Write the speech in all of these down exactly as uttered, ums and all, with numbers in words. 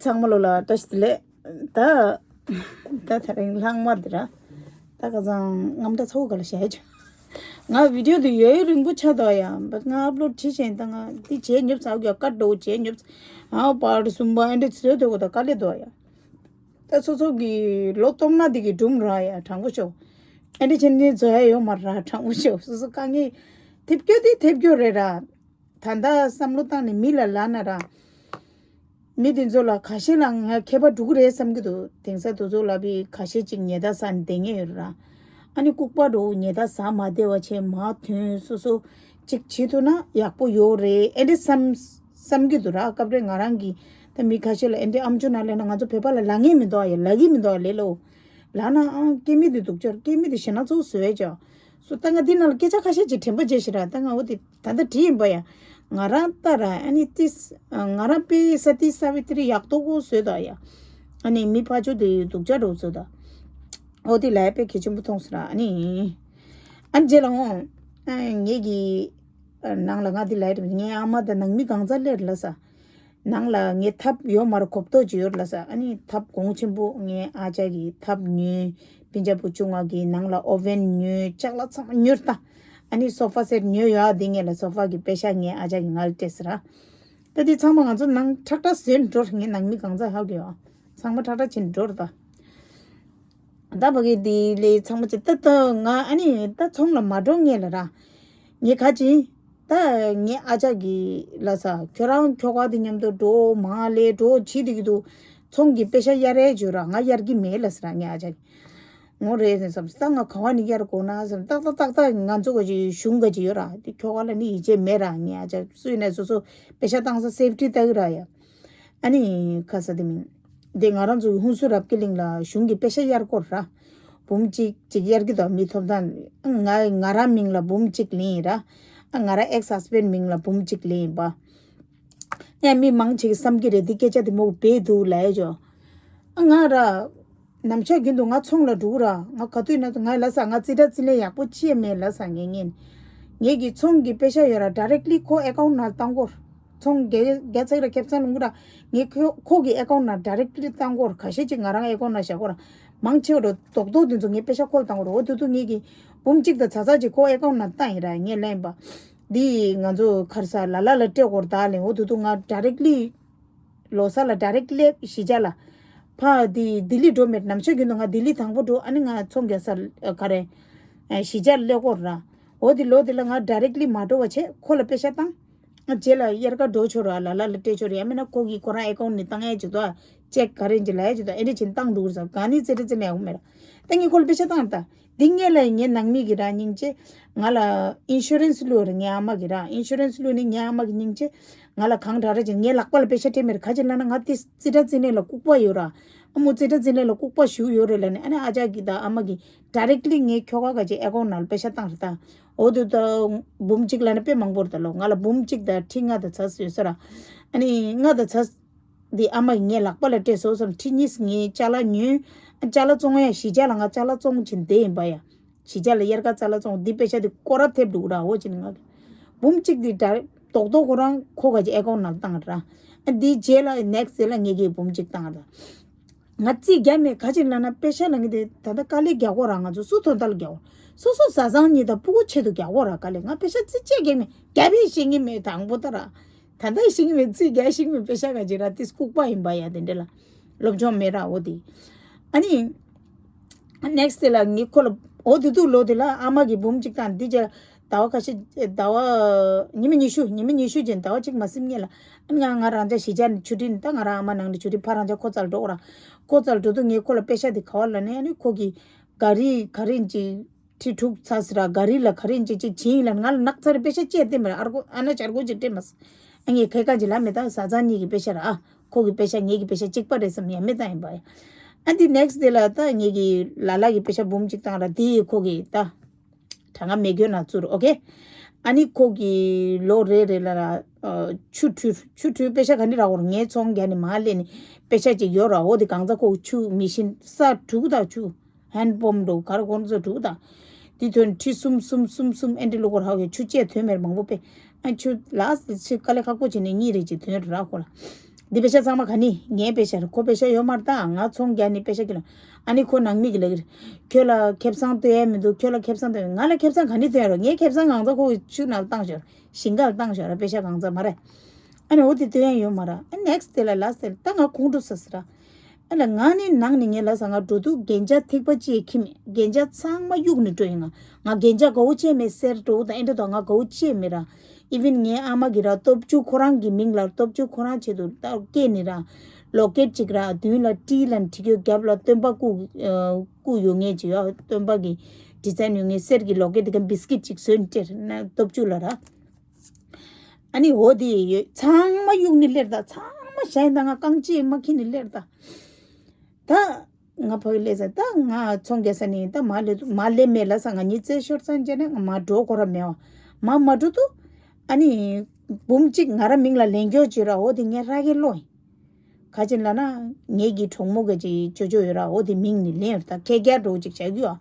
ཚང་མ་ལོ་ལ་བཀྲ་ཤིས་བདེ་ལེགས། ད་ད་དེ་རིང་ལྷག་མ་འདི་ར། ད་ཁ་སང་རྔམ་དྲ་ཚ་བོ་ག་ལ་བྱས་ཅི། ང་བི་ཌིའོ་འདི་ཡོད་ཡོད་རིང་པོ་ཆགས་འདུག་ཡ། ང་ཨབ་ལོཌ་བྱེད་བྱས་ད་ང་འདི་བྱས་ཉོབ་ཚ་གི་ཀ་འགྲོ་བྱས་ཉོབ་ཚ། ཨ་པར་གསུམ་པ་ཨེ་འདྲ་ཚོད་དེ་གོ་ད་དཀའ་ལས་འདུག་ཡ། ད་སོ་སོ་གི་ལོ་སྟོང་ན་འདི་གི་སྒྲུང་ར་ཡ་དྲང་པོ་ཤོད། ཨེ་འདྲ་བྱས་ནས་བཟོ་ཡ་ཡོད་མ་ར་དྲང་པོ་ཤོད། སོ་སོ་དཀའ་ངལ་ཐེབས་རྒྱུ་དེ་ཐེབས་རྒྱུ་རེད་ར། ད་ལྟ་བསམ་བློ་བཏང་ནས་མི་ལ་ལབ་ན་ར། མི་དེ་ཚོ་ལ་ཁ་ཤས་ལ་ང་མཁས་པ་འགྲོ་གི་རེད་བསམ་གྱི་འདུག་དེང་སང་དེ་ཚོ་ལ་བི་ཁ་ཤས་ཅིག་ཉལ་ཐ་ཟ་ནས་བསྡད་མཁན་ཡོད་ར། ཨ་ནི་ལྐུགས་པ་འགྲོ་ཉལ་ཐ་ཟ་མ་བསྡད་པ་བྱས་མར་ཐོན་སོ་སོ་ཅིག་བྱེད་ཐུབ་ན་ཡག་པོ་ཡོད་རེད་ཨེ་འདྲ་བསམ་བསམ་གྱི་འདུག་ར། སྐབས་རེ་ང་རང་གིས་ད་མི་ཁ་ཤས་ལ་ཨེ་འདྲ་ཨམ་ཅོག་ནང་ལབ་ན་ང་ཚོ་བོད་པ་ལ་ལབ་མཁན་མི་འདུག་ཡ། ལབ་ཀྱི་མི་འདུག་ལེ་ལོ། ལབ་ན་ཨང་སྐྱེ་མི་དེ་སྡུག་ཅག་སྐྱེ་མི་དེ་ཞེ་ན་ཚོགས་བཟོས་ཅག་སོ་ད་ང་འདི་ནང་ལ་སྐད་ཆ་ཁ་ཤས་ཅིག་དྲན་པ་བརྗེད་ཤི་ར། ད་ང་འོ་དེ་ད་ལྟ་བྲིས་ཡིན་པ་ཡ། ང་རང་ལྟ་ར་ཨ་ནི་ཏིས་ང་རང་དཔེ་ས་ཏི་ས་བི་ཏི་རི་ཡག་ཏོ་གོ་བཟོས་ད་ཡ། ཨ་ནི་མི་ཕ་ཆོ་དེ་སྡུག་ཅག་འགྲོ་བཟོས་ད། འོ་དེ་ལ་ཡ་དཔེ་གལ་ཆེན་པོ་མཐོང་སོང་ར། ཨ་ནི་ཨ་ནི་རྗེས་ལ་འོང་ངེད་ཀྱི་ནང་ལ་ང་འདི་ལ་ཡ་ངའི་ཨ་མ་དང་ནང་མི་གང་ཚ་སླེབས་ལ་ས། ནང་ལ་ངའི་ཐབ་ཡོད་མ་རེད་གོ་ཐོག་ཅིག་ཡོད་ལ་ས། ཨ་ནི་ཐབ་གོང་ཆེན་པོ་ངའི་ཨ་ཅག་གི་ཐབ་ཉོས། སྤུན་ཆ་བུ་ཆུང་བ་གི་ནང་ལ་ཨོ་ཝེན་ཉོས་ལྕགས་ལ་ཚང་མ་ཉོས་ད། ཨ་ནི་སོ་ཕ་སེ་ཊི་ཉོས་ཡོད་ཨ་དེ་ངས་ལ་སོ་ཕ་གི་པེ་ཤ་ངའི་ཨ་ཅག་གི་ང་ལ་སྤྲད་ཟེར་ར། ད་དེ་ཚང་མ་ང་ཚོ་ནང་ཁྲག་ཁྲག་ཟོས་འགྲོ་ངའི་ནང་མི་གང་ཚ་ཧ་གི་ཡོད་ཨ་ཚང་མ་ཁྲག་ཁྲག་ཕྱིན་འགྲོ་ར་ད། ད་བ་གི་དེ་ལས་ཚང་མ་ཅི་ད་ད་ང་ཨ་ནི་ད་ཚོང་ལ་མ་འགྲོ་ངས་ལ་ར། ངས་ཁ་ཅིག་ད་ངའི་ཨ་ཅག་གིས་ལ་ས་ཁྱོད་རང་ཁྱོ་ག་དེ་མཉམ་དུ་འགྲོ་མ་ལས་འགྲོ་བྱེད་དེ་གི་འདུག་ཚོང་གི་པེ་ཤ་གཡར་རེ་བྱོས་ར། ང་གཡར་གི་མེད་ལ་ཟེར་ར་ངའི་ཨ་ཅག་གིས། ངོ་རེད་ཟེར་བསམ་ད་ང་ག་བ་ནས་གཡར་དགོས་ན་བསམ་ཏག་ཏག་ཏག་ཏག་ང་ཚོ་ག་ཅིག་གཞུང་ག་ཅིག་ཡོད་ར་དེ་ཁྱོ་ག་ལ་ནི་ཡིད་ཆེས་མེད་ར་ངའི་ཨ་ཅག་སུ་ཡིན་ན་སོ་སོ་པེ་ཤ་བཏང་ས་སེབ་ཊི་ལྟ་གི་ར་ཡ། ཨ་ནི་ཁ་ས་དེ་མིན། དེ་ང་རང་ཚོ་ཧུན་སུར་རབ་ཀི་གླིང་ལ་གཞུང་གི་པེ་ཤ་གཡར་སྐོར་ར། འབུམ་གཅིག་ཅིག་གཡར་གི་དོ་མི་ཐོབ་ཐང་། ང་ང་རང་མིང་ལ་འབུམ་གཅིག་ལེན་ཡིན་ར། ང་རང་ཨེག་སི་ཧས་བྷེན་མིང་ལ་འབུམ་གཅིག་ལེན་ཡིན་པ། ཡང་མི་མང་ཆེ་གི་བསམ་གི་རེད་འདི་སྐད་ཆ་དེ་མོ་བེད་འདུག་ལབ་ཡ་ཅོ། ང་ར། ནམ་ཞག་རྒྱུན་དུ་ང་ཚོང་ལ་འགྲོ་གི་ར། ང་ག་དུས་ན་ང་ལ་ས་ང་རྩིས་ཁྲ་རྩིས་ལེན་ཡག་པོ་ཅི་ཡང་མེད་ལ་ས་ངེས་ངེས། ངེད་ཀྱི་ཚོང་གི་པེ་ཤ་ཡོད་ར་ཌའི་རེག་ལི་ཁོ་ཨེ་ཀའུན་ཊི་ནང་བཏང་གོ། ཚོང་རྒྱ་རྒྱ་ཚག་ར་ཁེབ་ཚང་ལུང་གི་ར། ངས་ཁོ་ཁོ་གི་ཨེ་ཀའུན་ཊི་ནང་ཌའི་རེག་ལི་བཏང་གོ། ཁ་ཤས་ཅིག་ང་རང་ཨེ་ཀའུན་ཊི་ནང་བཞག་གོ་ར། མང་ཆེ་བ་རྡོག་རྡོག་དེ་ཚོ་ངས་པེ་ཤ་ཁོ་ལ་བཏང་གོ་ར། འོ་དེ་དུས་ངེད་ཀྱི་འབུམ་གཅིག་དང་ཚ་ཚ་ཅིག་ཁོ་ཨེ་ཀའུན་ཊི་ནང་བཏང་ཡིན་ར་ངས་ལེན་པ། འདི་ང་ཚོ་ཁར་ས་ལ་ལ་ལ་སྤྲད་གོ་ར་ད་ལེན། འོ་དེ་དུས་ང་ཌའི་རེག་ལི། ལོ་གསར་ལ་ཌའི་རེག་ཊི་སླེབས་གཞིས་ཆགས་ལ། ཕ་དེ་ལྡི་ལི་འགྲོ་མེད་ནམ་ཞག་རྒྱུན་དུ་ང་ལྡི་ལི་དང་པོ་འགྲོ། ཨ་ནི་ང་ཚོང་རྒྱག་ས་ག་རེ། གཞིས་ཆགས་སླེབས་སྐོར་ར། འོ་དེ་ལོ་དེ་ལ་ང་ཌའི་རེག་ཊི་མ་འགྲོ་བ་བྱས་ཁོ་ལ་པེ་ཤ་བཏང་། ཨ་རྗེས་ལ་དབྱར་ཁ་འགྲོ་ཆོག་ར་ལ་ལ་ལ་སྤྲད་ཆོག་ར་ཡང་མིན་ན་ཁོ་གིས་ཁོ་རང་ཨེ་ཀའུན་ཊི་ནས་བཏང་ཡ་ཅིག་དོ། ཅེག་ག་རེ་ཅིག་ལ་ཡ་ཅིག་དོ་ཨེ་འདྲ་བྱས་བཏང་འགྲོ་གི་ར་ས་ག་ནི་ཙི་ཏྲ་ཙི་ནས་ཡོང་མེད་ར། ད་ངས་ཁོ་ལ་པེ་ཤ་བཏང་ར་ད། འདི་ངས་ལ་ངའི་ནང་མི་གི་ར་སྙིང་རྗེ། ང་ལ་ཨིན་ཤུ་རན་སི་བླུགས་ར་ངའི་ཨ་མ་གི་ར་ཨིན་ཤུ་རན་སི་བླུགས་ནི་ངའི་ཨ་མ་གི་སྙིང་རྗེ། ང་ལ་གང་དྲག་ར་ཅིག་ངའི་ལག་པ་ལ་པེ་ཤ་སྤྲད་མེད་ར་ག་ཅིག་ལབ་ན་ང་ཏི་རྩིས་ཁྲ་རྩིས་ལེན་ལ་ལྐུགས་པ་ཡོད་ར། ཨ་མོ་རྩིས་ཁྲ་རྩིས་ལེན་ལ་ལྐུགས་པ་ཞུ་ཡོད་རེད་ལབ་ནི་ཨ་ནི་ཨ་ཅག་གི་ད་ཨ་མ་གི་ཌའི་རེག་ལི་ངའི་ཁྱོ་ག་ག་ཅིག་ཨེ་ཀའུན་ཊི་ནང་ལ་པེ་ཤ་བཏང་ར་ད། འོ་དུ་ད་འབུམ་གཅིག་ལབ་ན་དཔེ་མང་པོ་རེད་ད་ལོ། ང་ལ་འབུམ་གཅིག་དང་ཁྲི་ལྔ་དང་ཚ་ཡོད་ས་ར། ཨ་ནི་ལྔ་དང་ཚ། འདི་ཨ་མ་ཡིས་ངའི་ལག་པ་ལ་སྤྲད་སོང་བསམ་ཁྲི་གཉིས་ངའི་ཅ་ལག་ཉོས། ཨ་ཅ་ལག་བཙོང་ཡ་གཞིས་ཆགས་ལ་ང་ཅ་ལག་བཙོང་བྱིན་བསྡད་ཡིན་པ་ཡ། གཞིས་ཆགས་ལ་དབྱར་ཁ་ཅ་ལག་བཙོང་འདི་པེ་ཤ་འདི་སྐོར་ར་ཐེབས་འདུག་ར་འོ་ཅི་ནི་ང་གི། འབུམ་གཅིག་འདི་ད་རྡོག་རྡོག་ཁོ་རང་ཁོ་ག་ཅིག་ཨེ་ཀའུན་ཊི་ནང་བཏང་ར། ཨ་འདི་རྗེས་ལ་ནེག་སི་ཊི་དེ་ལ་ངེད་ཀྱིས་འབུམ་གཅིག་བཏང་ར། ང་རྩིས་རྒྱག་མེད་ག་ཅིག་ལབ་ན་པེ་ཤ་ལ་ངེད་དེ་ད་ལྟ་དཀའ་ལས་རྒྱག་གོ་ར་ང་ཚོ་སུ་དོན་དག་ལ་རྒྱག་གོ། སོ་སོ་བཟའ་ཚང་གཉིས་དང་སྤུ་གུ་ཆེད་དུ་རྒྱག་གོ་ར་དཀའ་ལས་ང་པེ་ཤ་རྩིས་བཅད་རྒྱག་མེད་རྒྱག་པའི་ཤེས་ཀྱི་མེད་དང་པོ་ད་ར། ད་ལྟ་ཤེས་ཀྱི་མེད་རྩིས་རྒྱག་ཤེས་ཀྱི་མེད་པེ་ཤ་ག་ཅིག་ར་ཏིས་ལྐུགས་པ་ཡིན་པ་ཡ་དེ་འདྲ་ལ། སློབ་སྦྱོང་མེད་ར་འོ་དེ། ཨ་ནི། ནེག་སི་ཊི་དེ་ལ་ངས་ཁོ་ལ་འོ་དེ་དུས་ལོ་དེ་ལ་ཨ་མ་གིས་འབུམ་གཅིག་བཏང་འདི་རྗེས་ཟླ་བ་ཁ་ཤས་ཟླ་བ་ཉི་མ་ཉི་ཤུ་ཉི་མ་ཉི་ཤུ་རྗེས་ཟླ་བ་གཅིག་མ་ཟིན་སྔོན་ལ་ཨ་ནི་ང་ང་རང་ཅག་གཞིས་ཆགས་ནས་ཆུ་ཁྲིད་ད་ང་རང་ཨ་མ་ནང་ནས་ཆུ་ཁྲིད་ཕ་རང་ཅག་ཁོ་རྩར་འགྲོ་ར། ཁོ་རྩར་འགྲོ་དུས་ངས་ཁོ་ལ་པེ་ཤ་དེ་ག་བ་ལབ་ནས་ཨ་ནི་ཁོ་གིས་ག་རི་ག་རི་ཅིག་ཁྲི་དྲུག་ཚ་ཟེར་ར་ག་རི་ལ་ག་རི་ཅིག་ཅིག་བྱིན་ལ་ང་ལ་ནག་ཚ་རེ་པེ་ཤ་བཅད་དེ་མ་རེད་ཨ་རྒོ་ཨ་ན་ཆ་རྒོ་ཅིག་སྤྲད་མ་སོང་། ཨ་ངས་ཁའི་ཁ་ཅིག་ལབ་མེད་ད་བཟའ་ཚང་གཉིས་ཀྱི་པེ་ཤ་ར་ཨ་ཁོ་གི་པེ་ཤ་ངེད་ཀྱི་པེ་ཤ་གཅིག་པ་རེད་བསམ་ཡ་མེད་ད་ཡིན་པ་ཡ། ཨ་འདི་ནེག་སི་ཊི་དེ་ལ་ད་ངེད་ཀྱི་ལ་ལ་གི་པེ་ཤ་འབུམ་གཅིག་བཏང་ར་དེ་ཁོ་གི་ད་གྲངས་ཀ་མེད་སྐྱོན་ན་བཙུར་ཨོ་ཁེ། ཨ་ནི་ཁོ་གི་ལོ་རེ་རེ་ལ་ར་ཆུ་ཁྲུས་ཆུ་ཁྲུས་པེ་ཤ་ག་འདི་ར་འོར་ངའི་ཚོང་རྒྱག་ནས་མ་སླེབས་ནས་པེ་ཤ་ཅིག་ཡོད་ར་འོ་དེ་གང་ཚ་ཁོ་ཆུ་མི་ཤིན་ས་དྲུག་དང་ཆུ། ཧན་པོམ་འགྲོ་གར་གོར་ཚོ་དྲུག་དང་། དེ་ཐོན་ཁྲི་གསུམ་གསུམ་གསུམ་གསུམ་ཨེ་འདྲི་ལོ་གོར་ཧ་གི་ཆུ་བཅད་ཐོན་མེར་མང་པོ་པེ། ཨ་ཆུ་ལ་སི་ཆུ་དཀའ་ལས་ཁག་པོ་བྱས་ནས་གཉིས་རེ་ཅིག་ཐོན་ར་ཁོ་ལ། འདི་པེ་ཤ་ཚང་མ་ག་ནི་ངའི་པེ་ཤ་རེད། ཁོ་པེ་ཤ་ཡོད་མ་རེད། ད་ང་ཚོང་རྒྱག་ནི་པེ་ཤ་ཁྱེར་ལ། ཨ་ནི་ཁོ་ནང་མི་གི་ལ་གི་རེད། ཁྱོད་ལ་ཁེ་བཟང་སྟོན་ཡ་མི་འདུག་ཁྱོད་ལ་ཁེ་བཟང་སྟོན་ཡ། ང་ལ་ཁེ་བཟང་ག་ནི་སྟོན་ཡ་རོ། ངའི་ཁེ་བཟང་གང་ཚ་ཁོ་གི་ཆུ་ནང་བཏང་ཞོར་ཞིང་ཁར་བཏང་ཞོར་ར། པེ་ཤ་གང་ཚ་མ་རེད། ཨ་ནི་འོ་དེ་སྟོན་ཡ་ཡོད་མ་རེད། ཨ་ནེག་སི་དེ་ལ་ལ་སྟེ་ད་ང་ཁོང་ཁྲོ་ཟ་ཟེར་ར། ཨ་ལ་ང་ནི་ནང་ནས་ངས་ལབ་ས། ང་འགྲོ་དུས་རྒྱན་ཆ་ཐིགས་པ་གཅིག་འཁྱེར་མེད། རྒྱན་ཆ་ཚང་མ་གཡུགས་ནས་འགྲོ་ཡིན། ང་ང་རྒྱན་ཆ་དགའ་བོ་བྱས་མེད། གསེར་བྲོ་བོ་དང་ཨེ་འདྲ་དང་ང་དགའ་བོ་བྱས་མེད་ར། ཨི་ཝན་ངའི་ཨ་མ་གིས་ར་སྟོབས་བཅུ་ཁོ་རང་གི་མིང་ལ་སྟོབས་བཅུ་ཁོ་རང་ཆེད་དུ་ད་སྐྱེས་ནི་ར། ལོ་ཀེཊ་ཅིག་ར། མདུན་ལ་ཏྲི་ལ་འཁྲིལ་གྱི། རྒྱབ་ལ་སྟོན་པ་བཀུག་ཨ་བཀུག་ཡོད་ངེས་ཅིག་ཡོད། སྟོན་པ་གི་ཌི་ཛའིན་ཡོད་ངེས། གསེར་གྱི་ལོ་ཀེཊ་དེ་ག་བིས་ཀིཊ་ཅིག་བཟོས་ནས་སྤྲད་ན་སྟོབས་བཅུ་ལ་ར། ཨ་ནི་འོ་དེ་ཡོད། ཚང་མ་གཡུགས་ནས་སླེབས་ད། ཚང་མ་གཞན་ད་ང་རྐང་རྗེས་མ་འཁྱེར་ནས་སླེབས་ད། ད་ང་ཕ་གི་སླེབས་ས། ད་ང་ཚོང་རྒྱག་ས་ནས་ད་མར་སླེབས་དུས། མར་སླེབས་མེད་ལབ་ས། ང་གཉིས་རྩེད་ཤོར་ཚར་རྗེས་ནས་ང་མར་འགྲོ་དགོས་ར་མེད་བ། མར་མ་འགྲོ་དུས་ཨ་ནི་འབུམ་གཅིག་ང་ར་མིང་ལ་ལེན་རྒྱུ་བྱོས་ར། འོ་དེ་ངའི་ར་གའི་བློ་ཡིན། ག་ཅིན་ལབ་ན་ངེད་ཀྱི་གྲོགས་མོ་ག་ཅིག་ཅོ་ཅོ་ཡོད་ར། འོ་དེ་མིང་ནི་ལེན་ཡོད་ད། ཁེ་རྒྱ་འགྲོ་ཅིག་བྱ་རྒྱུ་ཨ།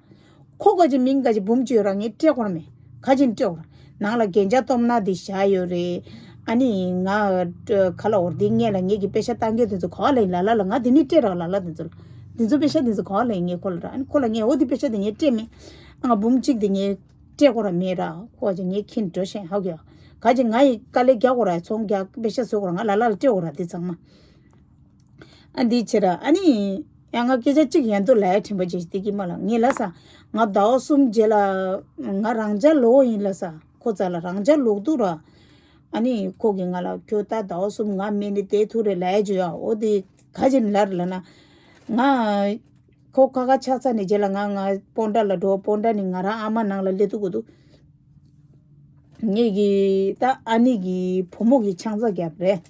ཁོ་ག་ཅིག་མིང་ག་ཅིག་འབུམ་གཅིག་ཡོད་ར། ངས་སྤྲད་དགོས་ར་མེད། ག་ཅིན་སྤྲད་དགོས་ར། ནང་ལ་རྒྱན་ཆ་སྟོབས་ན་དེ་བཞག་ཡོད་རེད། ཨ་ནི་ང་ག་ལ་འོར་དེ་ངས་ལ་ངེད་ཀྱི་པེ་ཤ་བཏང་རྒྱུ་དེ་ཚོ་ག་ལ་ཡིན་ལ་ལ་ལ། ང་དེ་ནི་སྤྲད་ར་ལ་ལ་དེ་ཚོ་ལ། དེ་ཚོ་པེ་ཤ་དེ་ཚོ་ག་ལ་ཡིན། ངས་ཁོ་ལ་ར། ཨ་ནི་ཁོ་ལ་ངས་འོ་དེ་པེ་ཤ་དེ་ངས་སྤྲད་མེད། ང་འབུམ་གཅིག་དེ་ངས་སྤྲད་དགོས་ར་མེད་ར། ཁོ་ག་ཅིག་ངས་ཁྱེར་འགྲོ་ཤེས་ཧ་གོ་ཡ། ག་ཅིག་ང་ཡི་དཀའ་ལས་རྒྱག་དགོས་ར། ཚོང་རྒྱག་པེ་ཤ་བཟོ་དགོས་ར། ང་ལ་ལ་ལ་སྤྲད་དགོས་ར་དེ་ཚང་མ། ཨ་འདི་ཕྱིར་ཨ་ནི་ཡང་ང་སྐད་ཆ་གཅིག་ཡན་དུ་ལ་ཡ་དྲན་པ་བྱེད་དེ་གི་མ་ལ། ངས་ལ་ས་ང་ཟླ་བ་གསུམ་རྗེས་ལ་ང་རང་ཅག་ལོ་ཡིན་ལ་ས། ཁོ་རྩ་ལ་རང་ཅག་ལོག་འདུག་ར། ཨ་ནི་ཁོ་གི་ང་ལ་ཁྱོད་ད་ཟླ་བ་གསུམ་ང་མེད་ནི་བསྡད་ཐུབ་རེད་ལ་ཡ་བརྗོད་ཡ། འོ་དེ་ག་ཅིག་ལར་ལ་ན་ང་ཁོ་ཁ་ཁ་ཆགས་ཚར་ནས་རྗེས་ལ་ང་ང་སྤོན་ཊ་ལ་འགྲོ། སྤོན་ཊ་ནི་ང་རང་ཨ་མ་ནང་ལ་སླེབས་ཐུབ་དགོས་འདུག་ངེད་ཀྱི་ད་ཨ་ནེ་གི་བུ་མོ་གི་ཆང་ས་རྒྱབ་རེད།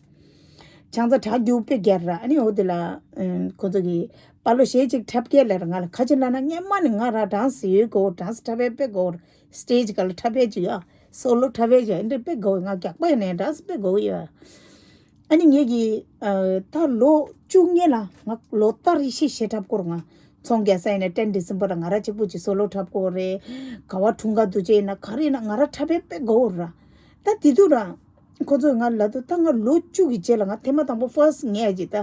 ཆང་ས་གྲ་རྒྱུག་དཔེ་རྒྱལ་ར། ཨ་ནི་འོ་དེ་ལ་ཁོ་ཚོ་གི་པ་ལོ་གཞས་ཅིག་འཁྲབ་སྐད་ལ་ང་ལ་ག་ཅི་ལབ་ན། སྔན་མ་ནི་ང་ར་ཌན་སི་ཡོད་གོ། ཌན་སི་འཁྲབ་ཡས་དཔེ་གོ། སི་ཊེ་ཇི་ག་ལ་འཁྲབ་ཡས་ཅིག་ཡ། སོ་ལོ་འཁྲབ་ཡས་ཅིག་ཡ། འདི་དཔེ་གོ། ང་རྒྱག་པ་ཡིན་ནའི་ཌན་སི་དཔེ་གོ་ཡ། ཨ་ནི་ངེད་ཀྱི་ད་ལོ་བཅུ་སྔོན་ལ་ང་ལོ་ལྟར་རེ་བཞིན་གཞས་འཁྲབ་སྐོར། ང་ཚོང་རྒྱག་ས་ཡིན་ན་ཊེན་ཌི་སེམ་བར་ལ་ང་ར་གཅིག་པུ་ཅིག་སོ་ལོ་འཁྲབ་སྐོར་རེད། ག་བ་འཁྲུངས་སྐར་དུས་ཆེན་ཡིན་ན་ག་རེ་ཡིན་ན་ང་ར་འཁྲབ་ཡས་དཔེ་གོ་ར། ད་དེ་དུས་ར་ཁོ་ཚོས་ང་ལབ་དུས། ད་ང་ལོ་བཅུ་གི་རྗེས་ལ་ང་ཐེངས་མ་དང་པོ་ཕར་སི་ཊི་ངས་ཨ་ཅིག་ད་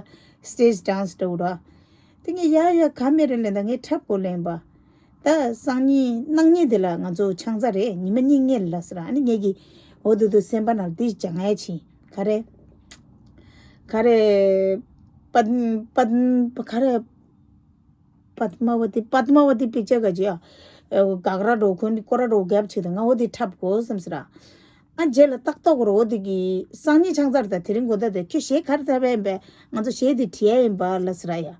སི་ཊེ་ཇི་ཌན་སི་འདྲ་བོ་ར། དེ་ངས་ཡ་ཡ་ག་མེད་རེད་ལབ་ད། ངས་འཁྲབ་དགོས་ལབ་པ། ད་སང་ཉིན་གནངས་ཉིན་དེ་ལ་ང་ཚོ་ཆང་ས་རེད། ཉི་མ་གཉིས་སྔོན་ལ་ཟེར། ཨ་ནི་ངེད་ཀྱི་འོ་དུ་དུ་སེམས་པ་ནང་འདི་སྦྱང་ཡ་ཕྱིན། ག་རེ། ག་རེ། པད། པད། ག་རེ། པད་མ་ཝ་ཏི། པད་མ་ཝ་ཏི་པིག་ཅར་ག་ཅི་ཡ། ག་ག་ར་འགྲོ་ཁོ་ནི་སྐོར་ར་འགྲོ་རྒྱབ་ཆེ་ད་ང་འོ་དེ་འཁྲབ་དགོས་བསམ་ཟེར། ཨ་རྗེས་ལ་ཏག་ཏག་རོ་འོ་དེ་གི་སང་ཉིན་ཆང་ས་རེད་ད། དེ་རིང་དགོང་དག་དེ་ཁྱོད་གཞས་ག་རེ་འཁྲབ་ཡ་ཡིན་པས། ང་ཚོ་གཞས་དེ་བྲིས་ཡ་ཡིན་པ་ལབ་ཟེར་ཡ།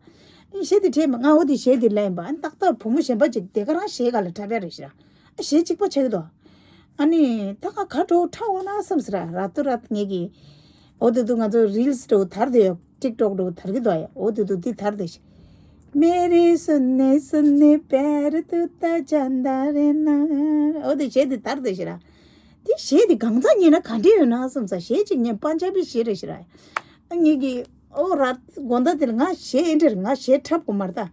གཞས་དེ་བྲིས་མ། ང་འོ་དེ་གཞས་དེ་ལབ་ཡིན་པ། ཨ་ནི་ཏག་ཏག་བུ་མོ་གཞན་པ་ཅིག་དེ་ག་རང་གཞས་ག་ལ་འཁྲབ་ཡ་རེད་ཤག་ཨ་གཞས་གཅིག་པ་ཆགས་ཀྱི་འདུག་ཨ་ནི་ད་ང་ག་འགྲོ་འཁྲབ་འོང་ན་བསམ་ཟེར། ར་ཏུ་ར་ངེད་ཀྱི་འོ་དེ་དུ་ང་ཚོ་རིལ་སི་འགྲོ་དར་དེ་ཡོད། ཊིག་ཊོག་འགྲོ་དར་གྱི་འདུག་ཡ། འོ་དེ་དུ་དེ་དར་དེ་ཤི། मेरे सुनने सुनने पैर तूता जांदा रे ना། འོ་དེ་གཞས་དེ་དར་དེ་ཤི་ར། དེ་གཞས་དེ་གང་ཚ་ཉན་ན་ག་འདྲ་ཡོད་ན་བསམ་ས། གཞས་གཅིག་ཉན། པན་ཇ་བི་གཞས་རེད་ཤི་ར། ཨ་ངེད་ཀྱི་ཨོ་ར་དགོང་དག་དེ་ལ་ང་གཞས་ཨེ་འདྲ་རེད། ང་གཞས་འཁྲབ་དགོས་མ་རེད་ད།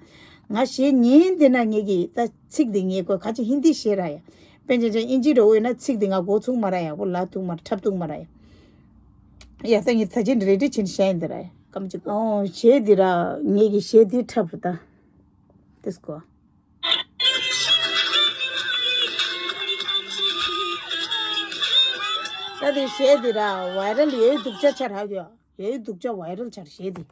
ང་གཞས་ཉན་དེ་ན་ངེད་ཀྱི་ད་ཚིག་དེ་ངེད་དགོས། ག་ཅི་ཧིན་དི་གཞས་ར་ཡ། པན་ཇ་ཅན་ཨིན་ཇི་འདྲ་བོ་ཡོད་ན་ཚིག་དེ་ང་གོ་ཐུབ་མ་ར་ཡ། བོ་ལ་ཐུབ་མ་ར། འཁྲབ་ཐུབ་མ་ར་ཡ། ཡ་ད་ངས་ད་ཅི་རེ་ཌི་བྱིན་བཞག་ཡིན་དེ་ར་ཡ། སྐམ་ཅིག་ཨོ་གཞས་དེ་ར་ངེད་ཀྱི་གཞས་དེ་འཁྲབ་རེད་ད། དེ་སྐོ། ད་དེ་གཞས་དེ་ར་ཝའི་རལ་ཡོད་སྡུག་ཅག་ཆགས་རག་ཡོད། ཡོད་སྡུག་ཅག་ཝའི་རལ་ཆགས་གཞས་དེ།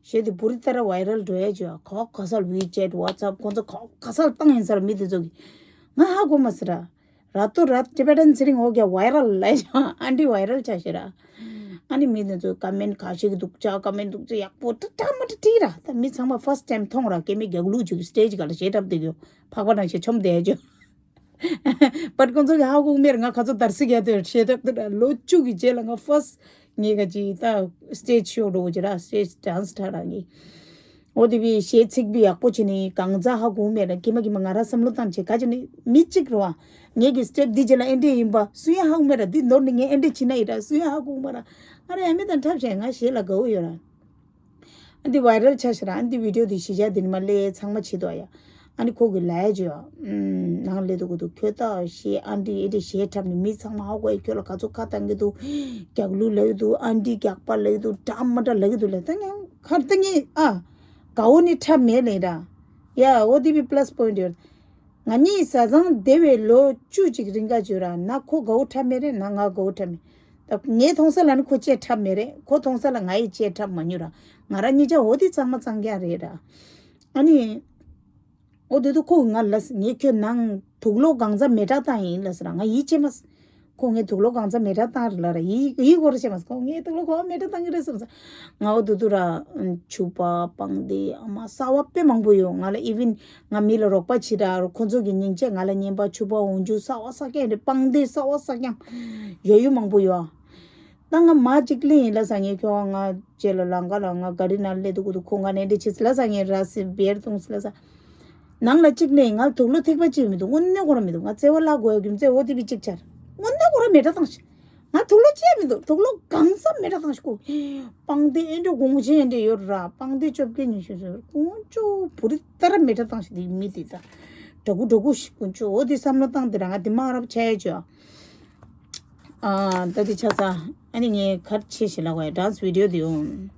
གཞས་དེ་བུ་རི་ལྟར་ཝའི་རལ་འགྲོ་ཡ་ཅིག་ཡ། ག་ག་ས་ལ་ཝི་ཅེཊ་ཝ་ཊི་སི་ཨེབ་ཁོང་ཚོ་ག་ག་ས་ལ་བཏང་ཡིན་ས་ར། མི་དེ་ཚོ་གི་ང་ཧ་གོ་མ་སི་ར། ར་ཏོ་ར་ཊི་བེ་ཊན་ཚེ་རིང་འོ་ག་ཝའི་རལ་ལ་ཡ་ཅིག་ཡ། ཨན་ཊི་ཝའི་རལ་ཆགས་ཤི་ར། ཨ་ནི་མི་དེ་ཚོ་ཀོ་མེན་ཊི་ག་ཤེད་ཀྱི་སྡུག་ཅག་ཀོ་མེན་ཊི་སྡུག་ཅག་ཡག་པོ་ཏྲ་ཏྲ་མ་ཏྲ་བྲིས་ར། ད་མི་ཚང་མ་ཕར་སི་ཊི་ཊེམ་མཐོང་ར། སྐྱེ་དམན་རྒྱག་ལུགས་ཅིག་སི་ཊེ་ཇི་ག་ལ་གཞས་འཁྲབ་བསྡད་ཡོད། ཕག་པ་ནང་བཞིན་མཆོམ་བསྡད་ཡ་ཅིག་ཡ། བཊ་ཁོང་ཚོ་གི་ཧ་གོ་མེད་ར། ང་ག་ཚོད་དར་སི་ག་དེ་ཤེས་ཐབས་དེ་ར། ལོ་བཅུ་གི་རྗེས་ལ་ང་ཕར་སི་ངས་ག་ཅིག་ད་སི་ཊེ་ཇི་ཤོ་འགྲོ་གི་ར། སི་ཊེ་ཇི་ཌན་སི་འཁྲབ་ར་ངས། འོ་དེ་བི་གཞས་ཚིག་བི་ཡག་པོ་བྱས་ནས་གང་ཚ་ཧ་གོ་མེད་ར། ཀྱེ་མ་ཀྱེ་མ་ང་ར་བསམ་བློ་བཏང་བྱས། ག་ཅི་ནི་མི་གཅིག་ར་བ། ངས་ཀྱི་སི་ཊེབ་འདི་རྗེས་ལ་ཨེ་འདྲས་ཡིན་པ་སུ་ཡང་ཧ་གོ་མེད་ར། འདི་ནོར་ནས་ངས་ཨེ་འདྲས་བྱེད་ན་ཡིན་ར། སུ་ཡང་ཧ་གོ་མ་ར། ཨ་ར་ཡ་མི་དང་འཁྲབ་བྱས་ང་གཞས་ལ་དགའ་བོ་ཡོད་ར། ཨ་འདི་ཝའི་རལ་ཆགས་ཤག་ར། ཨ་འདི་བི་ཌི་ཡོ་འདི་གཞིས་ཆགས་འདི་ནི་མ་སླེབས་ཚང་མ་བྱེད་དོ་ཡ། ཨ་ནི་ཁོ་གི་ལས་བྱོས། ཨམ། ནང་ལས་དུ་གོ་དུ་ཁྱོད་ད་ཞེ་ཨན་ཏི་ཨེ་ཏི་ཞེ་འཁྲབ་ནི་མི་ཚང་མ་ཧ་གོ་ཡ། ཁྱོད་ལ་ག་ཚོད་ཁ་བཏང་གི་འདུག་རྒྱག་ལུགས་ལབ་ཀྱི་འདུག་ཨན་ཏི་རྒྱག་པ་ལབ་ཀྱི་འདུག་འདྲ་མ་འདྲ་ལབ་ཀྱི་འདུག་ལ། ད་ངས་ཁར་ད་ངས་ཨ་དགའ་བོ་ནི་འཁྲབ་མེད་ལེ་ར། ཡ་ཨོ་ཏི་པི་པ་ལ་སི་པོ་ཡིན་ཊི་ཡོད། ང་གཉིས་བཟའ་ཚང་སྡེ་བའི་ལོ་བཅུ་གཅིག་རིང་ག་བརྗོད་ར་ན་ཁོ་དགའ་བོ་འཁྲབ་མེད་རེད། ན་ང་དགའ་བོ་འཁྲབ་མེད། ད་ངས་མཐོང་ས་ལ་ནི་ཁོ་ཅེས་འཁྲབ་མེད་རེད། ཁོ་མཐོང་ས་ལ་ང་ཡི་ཅེས་འཁྲབ་མ་མྱོང་ར། ང་ར་གཉིས་ཆ་འོ་དེ་གཙང་མ་གཙང་རྐྱང་རེད་ར། ཨ་ནི། ཨོ་དེ་དུ་ཁོ་ང་ལ་ངས་ཁྱོད་ནང་དུག་ལོག་གང་ཚ་མེ་དྲག་བཏང་ཡིན་ལ་ཟེར་ར། ང་ཡིད་ཆེས་མ་སོང་། ཁོ་ངས་དུག་ལོག་གང་ཚ་མེ་དྲག་བཏང་རེད་ལ་ར། ཡིད་ཡིད་སྐོར་ཆེ་མ་སོང་། ཁོ་ངས་དུག་ལོག་གང་མེ་དྲག་བཏང་གི་རེད་བསམ་སོང་། ང་ཨོ་དུ་དུ་ར་ཕྱུ་པ་སྤང་སྡེ་ཨ་མ་གསར་བ་དཔེ་མང་པོ་ཡོད། ང་ལ་ཨི་ཝིན་ང་མི་ལ་རོགས་པ་བྱེད་ར། ཁོ་ཚོ་གི་སྙིང་རྗེ། ང་ལ་བརྙན་པ་ཕྱུ་པ་འོང་རྒྱུ་གསར་བ་གསར་རྐྱང་རེད། སྤང་སྡེ་གསར་བ་གསར་རྐྱང་ཡོད་ཡོད་མང་པོ་ཡོད། ད་ང་མ་གཅིག་ལེན་ཡིན་ལ་ས་ངས་ཁྱོད་ང་རྗེས་ལ་ལང་ཀ་ལ་ང་ག་རི་ན་སླེབས་དུས་ཁོ་ང་ནས་འདི་ཆེ་ལ་ས་ངས་ར་སི་བེར་གཏོང་སི་ལ་ས། ནང་ལ་གཅིག་ནས་ང་དུག་ལོག་ཐིགས་པ་གཅིག་མི་འདུག་དངོས་གནས་ཁོ་ར་མི་འདུག་ང་བརྩེ་བ་བརླག་དགོས་ཡ་རྒྱུ་མཚན་འོ་དེ་བི་གཅིག་ཆར་དངོས་གནས་ཁོ་ར་མེ་དྲ་བཏང་ཤི། ང་དུག་ལོག་གཅིག་མི་འདུག་དུག་ལོག་གང་ཙམ་མེ་དྲ་བཏང་ཤི་ཁོ། སྤང་སྡེ་ཨེ་འདྲ་གོང་ཆེན་འདྲ་ཡོད་ར། སྤང་སྡེ་བཅོ་བརྒྱད་ཉི་ཤུ་ཟེར་ཀུན་སྤྱོད་བུ་རི་ལྟར་མེ་དྲ་བཏང་ཤི་དེ་མི་དེ་ད་དྲག་གུ་དྲག་གུ་ཤི་ཀུན་སྤྱོད་འོ་དེ་བསམ་བློ་བཏང་དེ་ར་ང་དེ་མ་རབ་ཆ་ཡ་ཅོ། ཨ་ད་དེ་ཆ་ས་ཨ་ནི་ངས་གར་ཆེ་ཞེ་ལ་གོ་ཡ་ཌན་སི་བི་ཌི་ཡོ་དེ་ཡོང་།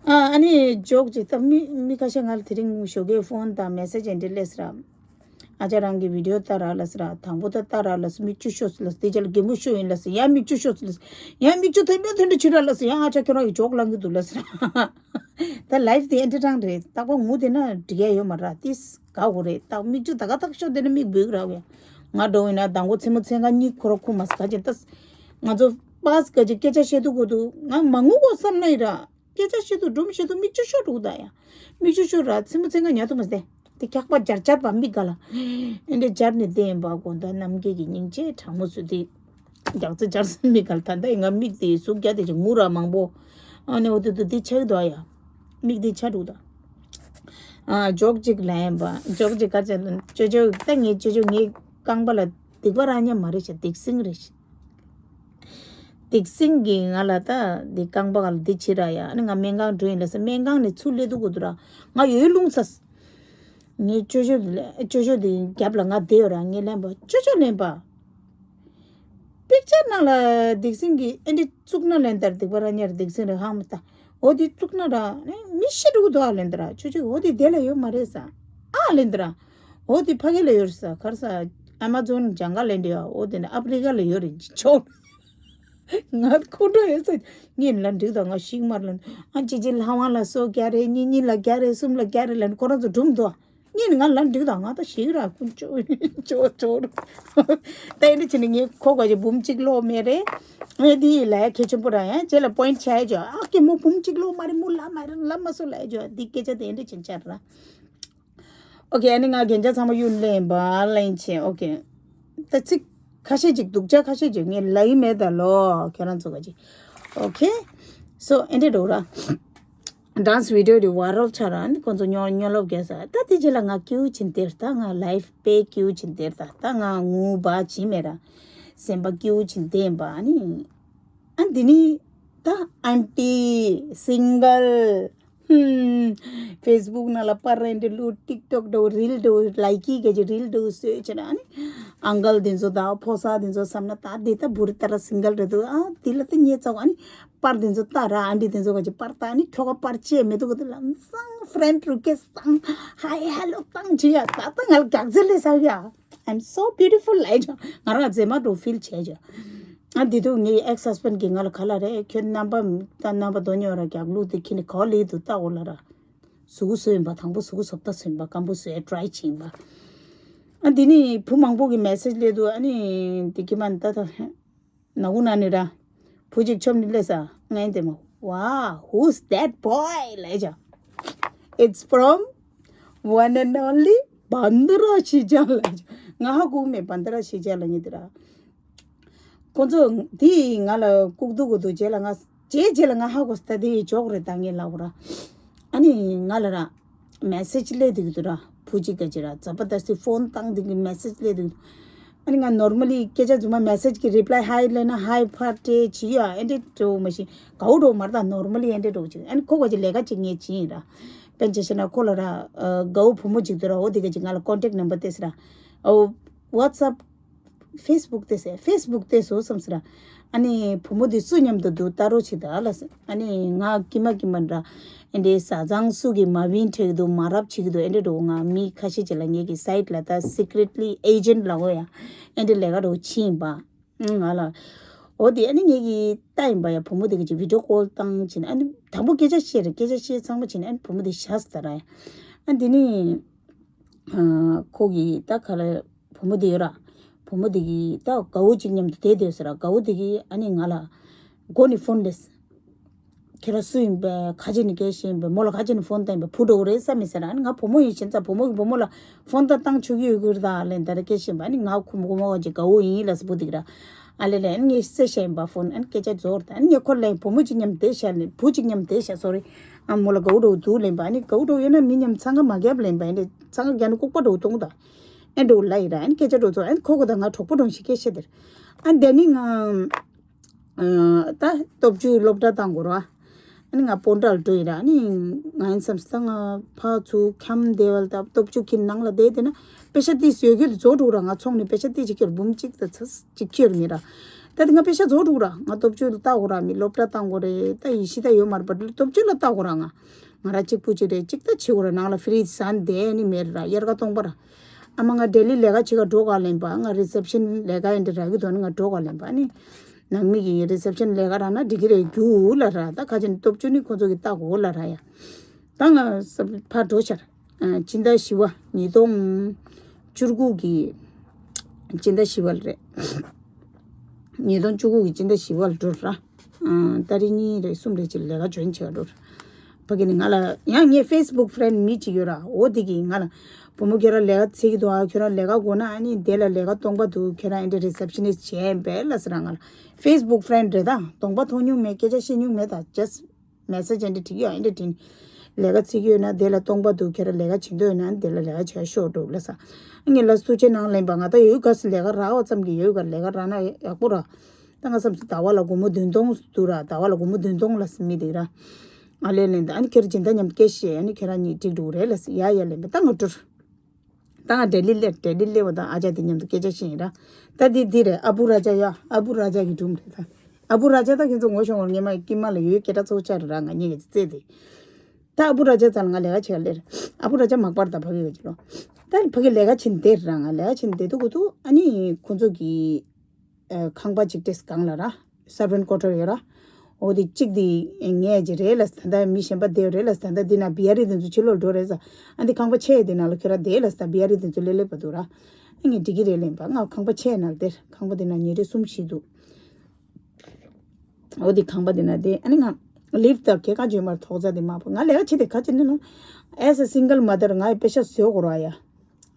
ཨ་ཨ་ནི་ཇོག་ཅིག་ད་མི་མི་ཁ་ཤས་ང་ལ་དེ་རིང་ཞོགས་ཀའི་ཕོན་དང་མེ་སེ་ཇི་འདི་སླེབས་ར། ཨ་ཅག་རང་གི་བི་ཌི་ཡོ་ལྟ་ར་ལ་སི་ར། དང་པོ་ད་ལྟ་ར་ལ་སི་མིག་ཆུ་ཤོར་སི་ལ་སི། དེ་ཅག་ལ་རྒན་པོ་ཤོ་ཡིན་ལ་སི་ཡང་མིག་ཆུ་ཤོར་སི་ལ་སི། ཡང་མིག་ཆུ་ཐོན་ཐོན་ཐོན་ཆུ་ར་ལ་སི། ཡང་ཨ་ཅག་ཁྱོད་རང་གི་ཇོག་ལང་གི་འདུག་ལ་སི་ར། ད་ལའིབ་དེ་ཨེན་ཊར་ཊེན་རེད། རྟག་པར་ངུ་བསྡད་ན་འགྲིག་ཡ་ཡོད་མ་རེད། ཏིས་དགའ་དགོས་རེད། ད་མིག་ཆུ་ད་ག་ཐག་ཤོར་བསྡད་ན་མིག་འབུད་ར་བས། ང་འགྲོ་ཡིན་ན་དང་པོ་མཚན་མོ་མཚན་ག་གཉིད་ཁོ་ར་ཁུག་མ་སི་ག་ཅིག་ད། ང་ཚོ་པཱ་སི་ག་ཅིག་སྐད་ཆ་བཤད་དུས་གོ་དུས་ང་མ་ངུ་གོ་བསམ་ན་ཡིན་ར། སྐད་ཆ་བཤད་དུས་སྒྲུང་བཤད་དུས་མིག་ཆུ་ཤོར་འགྲོ་གི་ད་ཡ། མིག་ཆུ་ཤོར་ར་མཚན་མོ་མཚན་ག་ཉལ་དུ་མ་སྟེ། དེ་འཁྱག་པ་འབྱར་འབྱར་བ་མིག་ག་ལ། ཨེ་འདྲ་འབྱར་ནས་བསྡད་ཡིན་པ་དགོངས་དག་རྣམ་རྒྱལ་གྱི་སྙིང་རྗེ་དྲང་མོ་བཟོས་ཏེ། རྒྱག་རྩེ་སྦྱར་སེམས་མི་གལ་ད་ལྟ་ཡི་ང་མིག་དེ་ཟུག་རྒྱ་དེ་ཅིག་ངུ་ར་མང་པོ། ཨ་ནི་འོ་དེ་དུ་དེ་ཆགས་འདུག་ཡ། མིག་དེ་ཆ་འདུག་ད། ཨ་ཇོག་ཅིག་ལ་ཡིན་པ་ཇོག་ཅིག་ག་ཅེ་ཅོ་ཅོ་ད་ངའི་ཅོ་ཅོ་ངའི་རྐང་པ་ལ་སྡིག་པ་རང་ཉམས་མ་རེད་ཤག་སྡིག་སྲིན་རེད་ཤག་སྡིག་སྲིན་གྱིས་ང་ལ་ད་འདི་རྐང་པ་ག་ལ་འདི་ཕྱི་ར་ཡ། ཨ་ནི་ང་སྨན་ཁང་འགྲོ་ཡིན་ལ་ས་སྨན་ཁང་ནས་ཚུར་སླེབས་དུས་གོ་དུས་ར་ང་ཡོད་ཡོད་རླུང་ཚ། ངའི་ཅོ་ཅོ་ཅོ་ཅོ་དེ་རྒྱབ་ལ་ང་བསྡད་ཡོད་ར། ངས་ལན་པ་ཅོ་ཅོ་ལན་པ། པིག་ཅར་ནང་ལ་སྡིག་སྲིན་གྱི་ཨེ་འདྲི་བཙུགས་ན་ལན་ལྟར་སྡིག་པ་ར་ཉར་སྡིག་སྲིན་རེ་ཧ་མ་ལྟ། འོ་དེ་བཙུགས་ན་ར་མི་ཤི་འགྲོ་གི་འདུག་ཨ་ལན་ལྟར་ཅོ་ཅོ་འོ་དེ་དེ་ལ་ཡོད་མ་རེད་ས། ཨ་ལན་ལྟར་འོ་དེ་ཕ་གི་ལ་ཡོད་རེད་ས། གར་ས་ཨ་མ་ཛོན་ཇང་ག་ལན་འདྲ་འོ་དེ་ནི་ཨ་ཕི་རི་ཀ་ལ་ཡོད་རེད་ཅོ། ང་ཁོ་འགྲོ་ཡོད་ས། ངས་ལ་འགྲིག་དང་ང་ཤིག་མར་ལ་ཨ་ཅི་ཅི་ལྷ་དབང་ལ་སོ་རྒྱ་རེད། གཉིས་གཉིས་ལ་རྒྱ་རེད། གསུམ་ལ་རྒྱ་རེད་ལ་ཁོ་རང་ཚོ་སྒྲུང་འདུག་ངས་ནི་ང་ལ་འགྲིག་དང་ང་ད་ཞིག་ར་ཀུན་ཅོ་ཅོ་ཅོ། ད་ཡིན་ན་ཕྱིན་ནི་ངས་ཁོ་ག་ཅི་འབུམ་གཅིག་ལོག་མེད་རེད། ངས་འདི་ཡི་ལ་ཡ་གལ་ཆེན་པོ་ར་ཡང་རྗེས་ལ་པོ་ཡིན་ཊི་ཆ་ཡ་ཅོ། ཨ་ཀེ་མོ་འབུམ་གཅིག་ལོག་མ་རེད། མོ་ལ་མ་རེད་ལ་མ་སོ་ལ་ཡ་ཅོ། འདི་སྐད་ཆ་དེ་ཡིན་ན་ཕྱིན་ཆ་ར། ཨོ་ཁེ། ཨ་ནི་ང་རྒན་ཆ་ཚང་མ་གཡུག་ལེན་པ་ལེན་ཆེ། ཨོ་ཁེ། ད་ཚིག་ཁ་ཤས་ཅིག་སྡུག་ཅག་ཁ་ཤས་ཅིག་ངས་ལ་ཡི་མེད་ད་ལོ་ཁྱེད་རང་ཚོ་ག་ཅིག་ཨོ་ཁེ། སོ་ཨེ་འདྲ་འགྲོ་ར། ཌན་སི་བི་ཌི་ཡོ་དེ་ཝའི་རལ་ཆགས་ར་ནི་ཁོང་ཚོ་སྨྱོ་སྨྱོ་ལོབ་རྒྱག་ས། ད་དེ་རྗེས་ལ་ང་སྐྱིད་པོ་ཕྱིན་དེར་ད་ང་ལའིབ་དཔེ་སྐྱིད་པོ་ཕྱིན་དེར་ད་ད་ང་ངུ་བ་བྱིན་མེད་ར། སེམས་པ་སྐྱིད་པོ་ཕྱིན་དེ་ཡིན་པ་ཨ་ནི། ཨ་འདི་ནི་ད་ཨན་ཊི་སིང་གལ། ཧུམ། ཕེ་སི་བུག་ནང་ལ་པར་རེ་འདྲ་བླུག་ཊིག་ཊོག་འདྲ་བོ་རིལ་འདྲ་བོ་ལའི་ཀི་ག་ཅིག་རིལ་འདྲ་བོ་བཟོས་བྱས་ན་ཨ་ནི་ཨང་ཀལ་འདི་ཚོ་དང་ཕོ་གསར་འདི་ཚོ་བསམ་ན་ད་འདི་ད་བུ་རི་ཏ་ར་སིང་གལ་རེད་འདུག་ཨ་འདི་ལ་ད་ཉེ་ཚ་བ་ཨ་ནི་པར་འདི་ཚོ་ལྟ་ར། ཨན་ཊི་འདི་ཚོ་ག་ཅིག་པར་ལྟ་ཨ་ནི་ཁྱོ་ག་པར་ཅེས་མེད་འདུག་ག་དེ་ལམ་སང་ཕ་རེན་ཌི་རི་ཀུ་ཨེ་སི་ཊི་བཏང་ཧའི་ཧེ་ལོ་བཏང་བྱས་ཡ། ད་ལྟ་ང་ལ་རྒྱག་རྩལ་ལས་ཚར་ཡ། I'm so beautiful ལབ་ཀྱང་ང་རང་མཛེས་མ་འགྲོ་ཕིལ་བྱས་ཀྱང་། ཨ་འདི་དུས་ངའི་ཨེག་སི་ཧས་བྷེན་གྱིས་ང་ལ་ག་ལ་རེད། ཁྱོད་རྣམ་པ་ད་རྣམ་པ་དོ་ཉོ་ར་རྒྱག་ལུགས་དེ་ཁྱེད་ནི་ག་ལེ་དུ་ལྟ་འོ་ལ་ར། གཟུགས་བཟོས་ཡིན་པ་དང་པོ་གཟུགས་བཟོ་ལྟ་བཟོས་ཡིན་པ་སྐམ་པོ་བཟོས་ཡ་ཊི་རའི་བྱས་ཡིན་པ། ཨ་འདི་ནི་བུ་མང་པོ་གི་མེ་སེ་ཇི་སླེབས་འདུག་ཨ་ནི་འདི་ཁྱི་མ་ནི་ད་ད། ནག་པོ་ན་ནི་ར། བུ་གཅིག་ཆོམ་ནི་སླེབས་ས་ངའི་འདེམས་མ། Wow, who's that boy? ལབ་ཀྱང་། It's from one and only བན་དེ་ར་ཤི་ཅང་ལབ་ཀྱང་། ང་ཧ་གོ་མེད་བན་དེ་ར་ཤི་ཅང་ལབ་ངེས་དེ་ར། ཁོ་ཚོ་དེ་ང་ལ་ལྐུགས་འདུག་གོ་འདུག་རྗེས་ལ་ང་། རྗེས་རྗེས་ལ་ང་ཧ་གོ་ས་ད་དེ་ཇོག་རེད་ད་ངས་ལབ་གོ་ར། ཨ་ནི་ང་ལ་ར། མེ་སེ་ཇི་སླེབས་འདུག་གི་འདུག་ར། བུ་གཅིག་ག་ཅིག་ར་ཛ་བར་དསྟི་ཕོན་བཏང་འདུག་གི་མེ་སེ་ཇི་སླེབས་འདུག་ཨ་ནི་ང་ནོར་མ་ལི་སྐད་ཆ་རྫུན་མ་མེ་སེ་ཇི་གི་རི་པ་ལའི་ཧའི་ལབ་ན་ཧའི་ཕར་སྤྲད་བྱེད་ཡ་ཨེ་འདྲས་འགྲོ་མ་ཤེས་གའུ་འགྲོ་མར་ད་ནོར་མ་ལི་ཨེ་འདྲས་འགྲོ་ཅིག་ཨ་ནི་ཁོ་ག་ཅིག་ལས་ཀ་ཅིག་ངས་བྱེད་ཡིན་ར། དཔེ་ཆ་བཤད་ན་ཁོ་ལ་ར་དགའ་བོ་བུ་མོ་ཅིག་འདུག་ར། འོ་དེ་ག་ཅིག་ང་ལ་ཀོན་ཊེག་ནམ་བར་སྟེར་ཟེར་ར། འོ་ཝ་ཊི་སི་ཨེབ། ཕེ་སི་བུག་སྟེར་ཟེར། ཕེ་སི་བུག་སྟེར་སོང་བསམ་ཟེར་ར། ཨ་ནི་བུ་མོ་དེ་སུ་མཉམ་དུ་འདུག་ལྟ་རོགས་བྱེད་ད་ལ་ཟེར། ཨ་ནི་ང་ཀི་མ་ཀི་མ་འདྲ། ཨེ་འདྲའི་བཟའ་ཚང་སུ་གི་མ་བིན་བྲེག་འདུག་མ་རབས་བྱེད་ཀྱི་འདུག་ཨེ་འདྲ་འགྲོ། ང་མི་ཁ་ཤས་ཅིག་ལ་ངེད་ཀྱི་སའིཊ་ལ་ད་སི་ཀི་རེཊ་ལི་ཨེ་ཇེན་ལ་འོ་ཡ། ཨེ་འདྲ་ལས་ཀ་འགྲོ་ཕྱིན་པ། ང་ལ། འོ་དེ་ཨ་ནི་ངེད་ཀྱི་ལྟ་ཡིན་པ་ཡ། བུ་མོ་དེ་གི་ཅིག་བི་ཌི་ཡོ་ཀོལ་བཏང་ཕྱིན། ཨ་ནི་དང་པོ་སྐད་ཆ་བཤད་རེད། སྐད་ཆ་བཤད་ཚང་མ་ཕྱིན། ཨ་ནི་བུ་མོ་དེ་ཤ་སྟ་ར་ཡ། ཨ་དེ་ནི། ཨ་ཁོ་གི་ད་ག་ལ་བུ་མོ་དེ་ཡོད་ར། བུ་མོ་དེ་གི་ད་དགའ་བོ་ཅིག་མཉམ་དུ་བསྡད་བསྡད་ཟེར་ར། དགའ་བོ་དེ་གི་ཨ་ནི་ང་ལ་མགོ་ནས་ཕོན་ལས། ཁྱེད་རང་སུ་ཡིན་པས། ག་བྱས་ནས་སྐད་བཤད་ཡིན་པས། མོ་ལ་ག་བྱས་ནས་ཕོན་བཏང་ཡིན་པས། བུ་འགྲོ་གི་རེད་བསམ་མི་ཟེར་ར། ཨ་ནི་ང་བུ་མོ་ཡིན་ཕྱིན་ཙང་བུ་མོ་གི་བུ་མོ་ལ་ཕོན་ད་བཏང་ཆོག་གི་ཡོད་གི་རེད་ད་ལན་ད་ར་སྐད་བཤད་ཡིན་པས། ཨ་ནི་ང་ཁོ་མོ་གོ་མོ་ག་ཅིག་དགའ་བོ་ཡིན་ལ་སི་བུ་དེ་གི་ར། ཨ་ལེ་ལེ་ཨ་ནི་ངས་སེ་བཤད་ཡིན་པ་ཕོན། ཨ་ནི་སྐད་ཆ་རྫོགས་རེད། ཨ་ནི་ངས་ཁོ་ལ་བུ་མོ་ཅིག་མཉམ་བསྡད་ཤག་ལེ། བུ་ཅིག་མཉམ་བསྡད་ཤག་སོ་རི། ཨ་མོ་ལ་དགའ་བོ་འགྲོ་འདུག་ལེན་པ། ཨ་ནི་དགའ་བོ་འགྲོ་ཡོད་ན་མི་མཉམ་འཚང་ཁ་མ་རྒྱབ་ལེན་པ། ཨ་ནི་འཚང་ཁ་རྒྱབ་ན་ལྐུགས་པ་འགྲོ་གཏོང་ད། ཨེ་འགྲོ་ལ་ཡི་ར། ཨ་ནི་སྐད་ཆ་འགྲོ་ཚོ། ཨ་ནི་ཁོ་གོ་ད་ང་གྲོགས་པོ་འགྲོ་ཞིག་སྐད་བཤད་དེར། ཨ་ནི་དེ་ནི་ང་ཨ་ད་སྟོབས་བཅུ་སློབ་གྲྭ་བཏང་དགོས་ར། ཨ་ནི་ང་སྤོན་ཊ་ལ་འགྲོ་ཡི་ར། ཨ་ནི་ང་ཡིན་བསམ་སི་ད་ང་ཕ་ཚུ་ཁམས་བདེ་བ་ལ་ད་སྟོབས་བཅུ་ཁྱིམ་ནང་ལ་བསྡད་དེ་ན་པེ་ཤ་ཏིས་ཡོད་རྒྱུ་དེ་རྫོགས་འགྲོ་ར། ང་ཚོང་ནས་པེ་ཤ་ཏིས་ཅིག་ཁྱེར་འབུམ་གཅིག་ད་ཚ་ཅིག་ཁྱེར་མི་ར། ད་དེ་ང་པེ་ཤ་རྫོགས་འགྲོ་ར། ང་སྟོབས་བཅུ་ལ་ལྟ་དགོས་ར། མི་སློབ་གྲྭ་བཏང་དགོས་རེད། ད་ཡི་ཤི་ད་ཡོད་མ་རེད་པ། སྟོབས་བཅུ་ལ་ལྟ་དགོས་ར། ང་ང་ར་གཅིག་པུ་ཅིག་རེད། གཅིག་ད་བྱེད་དགོས་ར། ནང་ལ་ཕི་རིཇ་ཟ་བསྡད་ནི་མེད་ར། དབྱར་ཁ་སྟོང་པ་ར། ཨ་མ་ང་ལྡི་ལི་ལས་ཀ་བྱེད་ག་འགྲོ་ག་ལེན་པ། ང་རི་སེབ་ཤན་ལས་ཀ་ཡིན་འདྲ་རག་གི་འདུག་ནི་ང་འགྲོ་ག་ལེན་པ། ཨ་ནི་ནང་མི་གི་རི་སེབ་ཤན་ལས་ཀ་རག་ན་འགྲིག་གི་རེད་རྒྱུ་ལ་ར། ད་ཁ་ཅིག་ནི་སྟོབས་བཅུ་ནི་ཁོ་ཚོ་གི་ལྟ་དགོས་ལ་ར་ཡ། ད་ང་ས་ཕར་འགྲོ་ཤར། ཨ་སྤྱི་ཟླ་བཞི་པ་ཉིས་སྟོང་བཅུ་དགུ་གི་སྤྱི་ཟླ་བཞི་པ་ལ་རེད། ཉིས་སྟོང་བཅུ་དགུ་གི་སྤྱི་ཟླ་བཞི་པ་ལ་འགྲོ་ར། ཨ་ཏ་རིག་གཉིས་རེད་གསུམ་རེད་ཅིག་ལས་ཀ་ཇོ་ཡིན་བྱེད་ག་འགྲོ་ར། ཕ་གི་ནི་ང་ལ་ཡང་ངའི་ཕེ་སི་བུག་ཕི་རེན་མི་ཅིག་ཡོད་ར། འོ་དེ་གིས་ང་ལ་བུ་མོ་ཁྱོད་རང་ལས་ཀ་བྱེད་ཀྱི་འདུག་ཨ། ཁྱོད་རང་ལས་ཀ་དགོས་ན་ཨ་ནི་དེ་ལ་ལས་ཀ་སྟོང་པ་འདུག་ཁྱོད་རང་ཨེ་འདྲ་རི་སེབ་ཤ་ནིསི་བྱས་ཡིན་པས་ལ་ཟེར་ར། ང་ལ་ཕེ་སི་བུག་ཕི་རེན་རེད་ད། གདོང་པ་མཐོང་མྱོང་མེད། སྐད་ཆ་བཤད་མྱོང་མེད་ད། ཇས་མེ་སེ་ཇི་ཨེ་འདྲ་བྲིས་ཡོད། ཨེ་འདྲ་བྲིས་ནས་ལས་ཀ་བྱེད་ཀྱི་ཡོད་ན་དེ་ལ་སྟོང་པ་འདུག་ཁྱོད་རང་ལས་ཀ་བྱེད་འདོད་ཡོད་ན་དེ་ལ་ལས་ཀ་བྱེད་ཤོག་འགྲོ་ལ་ས། ངས་ལ་སུ་ཆེ་ནང་ལེན་པ་ང་ད་ཡོད་ག་སི་ལས་ཀ་རག་པ་ཙམ་གྱི་ཡོད་ག་ལས་ཀ་རག་ན་ཡག་པོ་ར། ད་ང་བསམ་སི་ཟླ་བ་ལ་སྒོར་མོ་བདུན་སྟོང་འདུག་ར། ཟླ་བ་ལ་སྒོར་མོ་བདུན་སྟོང་ལ་སི་མི་འདུག་ར། ཨ་ལས་ལེན་ད་ཨ་ནི་ཁྱེར་སྦྱིན་བདག་མཉམ་སྐད་བཤད་ཨ་ནི་ཁྱེད་རང་གཉིས་འགྲིག་འགྲོ་རེད་ལ་སི་ཡ་ཡ་ལེན་པ་ད་ང་འགྲོ། ད་ང་ལྡི་ལི་སླེབས། ལྡི་ལི་སླེབས་པ་དང་ཨ་ཅག་དེ་མཉམ་དུ་སྐད་ཆ་བཤད་ཡིན་ར། ད་འདི་འདི་རེད། ཨ་བུ་ར་ཇ་ཡ། ཨ་བུ་ར་ཇ་གི་སྒྲུང་རེད་ད། ཨ་བུ་ར་ཇ་ད་ཁྱེད་ཚོ་ངོ་ཤོང་བར་ངས་མ་ཀི་མ་ལ་ཡོད་སྐད་གྲགས་ཚོགས་ཆ་རེད་ར། ང་གཉིས་ཀྱི་རྩེ་དེ། ད་ཨ་བུ་ར་ཇ་ཚ་ལ་ང་ལས་ཀ་བྱེད་ལེར། ཨ་བུ་ར་ཇ་མག་པར་ད་ཕ་གི་ཡོད་ཀྱི་ལོ། ད་ཕ་གི་ལས་ཀ་བྱེད་འདེར་ར། ང་ལས་ཀ་བྱེད་འདེར་དུ་གུ་དུ་ཨ་ནི་ཁོང་ཚོ་གི་ཨ་ཁང་པ་གཅིག་སྤྲད་གང་ལ་ར། སར་བན་ཀོ་ཊར་ཡོད་ར། འོ་དེ་གཅིག་དེ་ངས་ཀྱི་རེད་ལ་ད་ལྟ་མི་གཞན་པ་བསྡད་རེད་ལ་ད་ལྟ་འདི་ན་བི་ཨ་རི་དེ་ཚོ་ཕྱི་ལོགས་འགྲོ་རེད་ས། ཨ་འདི་ཁང་པ་ཆེ་དེ་ནང་ལ་ཁྱོད་ར་བསྡད་ལ་ད་བི་ཨ་རི་དེ་ཚོ་ལེ་ལེ་བ་འདུག་ར། ཨ་ངས་འགྲིག་གི་རེད་ལེན་པ་ང་ཁང་པ་ཆེ་ནང་བསྡད་ཁང་པ་དེ་ན་ཉིན་རེ་གསུམ་བཞི་འདུག་འོ་དེ་ཁང་པ་དེ་ན་བསྡད་ཨ་ནི་ང་ལིབ་ད་ཁྱེད་ཀ་འཇོན་མར་ཐོག་ཚ་དེ་མ་ཕོ་ང་ལས་ཀ་བྱེད་དེ་ཁ་ཅི་ནི་ན། As a single mother ང་ཡི་པེ་ཤ་བཟོ་དགོས་ར་ཡ།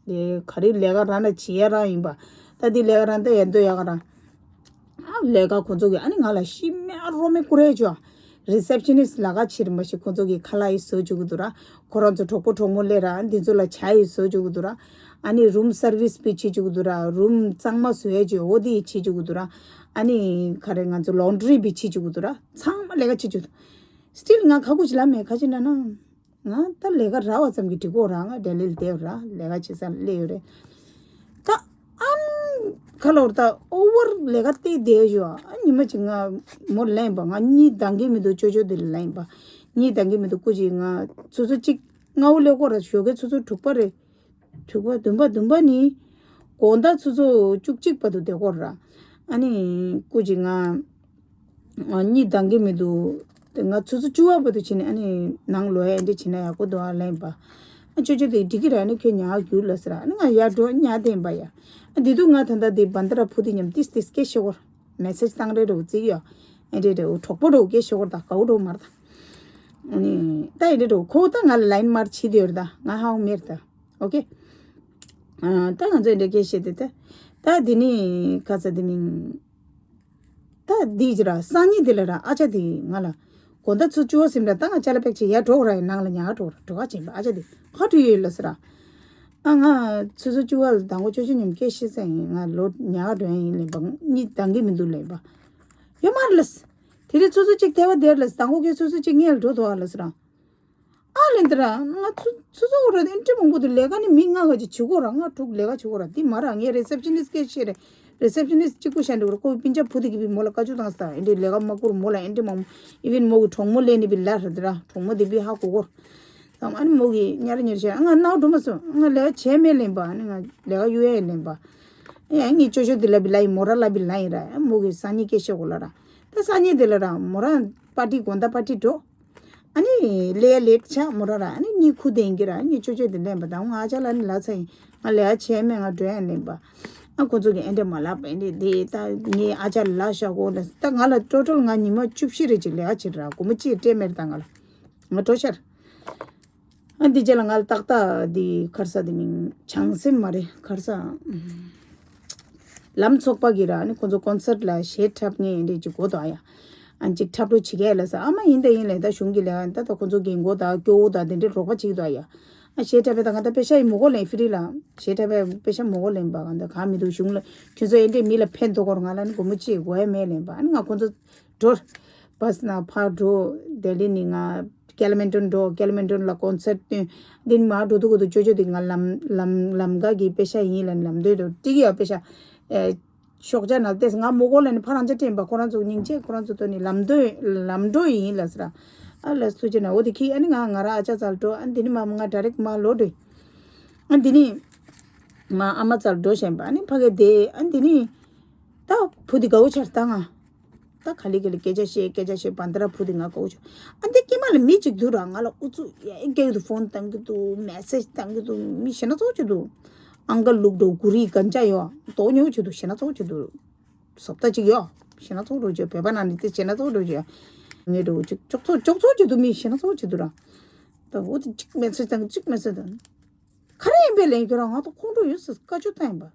དེ་ག་རེ་ལས་ཀ་རང་ལ་བྱེད་ཡ་རང་ཡིན་པ། ད་དེ་ལས་ཀ་རང་ད་ཡན་དོ་ཡ་ག་རང་། ཨ་ལས་ཀ་ཁོ་ཚོ་གི་ཨ་ནི་ང་ལ་ཤི་མེ་ཨ་རོ་མེ་ཀུ་རེ་ཅོ། རི་སེབ་ཤ་ནིསི་ལ་ཀ་ཕྱིར་མ་ཤི་ཁོ་ཚོ་གི་ཁ་ལག་ཡི་བཟོ་བཅུག་གི་འདུག་ར། ཁོ་རང་ཚོ་གྲོགས་པོ་གྲོགས་མོ་སླེབས་ར་འདི་ཚོ་ལ་ཇ་ཡི་བཟོ་བཅུག་གི་འདུག་ར། ཨ་ནི་རུམ་སར་ཝིས་བི་བྱེད་བཅུག་གི་འདུག་ར། རུམ་གཙང་མ་བཟོ་ཡ་ཅོ་འོ་དེ་ཡི་བྱེད་བཅུག་གི་འདུག་ར། ཨ་ནི་ག་རེ་ང་ཚོ་ལོན་ཌི་རི་བི་བྱེད་བཅུག་གི་འདུག་ར། ཚང་མ་ལས་ཀ་བྱེད་བཅུག་འདུག་སི་ཊིལ་ང་ཁ་ཁུ་ཅི་ལ་མེད་ཁ་ཅི་ན་ན། ང་ད་ལས་ཀ་རག་པ་ཙམ་གྱིས་འགྲིག་གོ་ར། ང་ལྡི་ལི་ལ་བསྡད་ཡོད་ར། ལས་ཀ་བྱེད་ས་ལ་སླེབས་ཡོད་རེད། ད་ཨམ་ཁ་ལོར་ད་ཨོ་ཝར་ལས་ཀ་བལྟས་བསྡད་ཡོད། ཨ་ཉི་མ་གཅིག་ང་མོ་ལེན་པ་ང་གཉིད་འདང་གི་མི་འདུག་ཅོ་ཅོ་དེ་ལ་ལེན་པ་གཉིད་འདང་གི་མི་འདུག་སྐུ་མཁྱེན་ང་ཆུ་ཚོད་གཅིག་སྔ་བོ་སླེབས་གོ་ར། ཞོགས་ཀའི་ཆུ་ཚོད་དྲུག་པ་རེད། དྲུག་པ་བདུན་པ་བདུན་པ་ནི་དགོང་དག་ཆུ་ཚོད་བཅུ་གཅིག་བར་དུ་བསྡད་གོ་ར། ཨ་ནི་སྐུ་མཁྱེན་ང་ཨ་གཉིད་འདང་གི་མི་འདུག་དེ་ང་ཆུ་ཚོད་བཅུ་པ་བར་དུ་ཕྱིན་ནས་ཨ་ནི་ནང་ལོག་ཡ་འདི་བྱེད་ན་ཡག་པོ་འདུག་ཨ་ལེན་པ། ཨ་ཅོ་ཅོ་དེ་འགྲིག་གི་ར། ཨ་ནི་ཁྱོད་ཉལ་རྒྱུགས་ལ་ཟེར། ཨ་ནི་ང་ཡར་འགྲོ་ཉལ་བསྡད་པ་ཡ། ཨ་འདི་དུས་ང་ད་ལྟ་འདི་བན་ད་ར་བུ་དེ་མཉམ་ཏིས་ཏིས་སྐད་ཤོར་མེ་སེ་ཇི་བཏང་རེ་རོ་བརྩི་ཡ། ཨེ་འདྲེ་རེ་གྲོགས་པོ་རོ་སྐད་ཤོར་ད་གའུ་རོ་མར་ད། ཨ་ནི་ད་ཨེ་འདྲེ་རོ་ཁོ་ད་ང་ལ་ལ་ཡིན་མར་ཕྱི་དེ་ཡོད་ད་ང་ཧའོ་མེར་ད། ཨོ་ཁེ། ཨ་ད་ང་ཚོ་ཨེ་འདྲེ་སྐད་བཤད་དེ་ད། ད་འདི་ནི་ཁ་ཚ་འདི་མིན། ད་འདི་ཅི་ར་སང་ཉིན་འདི་ལ་ར་ཨ་ཅག་འདི་ང་ལ་དགོང་དག་ཆུ་བཅུ་པ་ཟིན་ར། ད་ང་ཅ་ལ་པེག་ཅིག་ཡར་འགྲོ་ར་ཡིན། ནང་ལ་ཉལ་འགྲོ་ར་འགྲོ་ག་ཅིག་ཨ་ཅག་འདི་ཧ་ཊུ་ཡོད་ལ་ཟེར་ར། ཨ་ང་ཆུ་ཚོད་བཅུ་པ་ལ་དང་པོ་ཅོ་ཅོ་མཉམ་སྐད་བཤད་ས་ཡིན། ང་ལོ་ཉལ་འགྲོ་ཡ་ཡིན་ལེན་པ་གཉིད་འདང་གི་མི་འདུག་ལེན་པ་ཡོད་མ་རེད་ལ་ཟེར། དེ་རིང་ཆུ་ཚོད་གཅིག་ཐལ་བ་དེར་ལ་ཟེར། དང་པོ་ཁའི་ཆུ་ཚོད་གཅིག་ངས་ལ་འགྲོ་ཐུབ་ཨ་ལ་ཟེར་ར། ཨ་ལེ་འདི་ར་ང་ཚོ་ཚོ་ཚོ་ར་ཨེ་འདྲ་མང་པོ་འདུག་ལས་ཀ་ནི་མི་ལྔ་ག་ཅིག་བྱེད་དགོས་ར། ལྔ་དྲུག་ལས་ཀ་བྱེད་དགོས་ར། འདི་མ་ར་ངའི་རི་སེབ་ཤི་ནིས་སྐད་ཆ་རེད། རི་སེབ་ཤི་ནིས་གཅིག་པུ་ཤ་འདྲ་བོ་ར། ཁོ་སྤུན་ཆ་བུ་དེ་གི་བི་མོ་ལ་བཀའ་ཆོས་བཏང་ས་ཨེ་འདྲ་ལས་ཀ་མ་བསྐུར་མོ་ལ་ཨེ་འདྲ་མང་པོ། ཨི་ཝན་མོ་གི་གྲོགས་མོ་ལས་ནི་བི་ལ་ར་འདི་ར་གྲོགས་མོ་དེ་བི་ཧ་གོ་གོ། ཨ་ནི་མོ་གི་ཉར་ཉར་བྱས་ང་ནག་འགྲོ་མ་སོང་། ང་ལས་ཀ་བྱས་མེད་ལེན་པ། ཨ་ནི་ང་ལས་ཀ་གཡུག་ཡས་ལེན་པ། ཡ་ངའི་ཅོ་ཅོ་དེ་ལ་བི་ལ་ཡི་མོ་ར་ལ་བི་ལ་ཡི་ར། མོ་གི་སང་ཉིན་སྐད་ཆ་གོ་ལ་ར། ད་སང་ཉིན་དེ་ལ་ར་མོ་ར་པར་ཊི་དགོང་དག་པར་ཊི་འགྲོ། ཨ་ནི་ལས་ཀ་ལེཊ་ཆགས་མོ་ར་ར། ཨ་ནི་གཉིད་ཁུག་བསྡད་ཀྱི་ར། ཨ་ནི་ཅོ་ཅོ་དེ་ལེན་པ་དང་ང་ཨ་ཅག་ལ་ནི་ལབ་ཚར་ཡིན། ང་ལས་ཀ་བྱས་མེད། ང་འགྲོ་ཡས་ལེན་པ། ཨ་ཁོ་ཚོ་གི་ཨེ་འདྲ་མ་ལབ་པ་ཨེ་འདྲ་དེ་ད་ངའི་ཨ་ཅག་ལ་ལབ་ཤག་གོ་ལ། ད་ང་ལ་ཊོ་ཊལ་ང་ཉི་མ་བཅུ་བཞི་རེ་ཅིག་ལས་ཀ་བྱེད་ར། སྒོར་མོ་གཅིག་སྤྲད་མེད་ད་ང་ལ། ང་འགྲོ་ཤར། ཨ་འདི་རྗེས་ལ་ང་ལ་ཏག་ཏག་འདི་ཁར་ས་འདི་མིང་བྱང་སེམས་མ་རེད་ཁར་ས། ལམ་ཚོགས་པ་གི་ར་ནི་ཁོ་ཚོ་ཀོན་སར་ལ་གཞས་འཁྲབ་མཁན་འདི་ཅིག་གོ་དོ་ཡ། ཨ་ཅིག་འཁྲབ་རོགས་བྱེད་ཀྱི་ལ་ས། ཨ་མ་ཡིན་ད་ཡིན་ལ་ད་གཞུང་གི་ལས་ད་ད་ཁོ་ཚོ་རྒན་གོག་ད་སྐྱོ་བོ་ད་དེ་འདྲའི་རོགས་པ་བྱེད་ཀྱི་དོ་ཡ། ཨ་གཞས་འཁྲབ་པའི་ད་ང་ད་པེ་ཤ་ཡི་མོ་གོ་ལེན་ཧྥི་རི་ལ། གཞས་འཁྲབ་པའི་པེ་ཤ་མོ་གོ་ལེན་པ་གང་ད་གང་མི་འདུག་གཞུང་ལ་ཁྱོད་ཚོ་ཨེ་འདྲའི་མི་ལ་ཕན་ཐོགས་གོ་ར། ང་ལ་ནི་སྒོར་མོ་གཅིག་དགོས་ཡ་མེད་ལེན་པ། ཨ་ནི་ང་ཁོ་ཚོ་འགྲོ། བྷ་སི་ནང་ཕར་འགྲོ། ལྡི་ལི་ནས་ང་ཀེ་ལི་མན་ཊོན་འགྲོ། ཀེ་ལི་མན་ཊོན་ལ་ཀོན་སར་ཊི་སྟོན། འདི་ནས་མར་འགྲོ་དུས་གོ་དུས་ཅོ་ཅོ་འདི་ང་ལམ་ལམ་ལམ་ཀ་གི་པེ་ཤ་ཡིན་ལ་ལམ་འདོད་དུ་ཏི་གི་ཡ་པེ་ཤ། ཨེ་ཤོག་ཇ་ནང་ལྟས་ང་མོ་གོ་ལ་ནི་ཕ་རང་ཅག་དྲན་པ་ཁོ་རང་ཚོ་སྙིང་རྗེ་ཁོ་རང་ཚོ་ཐོག་ནས་ལམ་འགྲོ་ལམ་འགྲོ་ཡིན་ལ་ཟེར། ཨ་ལ་སུ་ཅི་ན་འོ་དེ་ཁྱི་ཨ་ནི་ང་ང་ར་ཨ་ཅག་ཚལ་འགྲོ། ཨ་འདི་ནི་མ་ང་ཌའི་རེག་མ་ལོ་འགྲོ། ཨ་འདི་ནི་མ་ཨ་མ་ཚལ་འགྲོ་བཞིན་པ། ཨ་ནི་ཕ་གི་དེ་ཨ་འདི་ནི་ད་བུ་དེ་དགའ་བོ་ཆར་ད་ང་། ད་ག་ལེ་ག་ལེ་སྐད་ཆ་བཤད་སྐད་ཆ་བཤད་བན་དར་བུ་དེ་ང་དགའ་བོ་བྱུང་། ཨ་འདི་དཀྱིལ་མ་ལ་མི་གཅིག་འདུག་ར། ང་ལ་ཨུ་ཚུགས་ཡ་ཨེ་སྐད་དུ་ཕོན་བཏང་གི་འདུག་མེ་སེ་ཇི་བཏང་གི་འདུག་མི་ཞེ་ན་ཚོགས་ཀྱི་འདུག་ཨང་ཀལ་ལུག་འགྲོ་གུ་རི་གན་ཅ་ཡོ་དོ་ཉོ་བྱེད་འདུག་ཞེ་ན་ཚོགས་ཀྱི་འདུག་སོབ་ད་ཅིག་ཡོ་ཞེ་ན་ཚོགས་འགྲོ་བྱེད་བོད་པ་ན་ནི་དེ་ཞེ་ན་ཚོགས་འགྲོ་བྱེད་ངས་འགྲོ་ཅིག་ཅོག་ཚོགས་ཅོག་ཚོགས་ཀྱི་འདུག་མི་ཞེ་ན་ཚོགས་ཀྱི་འདུག་ར། ད་འོ་དེ་གཅིག་མེ་སེ་ཇི་བཏང་གཅིག་མེ་སེ་ཇི་བཏང་། ག་རེ་ཡིན་པས་ལན་ཁྱོད་རང་ང་ད་ཁོང་ཁྲོ་ཡོད་ཟེར་བཀའ་ཆོས་བཏང་ཡིན་པ།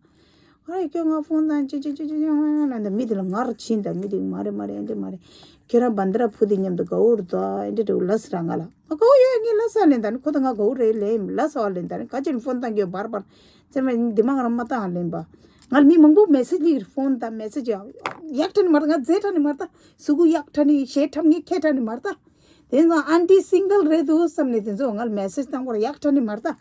ང་རེ་ཁྱོད་ང་ཕོན་བཏང་ཅི་ཅི་ཅི་ཅི་ཅི་ལ་འདི་མི་དེ་ལ་ངར་ཕྱིན་ད་མི་དེ་མ་རེད་མ་རེད་འདི་མ་རེད། ཁྱོད་རང་བན་དར་བུ་དེ་མཉམ་དུ་དགའ་བོ་རེད་ད་འདི་འདྲ་ལ་ཟེར་ང་ལ་ང་དགའ་བོ་ཡོད་ངས་ལ་ཟ་ལེན་ད་ནི་ཁོ་ད་ང་དགའ་བོ་རེད་ལེ་ལ་ཟ་བ་ལེན་ད་ནི་ག་ཅི་ནི་ཕོན་བཏང་གི་ཡོད་བར་བར་ཚེ་མ་འདི་མ་ང་རང་མ་བཏང་ལེན་པ། ང་ལ་མི་མང་པོ་མེ་སེ་ཇི་ལིག་ཕོན་ད་མེ་སེ་ཇི་ཡག་ཁྲ་ནི་མ་རེད་ང་རྫས་ཁྲ་ནི་མ་རེད་ད་སུ་གུ་ཡག་ཁྲ་ནི་ཞེ་ཁྲ་ངས་ཁྱད་ཁྲ་ནི་མ་རེད་ད། དེ་ནས་ཨན་ཊི་སིང་གལ་རེད་འདུག་བསམ་ནས་དེ་ཚོ་ང་ལ་མེ་སེ་ཇི་བཏང་བར་ཡག་ཁྲ་ནི་མ་རེད་ད།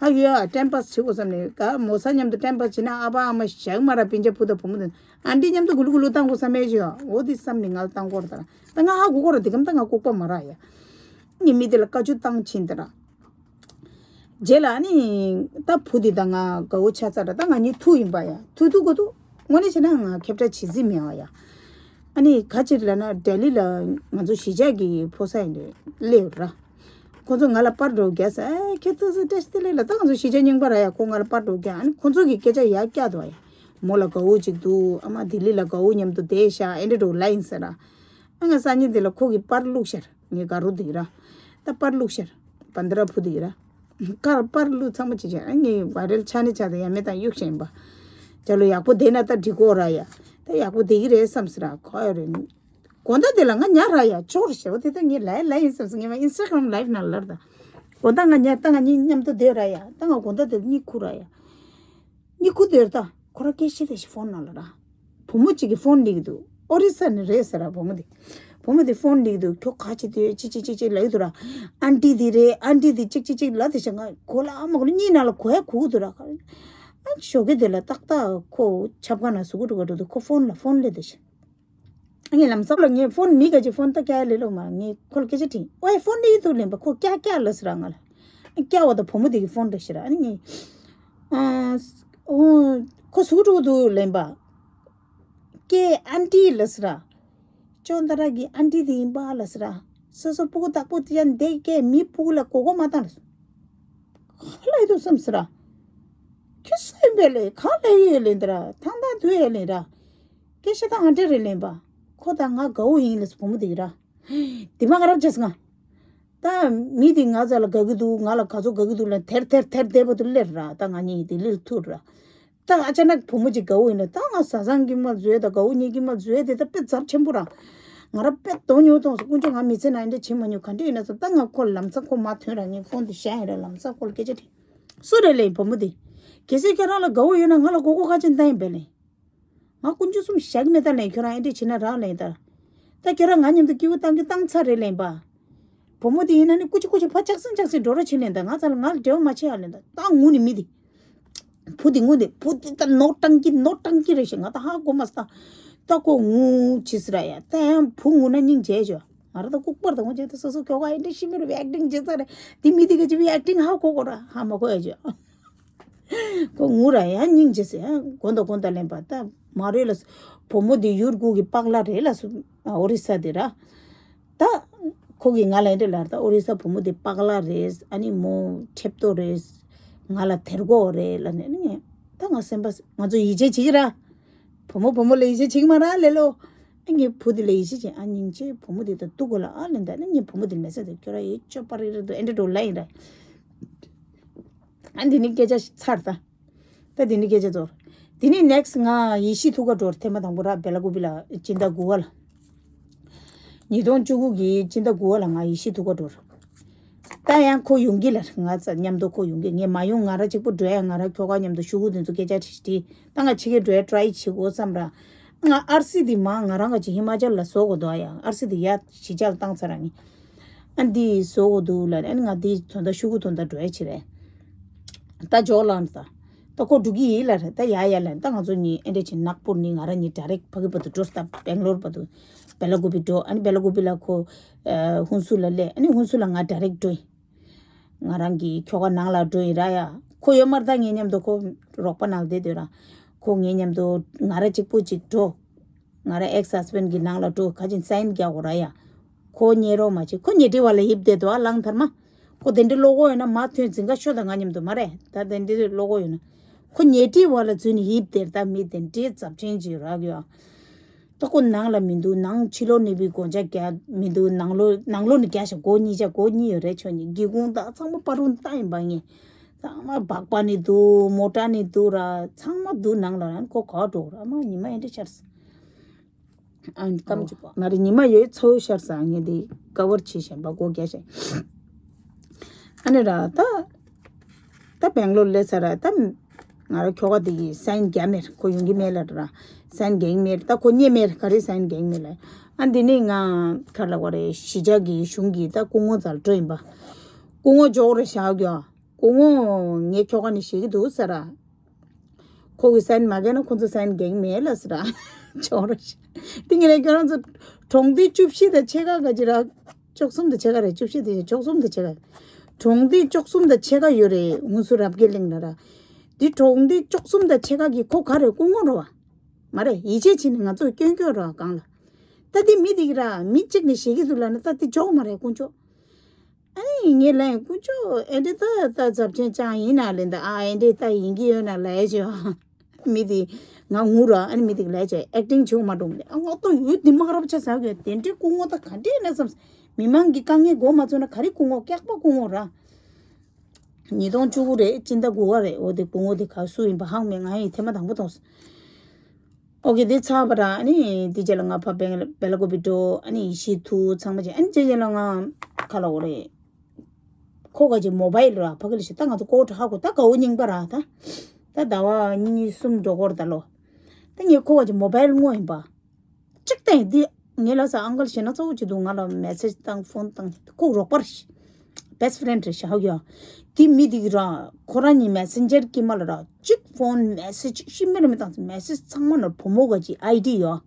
ཧ་ཡོད་ཨ་ཊེམ་པཱས་བྱེད་དགོས་བསམ་ནས་ག་མོ་ས་མཉམ་དུ་ཊེམ་པཱས་བྱེད་ན་ཨ་ཕ་ཨ་མ་ཞག་མ་ར་སྤུན་ཆ་བུ་དང་བུ་མོ་དང་ཨན་ཊི་མཉམ་དུ་གུ་ལུ་གུ་ལུ་བཏང་དགོས་བསམ་མེད་ཅི་ཡོད་འོ་དེ་བསམ་ནས་ང་ལ་བཏང་དགོས་རེད་ད་ད་ང་ཧ་གོ་གོ་ར་དེ་གམ་ད་ང་ལྐུགས་པ་མ་ར་ཡ། ངས་མི་དེ་ལ་བཀའ་ཆོས་བཏང་ཕྱིན་ད་ར། རྗེས་ལ་ཨ་ནི་ད་བུ་དེ་དང་ང་དགའ་བོ་ཆགས་ཚར་ར་ད་ང་གཉིས་ཐུག་ཡིན་པ་ཡ་ཐུག་ཐུག་གོ་ཐུག་དངོས་གནས་བྱས་ན་ང་ཁྱབ་བསྒྲགས་བྱེད་རྩིས་མེད་བ་ཡ། ཨ་ནི་ག་ཅིག་ལབ་ན་ལྡི་ལི་ལ་ང་ཚོ་གཞིས་ཆགས་ཀྱི་ཕོ་གསར་ཡིན་དུས་སླེབས་ཡོད་ར། ཁོ་ཚོ་ང་ལ་པར་འགྲོ་རྒྱག་ས་ཨེ་ཁྱེད་ཚོ་ཚོ་བཀྲ་ཤིས་བདེ་ལེགས་ལ་ད་ང་ཚོ་གཞིས་ཆགས་རྙིང་པ་ར་ཡ་ཁོ་ང་ལ་པར་འགྲོ་རྒྱག་ཨ་ནི་ཁོ་ཚོ་གི་སྐད་ཆ་ཡ་བཀྱག་འདུག་བ་ཡ། མོ་ལ་དགའ་བོ་ཅིག་འདུག་ཨ་མ་ལྡི་ལི་ལ་དགའ་བོ་མཉམ་དུ་བསྡད་ཤག་ཨེ་འདྲ་འགྲོ་ལ་ཡིན་ཟེར་ར། ཨ་ང་སང་ཉིན་དེ་ལ་ཁོ་གི་པར་བླུགས་ཤར། ངའི་དགའ་རོགས་དེ་ར། ད་པར་བླུགས་ཤར། བན་དར་བུ་དེ་ར། ཀར་པར་བླུགས་ཚང་མ་བྱེད་ཅེས་ཨ་ངའི་བ་རེལ་ཆ་ནི་ཆ་དེ་ཡ་མེད་དང་གཡུག་བཞིན་པ། ཅ་ལོ་ཡག་པོ་བསྡད་ན་ད་འགྲིག་གོ་ར་ཡ། ད་ཡག་པོ་བསྡད་ཀྱི་རེད་བསམ་སི་ར་ཁོ་ཡ་རེད། དགོང་དག་དེ་ལ་ང་ཉལ་ར་ཡ་ཅོག་རེ་ཞེ་བོ་དེ་ད་ངའི་ལའི་ལའི་ཡིན་བསམ་སི་ངའི་མ་ཨིན་སི་ཊ་གྷ་རམ་ལའིབ་ནང་ལར་ད། དགོང་དག་ང་ཉལ་ད་ང་གཉིས་མཉམ་དུ་བསྡད་ར་ཡ་ད་ང་དགོང་དག་དེ་གཉིད་ཁུག་ར་ཡ། གཉིད་ཁུག་དེར་ད་ཁོ་ར་སྐད་ཆ་དེ་ཞིག་ཕོན་ནང་ལ་ར། བུ་མོ་གཅིག་གིས་ཕོན་སླེབས་ཀྱི་འདུག་ཨོ་རི་ས་ནས་རེད་ཟེར་ར་བུ་མོ་དེ། བུ་མོ་དེ་ཕོན་སླེབས་ཀྱི་འདུག་ཁྱོད་ག་ཅི་དེ་ཅི་ཅི་ཅི་ཅི་ལབ་ཀྱི་འདུག་ར། ཨན་ཏི་དེ་རེད་ཨན་ཏི་དེ་ཅིག་ཅིག་ཅིག་ལབ་དེ་བྱས་ང་གོ་ལ་ཨ་མ་གོ་ལ་གཉིད་ནང་ལ་གོ་ཡ་གོ་གི་འདུག་ར། ཨ་ཞོགས་ཀས་དེ་ལ་ཏག་ཏག་ཁོ་ཆབ་ཁ་ན་ཟུག་གུ་འགྲོ་ག་འགྲོ་འདུག་ཁོ་ཕོན་ལ་ཕོན་སླེབས་དེ་བྱས། ངས་ལམ་སང་ལ་ངས་ཕོན་མི་ག་ཅིག་ཕོན་ད་བཀྱག་ལེ་ལོ་མ་ངས་ཁོ་ལ་སྐད་ཆ་དྲིས་ཨོའི་ཕོན་སླེབས་ཀྱི་འདུག་ལན་པ་ཁོ་བཀྱག་བཀྱག་ལབ་ཟེར་ར་ང་ལ། བཀྱག་བ་དང་བུ་མོ་དེ་གི་ཕོན་འདྲ་ཞིག་ར་ཨ་ནི་ངས། ཨ་ཨོ་ཁོ་ཟུག་གུ་འགྲོ་གི་འདུག་ལན་པ། ཀེ་ཨན་ཏི་ལ་སི་ར། ཅོ་ད་ར་གི་ཨན་ཏི་དེ་ཡིན་པ་ལ་སི་ར། སོ་སོ་སྤུ་གུ་བདག་པོ་དེ་ཡང་འདས་ཀེ་མི་སྤུ་གུ་ལ་གོ་གོ་མ་བཏང་ལ་སི། ག་ལ་ཡི་དུ་བསམ་སི་ར། ཁྱོད་སུ་ཡིན་པས་ལེ་ག་ལ་ཡི་ཡོད་ལེ་འདི་ར་ཐང་ཐང་དུ་ཡོད་ལེ་ར། སྐད་ཆ་ད་ང་འདྲ་རེད་ལེན་པ། ཁོ་ད་ང་དགའ་བོ་ཡིན་ལ་སི་བུ་མོ་དེ་གི་ར། དེ་མ་ང་རབ་བྱས་སི་ང་། ད་མི་དེ་ང་ཚ་ལ་དགའ་གི་འདུག་ང་ལ་ག་ཚོད་དགའ་གི་འདུག་ལ་དེར་དེར་དེར་བསྡད་པ་དུ་སླེབས་ར་ད་ང་གཉིས་དེ་ལིལ་ཐུར་ར། ད་ཨ་ཅག་ནག་བུ་མོ་གཅིག་དགའ་བོ་ཡིན་ན་ད་ང་བཟའ་ཚང་གི་མ་བཟོས་ད་དགའ་བོ་གཉིས་ཀྱི་མ་བཟོས་དེ་ད་དཔེ་ཚབས་ཆེན་པོ་ར། ང་ར་དཔེ་དོ་ཉོ་ཐོངས་སུ་དཀོན་མཆོག་ང་མི་ཚེ་ན་འདྲ་བྱེད་མ་མྱོང་ག་འདྲ་ཡིན་ན་ཚོ་ད་ང་ཁོ་ལམ་སང་ཁོ་མ་ཐོན་ར་ངས་ཕོན་དེ་བཤད་ཡིན་ར་ལམ་སང་ཁོ་ལ་སྐད་ཆ་དྲིས། སུ་རེད་ལེ་བུ་མོ་དེ། གལ་སྲིད་ཁྱེད་རང་ལ་དགའ་བོ་ཡོད་ན་ང་ལ་མགོ་སྐོར་ཁ་ཆེ་བཏང་ཡིན་པས་ལེ། ང་དཀོན་མཆོག་གསུམ་བཞག་གི་མེད་ད་ལེ་ཁྱོད་རང་ཨེ་འདྲས་བྱེད་ན་རག་ལེ་ད། ད་ཁྱོད་རང་ང་མཉམ་དུ་སྐྱིད་པོ་བཏང་གི་བཏང་ཚར་རེད་ལེ་པ། བུ་མོ་དེ་ཡིན་ན་ནི་སྐུ་མཁྱེན་སྐུ་མཁྱེན་ཕར་ཆག་སེ་ཆག་སེ་འགྲོ་རོགས་བྱེད་ལབ་ད། ང་ཚ་ལ་ང་ལ་འབྲེལ་བ་མ་བྱེད་ཨ་ལབ་ད། ད་ངུ་ནི་མི་དེ། བུ་དེ་ངུ་དེ། བུ་དེ་ད་ནོར་སྟངས་ཀྱི་ནོར་སྟངས་ཀྱི་རེད་ཤག་ང་ད་ཧ་གོ་མ་སོང་། ད་ཁོ་ངུ་ཅི་ཟེར་ཡ། ད་ཡང་བུ་ངུ་ན་སྙིང་རྗེ་ཤག་ང་ར་ད་ལྐུགས་པར་ད་ངུ་བྱས་ད། སོ་སོ་ཁྱོ་ག་ཨེ་འདྲ་ཤི་མི་རུ་ཨེག་ཊིང་བྱེད་ས་རེད། དེ་མི་དེ་ག་ཅི་བི་ཨེག་ཊིང་ཧ་གོ་གོ་ར་ཧ་མ་གོ་ཡ་ཅག་ཁོ་ངུ་ར་ཡང་སྙིང་རྗེ་ཟེར་ཡང་དགོན་དང་དགོན་དང་ལེན་པ་ད་མ་རེད་ལ། བུ་མོ་དེ་ཡུལ་སྐོར་གྱི་པགས་ལ་རེད་ལ་སུ། ཨོ་རི་ས་དེ་ར། ད་ཁོ་གིས་ང་ལ་ཨེ་འདྲ་ལབ་ད། ཨོ་རི་ས་བུ་མོ་དེ་པགས་ལ་རེད། ཨ་ནི་མོ་ཁྲེབ་ཏོ་རེད། ང་ལ་དེར་གོ་རེད་ལབ་ནས་ནི། ད་ང་སེམས་པ་ང་ཚོ་ཡིད་ཆེས་བྱེད་ཀྱི་ར། བུ་མོ་བུ་མོ་ལ་ཡིད་ཆེས་བྱེད་ཀྱི་མ་ར་ལེ་ལོ། ཨ་ངའི་བུ་དེ་ལ་ཡིད་ཆེས་བྱེད། ཨ་སྙིང་རྗེ་བུ་མོ་དེ་ད་སྡུག་གོ་ལ་ཨ་ལེ་ད། ཨ་ངའི་བུ་མོ་དེ་མེད་ས་དེ་ཁྱོད་ར་ཡིད་སྐྱོ་པ་རེད་རེད་འདུག་ཨེ་འདྲ་འགྲོ་ལ་ཡིན་ར། ཨ་འདི་ནི་སྐད་ཆ་ཚར་ད། ད་འདི་ནི་སྐད་ཆ་ཚོར། འདི་ནི་ནེག་སི་ང་ཡེ་ཤེས་ཐུག་ག་འགྲོར་ཐེངས་མ་དང་པོ་ར་བེ་ལ་ཀུ་པི་ལ་སྤྱི་ཟླ་དགུ་པ་ལ། ཉིས་སྟོང་བཅུ་དགུ་གི་སྤྱི་ཟླ་དགུ་པ་ལ་ང་ཡེ་ཤེས་ཐུག་ག་འགྲོར། ད་ཡང་ཁོ་ཡོང་གི་ལ་ང་ཚ་མཉམ་དུ་ཁོ་ཡོང་གི། ངས་མ་ཡོང་ང་ར་གཅིག་པུ་འགྲོ་ཡ། ང་ར་ཁྱོ་ག་མཉམ་དུ་ཤུ་གུ་དེ་ཚོ་སྐད་ཆ་དྲིས་དྲིས། ད་ང་ཕྱི་རྒྱལ་འགྲོ་ཡ་ཊ་རའི་བྱེད་དགོས་བསམ་ར། ང་ཨར་སི་དེ་མ་ང་རང་ག་ཅིག་ཧི་མ་ཅལ་ལ་བཟོ་དགོས་འདུག་ཨ། ཡ་ཨར་སི་དེ་ཡ་གཞིས་ཆགས་ལ་བཏང་ཚར་ར་ངས། ཨ་འདི་བཟོ་དགོས་འདུག་ལ་ཨ་ནི་ང་འདི་དོན་དག་ཤུ་གུ་དོན་དག་འགྲོ་ཡ་ཕྱིར་རེད། ད་འཇོག་ལ་ད། ད་ཁོ་འགྲོ་གི་ཡིན་ལ་རེད། ད་ཡ་ཡ་ལ་ད་ང་ཚོ་གཉིས་ཨེ་འདྲ་བྱས་ནག་པུར་ནི་ང་རང་གཉིས་ཌའི་རེག་ཕ་གི་བར་དུ་འགྲོ། ད་སྦེང་ལོར་བར་དུ་བེ་ལ་ཀུ་པི་འགྲོ། ཨ་ནི་བེ་ལ་ཀུ་པི་ལ་ཁོ་ཧུན་སུར་ལ་སླེབས། ཨ་ནི་ཧུན་སུར་ལ་ང་ཌའི་རེག་འགྲོ་ཡིན། ང་རང་གི་ཁྱོ་ག་ནང་ལ་འགྲོ་ཡིན་ར་ཡ། ཁོ་ཡོད་མ་རེད། ད་ངའི་མཉམ་དུ་ཁོ་རོགས་པ་ནང་བསྡད་སྡོད་ར། ཁོ་ངའི་མཉམ་དུ་ང་ར་གཅིག་པུ་གཅིག་འགྲོ། ང་ར་ཨེག་སི་ཧས་བེན་གི་ནང་ལ་འགྲོ། ག་ཅིག་སའིན་རྒྱག་དགོས་ར་ཡ། ཁོ་ཉན་རོགས་མ་བྱེད། ཁོ་ཉལ་ཁྲི་བ་ལ་ཡིབ་བསྡད་འདུག་ཨ། གླང་དར་མ། ཁོ་དེ་འདྲའི་བློ་ཁོག་ཡོད་ན་མ་ཐོན་འཛིང་ག་ཤོག་ད། ང་མཉམ་དུ་མ་རེད་ད། དེ་འདྲའི་བློ་ཁོག་ཡོད་ན། ཁོ་ཉལ་ཁྲི་བ་ལ་འཛུལ་ནས་ཡིབ་བསྡད་ད། མི་དེ་འདྲའི་ཚབས་ཆེན་ཅིག་རག་ཡོད་ཨ། ད་ཁོ་ནང་ལ་མི་འདུག་ནང་ཕྱི་ལོགས་ནས་བི་སྒོ་ལྕགས་རྒྱག་མི་འདུག་ནང་ལོགས་ནང་ལོགས་ནས་རྒྱག་ཤག་སྒོ་གཉིས་ཆ་སྒོ་གཉིས་ཡོད་རེད། ཆོས་ཉིད་སྒེའུ་ཁུང་དག་ཚང་མ་པར་རུང་བཏང་ཡིན་པ་ངས། ཚང་མ་སྦག་པ་ནི་འདུག་མོ་ཊ་ནི་འདུག་ར། ཚང་མ་འདུག་ནང་ལ་ར། ཁོ་ག་འགྲོ་ར། ཨ་མ་ཉི་མ་ཨེ་འདྲ་ཤར་སོང་། ཨ་ནི་ཀམ་ཅིག་པ་མ་རེད། ཉི་མ་ཡོད་ཚོ་ཤར་སོང་། ངས་འདི་ཀ་བར་བྱེད་བཞིན་པ་སྒོ་རྒྱག་བཞིན། ཨ་ནི་ར་ད། ད་སྦེང་ལོར་སླེབས་ཚར་ར་ད། ང་ར་ཁྱོ་ག་དེ་གི་སའིན་རྒྱག་མེད། ཁོ་ཡོང་གི་མེད་ལ་ར། སའིན་རྒྱག་མེད། ད་ཁོ་རྙེད་མེད། ག་རེ་སའིན་རྒྱག་མེད་ལ། ཨ་འདི་ནི་ང་ག་ལ་བ་རེད། གཞིས་ཆགས་ཀྱི་གཞུང་གི་ད་སྐུ་ངོ་རྩ་ལ་འགྲོ་ཡིན་པ། སྐུ་ངོ་འཇོག་རེ་བཞག་རྒྱུ། སྐུ་ངོ་ངའི་ཁྱོ་ག་ནི་ཞེད་ཀྱི་འདུག་ཟེར་ར། ཁོ་གི་སའིན་མ་རྒྱག་ན་ཁོ་ཚོ་སའིན་རྒྱག་གི་མེད་ལ་ཟེར་ར། འཇོག་རེ་བཞག་དེ་ངས་ལས་ཁྱོད་རང་ཚོ་གྲོང་སྡེ་བཅུ་བཞི་དང་ཕྱེད་ཀ་ག་ཅི་ར། བཅུ་གསུམ་དང་ཕྱེད་ཀ་རེད། བཅུ་བཞི་དེ་བཅུ་གསུམ་དང་ཕྱེད་ཀ། གྲོང་སྡེ་བཅུ་གསུམ་དང་ཕྱེད་ཀ་ཡོད་རེད། ཧུན་སུར་རབ་རྒྱས་གླིང་ལ་ར། འདི་གྲོང་སྡེ་བཅུ་གསུམ་དང་ཕྱེད་ཀ་གི་ཁོ་ག་རེ་སྐུ་ངོ་རེད་བ། མ་རེད། ཡིད་ཆེས་བྱས་ནས་ང་ཚོ་སྐྱོན་སྐྱོན་ར་གང་ལ། ད་འདི་མི་འདི་གི་ར་མི་གཅིག་ནས་ཞེད་ཀྱི་འདུག་ལབ་ན་ད་འདི་འཇོག་མ་རེད་དཀོན་མཆོག་ཨ་ནི་ངས་ལན་དཀོན་མཆོག་ཨེ་འདྲ་ད་ད་ཚབས་ཆེན་ཅང་ཡིན་ན་ལན་ད་ཨ་ཨེ་འདྲ་ད་ཡིན་གྱི་ཡོད་ན་ལས་བྱོས། མི་དེ་ང་ངུ་ར། ཨ་ནི་མི་དེ་ལས་བྱས་ཨེག་ཊིང་བྱེད་མ་འགྲོ་མི་ཨ་ངོ་ཏོ་ཡོད་དེ་མ་རབ་ཆ་ཟ་གི་དེ་འདྲའི་སྐུ་ངོ་ད་ག་འདྲས་ན་བསམ། མི་མང་གི་དཀའ་ངལ་མགོ་མ་ཚོས་ན་ག་རེ་སྐུ་ངོ་སྐྱག་པ་སྐུ་ངོ་ར། ཉིས་སྟོང་བཅུ་དགུ་རེད། སྤྱི་ཟླ་དགུ་པ་རེད། འོ་དེ་སྐུ་ངོ་དེ་ག་སུ་ཡིན་པ་ཧང་མེད། ང་ཡིས་ཐེངས་མ་དང་པོ་མཐོང་སོང་། ཨོ་ཀེ་དེ་ཚར་བ་ར། ཨ་ནི་དེ་རྗེས་ལ་ང་ཕ་བེ་བེ་ལ་ཀོ་པི་འགྲོ། ཨ་ནི་ཡེ་ཤེས་ཐུག་ཚང་མ་བྱས། ཨ་ནི་དེ་རྗེས་ལ་ང་ག་ལ་འོ་རེད། ཁོ་ག་ཅིག་མོ་བྷའིལ་ར་ཕ་གི་ལ་ཞིག་ད་ང་ཚོ་ཀོ་ཊ་ཧ་གོ་ད་དགའ་བོ་རྙིང་པ་ར་ད། ད་ཟླ་བ་གཉིས་གསུམ་འགྲོ་སྐོར་ད་ལོ། ད་ངས་ཁོ་ག་ཅིག་མོ་བྷའིལ་དངོས་ཡིན་པ། གཅིག་ད་འདི་ངས་ལ་ས་ཨང་ཀལ་ཞེ་ན་གཙོ་བོ་ཅིག་འདུག་ང་ལ་མེ་སེ་ཇི་བཏང་ཕོན་བཏང་ཁོ་རོགས་པ་རེད། བེ་སི་ཕི་རེན་ཌི་རེད་ཤག་ཡ། དེ་མི་དེ་གི་ར་ཁོ་རང་གཉིས་མེ་སེན་ཇར་དཀྱིལ་མ་ལ་ར་གཅིག་ཕོན་མེ་སེ་ཇི་ཤི་མེར་མི་བཏང་མེ་སེ་ཇི་ཚང་མ་ལ་བུ་མོ་ག་ཅིག་ཨའི་ཌི་ཡོད།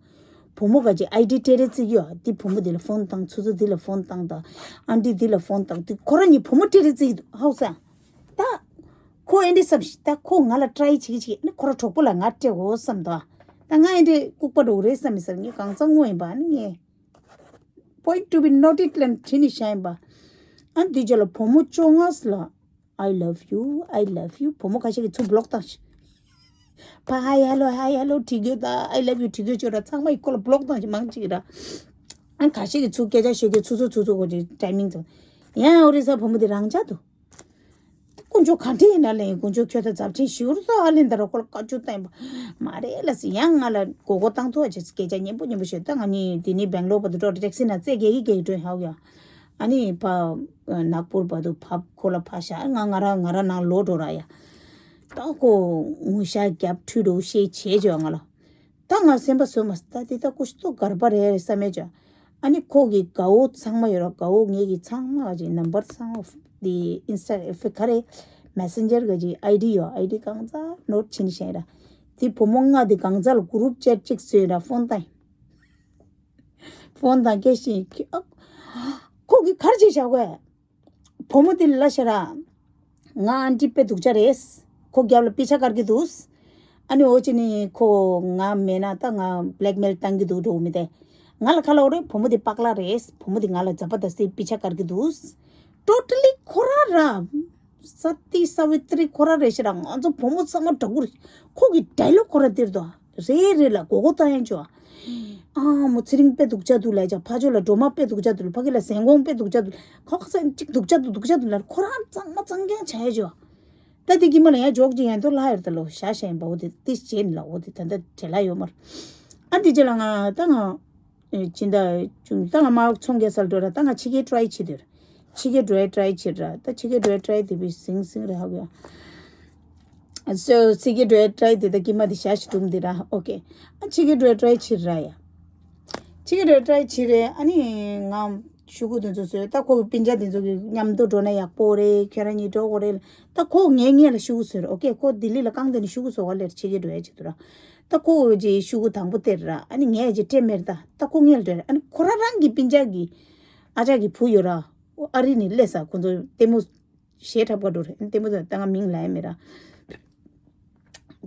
བུ་མོ་ག་ཅིག་ཨའི་ཌི་སྤྲད་རེ་བརྩི་གི་ཡོད། དེ་བུ་མོ་དེ་ལ་ཕོན་བཏང་ཚུ་ཚུ་དེ་ལ་ཕོན་བཏང་ད། ཨན་ཊི་དེ་ལ་ཕོན་བཏང་དེ་ཁོ་རང་གཉིས་བུ་མོ་སྤྲད་རེ་བརྩི་གི་འདུག་ཧའོ་ས། ད། ཁོ་ཨེ་འདྲས་བསམ་ཞིག་ད་ཁོ་ང་ལ་ཊ་རའི་བྱེད་ཀྱི་བྱེད་ཀྱི་ནི་ཁོ་ར་གྲོགས་པོ་ལ་ང་སྤྲད་འོ་བསམ་དོ། ད་ང་ཨེ་འདྲས་ལྐུགས་པ་འགྲོ་གི་རེད་བསམ་མི་ཟེར་ངས་གང་ཚང་ངོ་ཡིན་པ་ནི་ངས། Point to be noted ལན་བྲིས་ནས་བཞག་ཡིན་པ། ཨ་འདི་ཅོ་ལ་བུ་མོ་བཅོ་ལྔ་ལ། I love you, I love you བུ་མོ་ཁ་ཤས་ཀྱིས་ཚུར་བློག་བཏང་ཞིག་ཕ་ཧའི་ཧེ་ལོ་ཧའི་ཧེ་ལོ་བྲིས་རྒྱུ་ད་I love you བྲིས་རྒྱུ་ཅོ་ར་ཚང་མ་ཡི་ཁོ་ལ་བློག་བཏང་ཞིག་མང་ཅིག་ར། ཨ་ཁ་ཤས་ཀྱིས་ཚུར་སྐད་ཆ་བཤད་རྒྱུ་ཚུར་ཚུར་ཚུར་ཚུར་གོ་ཅིག་ཊའི་མིང་ཚོ། ཡང་ཨོ་རི་ས་བུ་མོ་དེ་རང་ཅག་འདུག་དཀོན་མཆོག་ག་འདྲ་ཡིན་ན་ལས་དཀོན་མཆོག་ཁྱོད་ད་ཚབས་ཆེན་ཞུ་རུ་ད་ཨ་ལེན་ད་ར་ཁོ་ལ་བཀའ་བཅུ་བཏང་པ་མ་རེད་ལ་ཟེར། ཡང་ང་ལ་མགོ་སྐོར་བཏང་ཐུབ་ཅེས་སྐད་ཆ་སྙན་པོ་སྙན་པོ་བཤད། ད་ང་གཉིས་དེ་ནས་སྦེང་ལོར་བར་དུ་འགྲོ་ཊེག་སི་ནང་རྩེ་རྒྱག་གི་རྒྱག་གི་འགྲོ་ཧའོ་ཡ། ཨ་ནི་ཕ་ནག་པུར་བར་དུ་ཕབ་ཁོ་ལ་ཕ་ཤ་ང་ང་ར་ང་ར་ནང་ལོག་འགྲོ་ར་ཡ། ད་ཁོ་ངུ་ཤ་རྒྱབ་ཁྲུས་འགྲོ་ཤེས་བྱེད་ཅོ་ང་ལ། ད་ང་སེམས་པ་བཟོད་མ་སོང་། ད་དེ་ད་ཀུ་ཤུ་ཏོ་གར་པ་རེད་བསམ་མེད་ཅོ། ཨ་ནི་ཁོ་གི་དགའ་བོ་ཚང་མ་ཡོད་ར། དགའ་བོ་ངེད་ཀྱི་ཚང་མ་གི་ནམ་བར་ཚང་མ་དེ་ཨིན་སི་ཊ་ཨེ་ཕི་ག་རེ་མེ་སེན་ཇར་གི་ཨའི་ཌི་ཡོད། ཨའི་ཌི་གང་ཚ་ནོར་ཕྱིན་ཤེས་ར། དེ་བུ་མོ་ལྔ་དེ་གང་ཚ་ལ་གུ་རུབ་ཅེཊ་གཅིག་བཟོས་ར། ཕོན་བཏང་། ཕོན་དང་སྐད་ཤིང་ཁོ་གི་གར་ཅིག་བཞག་གོ། བུ་མོ་དེ་ལ་ཤ་ར། ང་ཨན་ཊི་དཔེ་སྡུག་ཅག་རེད། ཁོ་རྒྱབ་ལ་པི་ཆ་དཀར་གི་འདུག་ཨ་ནི་འོ་ཅི་ནི་ཁོ་ང་མེད་ན་ད་ང་བྷི་ལེག་མེལ་བཏང་གི་འདུག་འགྲོ་མི་དེ། ང་ལ་ཁ་ལ་འོ་རེད། བུ་མོ་དེ་པག་ལ་རེད། བུ་མོ་དེ་ང་ལ་ཛ་པ་ད་སི་པི་ཆ་དཀར་གི་འདུག་ཊོ་ཊ་ལི་ཁོ་ར་ར། ས་ཏི་ས་བི་ཏྲི་ཁོ་ར་རེད་ཤ་ར། ང་ཚོ་བུ་མོ་ཚང་མ་དྲག་པོ་རེད། ཁོ་གི་ཌའི་ལོག་ཁོ་ར་འདིར་དོ། རེ་རེ་ལ་མགོ་སྐོར་བཏང་ཡང་ཆོག་ཨ་མོ་ཚེ་རིང་དཔེ་སྡུག་ཅག་འདུག་ལབ་ཅག་ཕ་ཇོ་ལ་སྒྲོལ་མ་དཔེ་སྡུག་ཅག་འདུག་ཕ་གི་ལ་ཟན་གོང་དཔེ་སྡུག་ཅག་འདུག་ཁོ་ཁ་སང་གཅིག་སྡུག་ཅག་འདུག་སྡུག་ཅག་འདུག་ལབ། ཁོ་རང་གཙང་མ་གཙང་རྐྱང་བྱ་ཡ་ཆོག་ད་དེ་གི་མ་ལ་ཡང་འཇོག་ཅིག་ཡང་དུ་ལྷ་ཡར་ད་ལོ་ཤ་ཤ་ཡིན་པ། འོ་དེ་ཏི་ཅེན་ལ་འོ་དེ་ད་ལྟ་བྲེལ་ལ་ཡོད་མར། ཨ་དེ་ཅེ་ལ་ང་ད་ང་ཨེ་སྦྱིན་བདག་བྱུང་། ད་ང་མ་ཚོང་རྒྱག་སར་འགྲོ་ར། ད་ང་ཕྱི་རྒྱལ་ཊ་རའི་བྱེད་དུས་ཕྱི་རྒྱལ་འགྲོ་ཡ་ཊ་རའི་བྱེད་ར། ད་ཕྱི་རྒྱལ་འགྲོ་ཡ་ཊ་རའི་དེ་བི་སིང་སིང་རེ་ཧ་གོ་ཡ། སོ་ཕྱི་རྒྱལ་འགྲོ་ཡ་ཊ་རའི་དེ་ད་ཀི་མ་དེ་ཤ་ཤི་དུམ་དེ་ར། ཨོ་ཀེ། ཨ་ཕྱི་རྒྱལ་འགྲོ་ཡ་ཊ་རའི་བྱེད་ར་ཡ། ཕྱི་རྒྱལ་འགྲོ་ཡ་ཊ་རའི་བྱེད་རེད། ཨ་ནི་ང་ཤུ་གུ་དེ་ཚོ་བཟོས། ད་ཁོ་གི་སྤུན་ཀྱག་དེ་ཚོ་གི་མཉམ་དུ་འགྲོ་ན་ཡག་པོ་རེད། ཁྱོད་རང་གཉིས་འགྲོ་དགོས་རེད། ད་ཁོ་ངའི་སྔོན་ལ་ཤུ་གུ་བཟོས་ར། ཨོ་ཀེ། ཁོ་ལྡི་ལི་ལ་རྐང་དེ་ནས་ཤུ་གུ་བཟོ་བ་ལས་ཕྱི་རྒྱལ་འགྲོ་ཡ་བྱེད་དུ་ར། ད་ཁོ་གི་ཤུ་གུ་དང་པོ་སྟེར་ར། ཨ་ནི་ངས་ཀྱི་སྤྲད་མེད་ད། ད་ཁོ་ངས་ལ་སྤྲད། ཨ་ནི་ཁོ་རང་རང་གི་སྤུན་ཀྱག་གི་ཨ་ཅག་གི་བུ་ཡོད་ར། ཨོ་ཨ་རི་ནས་སླེབས་ས། ཁོ་ཚོ་ལྟད་མོ་ཞེ་དྲག་པོ་འགྲོ་རེད། ཨ་ནི་ལྟད་མོ་ཚོ་ད་ང་མིང་ལ་ཡ་མེད་ར།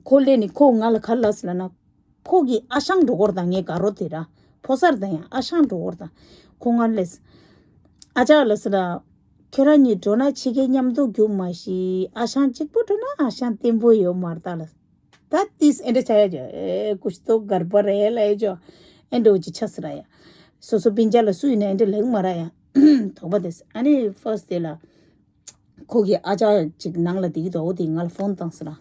ཁོ་སླེབས་ནས་ཁོ་ང་ལ་ག་ལབ་སི་ལབ་ན། ཁོ་གི་ཨ་ཞང་འགྲོ་སྐོར་དང་། ངའི་དགའ་རོགས་དེ་ར་ཕོ་གསར་དང་ཡང་ཨ་ཞང་འགྲོ་སྐོར་དང་། ཁོ་ང་ལ་ཨ་ཅག་ལ་སི་ལ། ཁྱོད་རང་གཉིས་འགྲོ་ན་ཕྱི་རྒྱལ་མཉམ་དུ་རྒྱུག་མ་ཤེས། ཨ་ཞང་གཅིག་པུ་འགྲོ་ན་ཨ་ཞང་བརྟན་པོ་ཡོད་མ་རེད་ད་ལ། ད་ཏིས་ཨེ་འདྲ་ཆ་ཡ་ཇོ། ཨེ་ཀུཤ་ཏོ་གར་པ་རེ་ལ་ཡ་ཇོ། ཨེ་འདྲ་ཅི་ཆ་སི་ར་ཡ། སོ་སོ་སྤུན་ཀྱག་ལ་སུ་ཡིན་ན་ཨེ་འདྲ་ལེགས་མ་ར་ཡ། དོགས་པ་དེ་སི། ཨ་ནི་ཕར་སི་དེ་ལ། ཁོ་གི་ཨ་ཅག་ཅིག་ནང་ལ་བསྡད་ཀྱི་འདུག་འོ་དེ་ང་ལ་ཕོན་བཏང་སོང་ལ།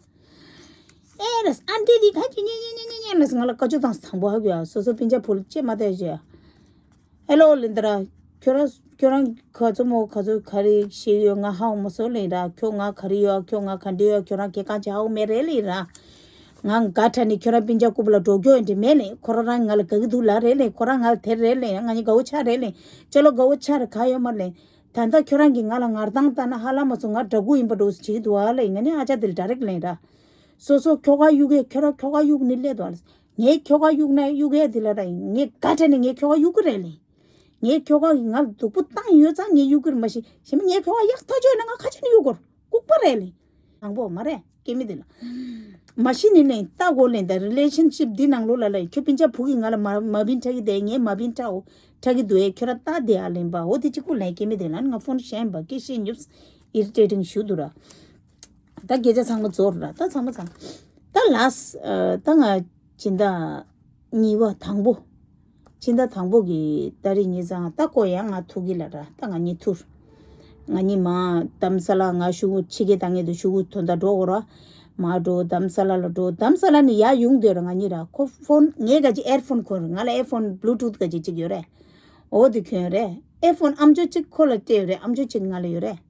ཨེ་རེད། ཨན་ཊི་དེ་ག་ཅི་ཉེ་ཉེ་ལ་ང་ལ་བཀའ་བཅུ་བཏང་སོང་། དང་པོ་ཧ་གོ་ཡ། སོ་སོ་སྤུན་ཀྱག་ཕུལ་ཅེས་མ་བལྟས་ཅེས། ཧེ་ལོ་ལིན་ད་ར། ཁྱོད་རང་ཁྱོད་རང་ག་ཚོད་མོ་ག་ཚོད་ག་རེ་ཤེས་ཡོད། ང་ཧ་གོ་མ་སོང་ལེ་ར། ཁྱོད་ང་ག་རེ་ཡོད། ཁྱོད་ང་ག་འདྲ་ཡོད། ཁྱོད་རང་ག་གང་ཅི་ཧ་གོ་མེད་རེད་ལེ་ར། ང་དགའ་དྲགས་ནས་ཁྱོད་རང་སྤུན་ཀྱག་རྐུབ་ལ་འགྲོ་རྒྱུ་ཡིན་དྲི་མེད་ལེ། ཁོ་རང་རང་ང་ལ་དགའ་གི་འདུག་ལ་རེད་ལེ། ཁོ་རང་ང་ལ་དེར་རེད་ལེ། ང་གཉིས་དགའ་བོ་ཆགས་རེད་ལེ། ཅོ་ལོ་དགའ་བོ་ཆགས་རེད་ག་ཡོད་མ་རེད་ལེ། ད་ལྟ་ཁྱོད་རང་གིས་ང་ལ་ངར་གདངས་བཏང་ན་ཧ་ལམ་མ་སོང་། ང་དགྲ་འགུག་ཡིན་པ་འགྲོ་བྱེད་ཀྱི་འདུག་ཨ་ལེ། ང་ནི་ཨ་ཅག་དེ་ལ་ཌའི་རེག་ལེན་ར། སོ་སོ་ཁྱོ་ག་གཡུག་གེ། ཁྱོད་རང་ཁྱོ་ག་གཡུག་ནི་སླེབས་འདུག་ཨ་ལེ། ངའི་ཁྱོ་ག་གཡུག་ན་གཡུག་གེ་དེ་ལ་ར་ཡིན། ངས་དགའ་དྲགས་ནས་ངའི་ཁྱོ་ག་གཡུག་གི་རེད་ལེ། ངའི་ཁྱོ་ག་གིས་ང་ལ་སྡུག་པོ་བཏང་ཡོད་ཙང་ངས་གཡུག་གི་རེད། མ་གཞི་གཞན་པ་ངའི་ཁྱོ་ག་ཡག་ཐག་ཆོད་ན་ང་ཁ་ཆེ་ནས་གཡུག་གོ། ལྐུགས་པ་རེད་ལེ། དང་པོ་མ་རེད། སྐྱེ་མི་དེ་ལ། མ་གཞི་ནི་ལེན་ལྟ་དགོས་ལེན། ད་རི་ལེ་ཤན་ཤིབ་འདི་ནང་ལོགས་ལ་ལ་ཁྱོད་སྤུན་ཀྱག་བུ་གིས་ང་ལ་མ་མ་བིན་ཁྲ་གི་དེ་ངས་མ་བིན་ཁྲའོ་ཁྲ་གི་འདུག་ཨེ། ཁྱོད་ར་ལྟ་དེ་ཨ་ལེན་པ། འོ་དེ་གཅིག་པུ་ལེན། སྐྱེ་མི་དེ་ལ་ང་ཕོན་བཤད་པ་སྐད་ཤེས་ཉུབ། ཨི་རི་ཊེ་ཊིང་ཞུ་འདུག་ར། ད་སྐད་ཆ་ཚང་མ་རྫོགས་ར། ད་ཚང་མ་ཚང་། ད་ལཱས་ད་ང་སྦྱིན་བདག་གཉིས་པ་དང་པོ། སྦྱིན་བདག་དང་པོ་གི་ཏ་རིག་ཉི་ཤུ་རྩ་ལྔ། ད་ཁོ་ཡང་ང་ཐུག་གི་ལ་ར། ད་ང་གཉིས་ཐུག་ང་གཉིས་མ་རྡ་རམ་ས་ལ་ང་ཤུ་གུ་ཕྱི་རྒྱལ་བཏང་ངེས་འདུག་ཤུ་གུ་དོན་དག་འགྲོ་དགོས་ར། མ་འགྲོ། རྡ་རམ་ས་ལ་ལ་འགྲོ། རྡ་རམ་ས་ལ་ནས་ཡར་ཡོང་དུས་ར་ང་གཉིས་ར། ཁོ་ཕོན་ངས་ག་ཅིག་ཨེར་ཕོན་གོན་ར། ང་ལ་ཨེར་ཕོན་བླུ་ཊུཐ་ག་ཅིག་ཅིག་ཡོད་རེད། འོ་དེ་གྱོན་རེད། ཨེར་ཕོན་ཨམ་ཅོག་གཅིག་ཁོ་ལ་སྤྲད་ཡོད་རེད། ཨམ་ཅོག་གཅིག་ང་ལ་ཡོད་རེད།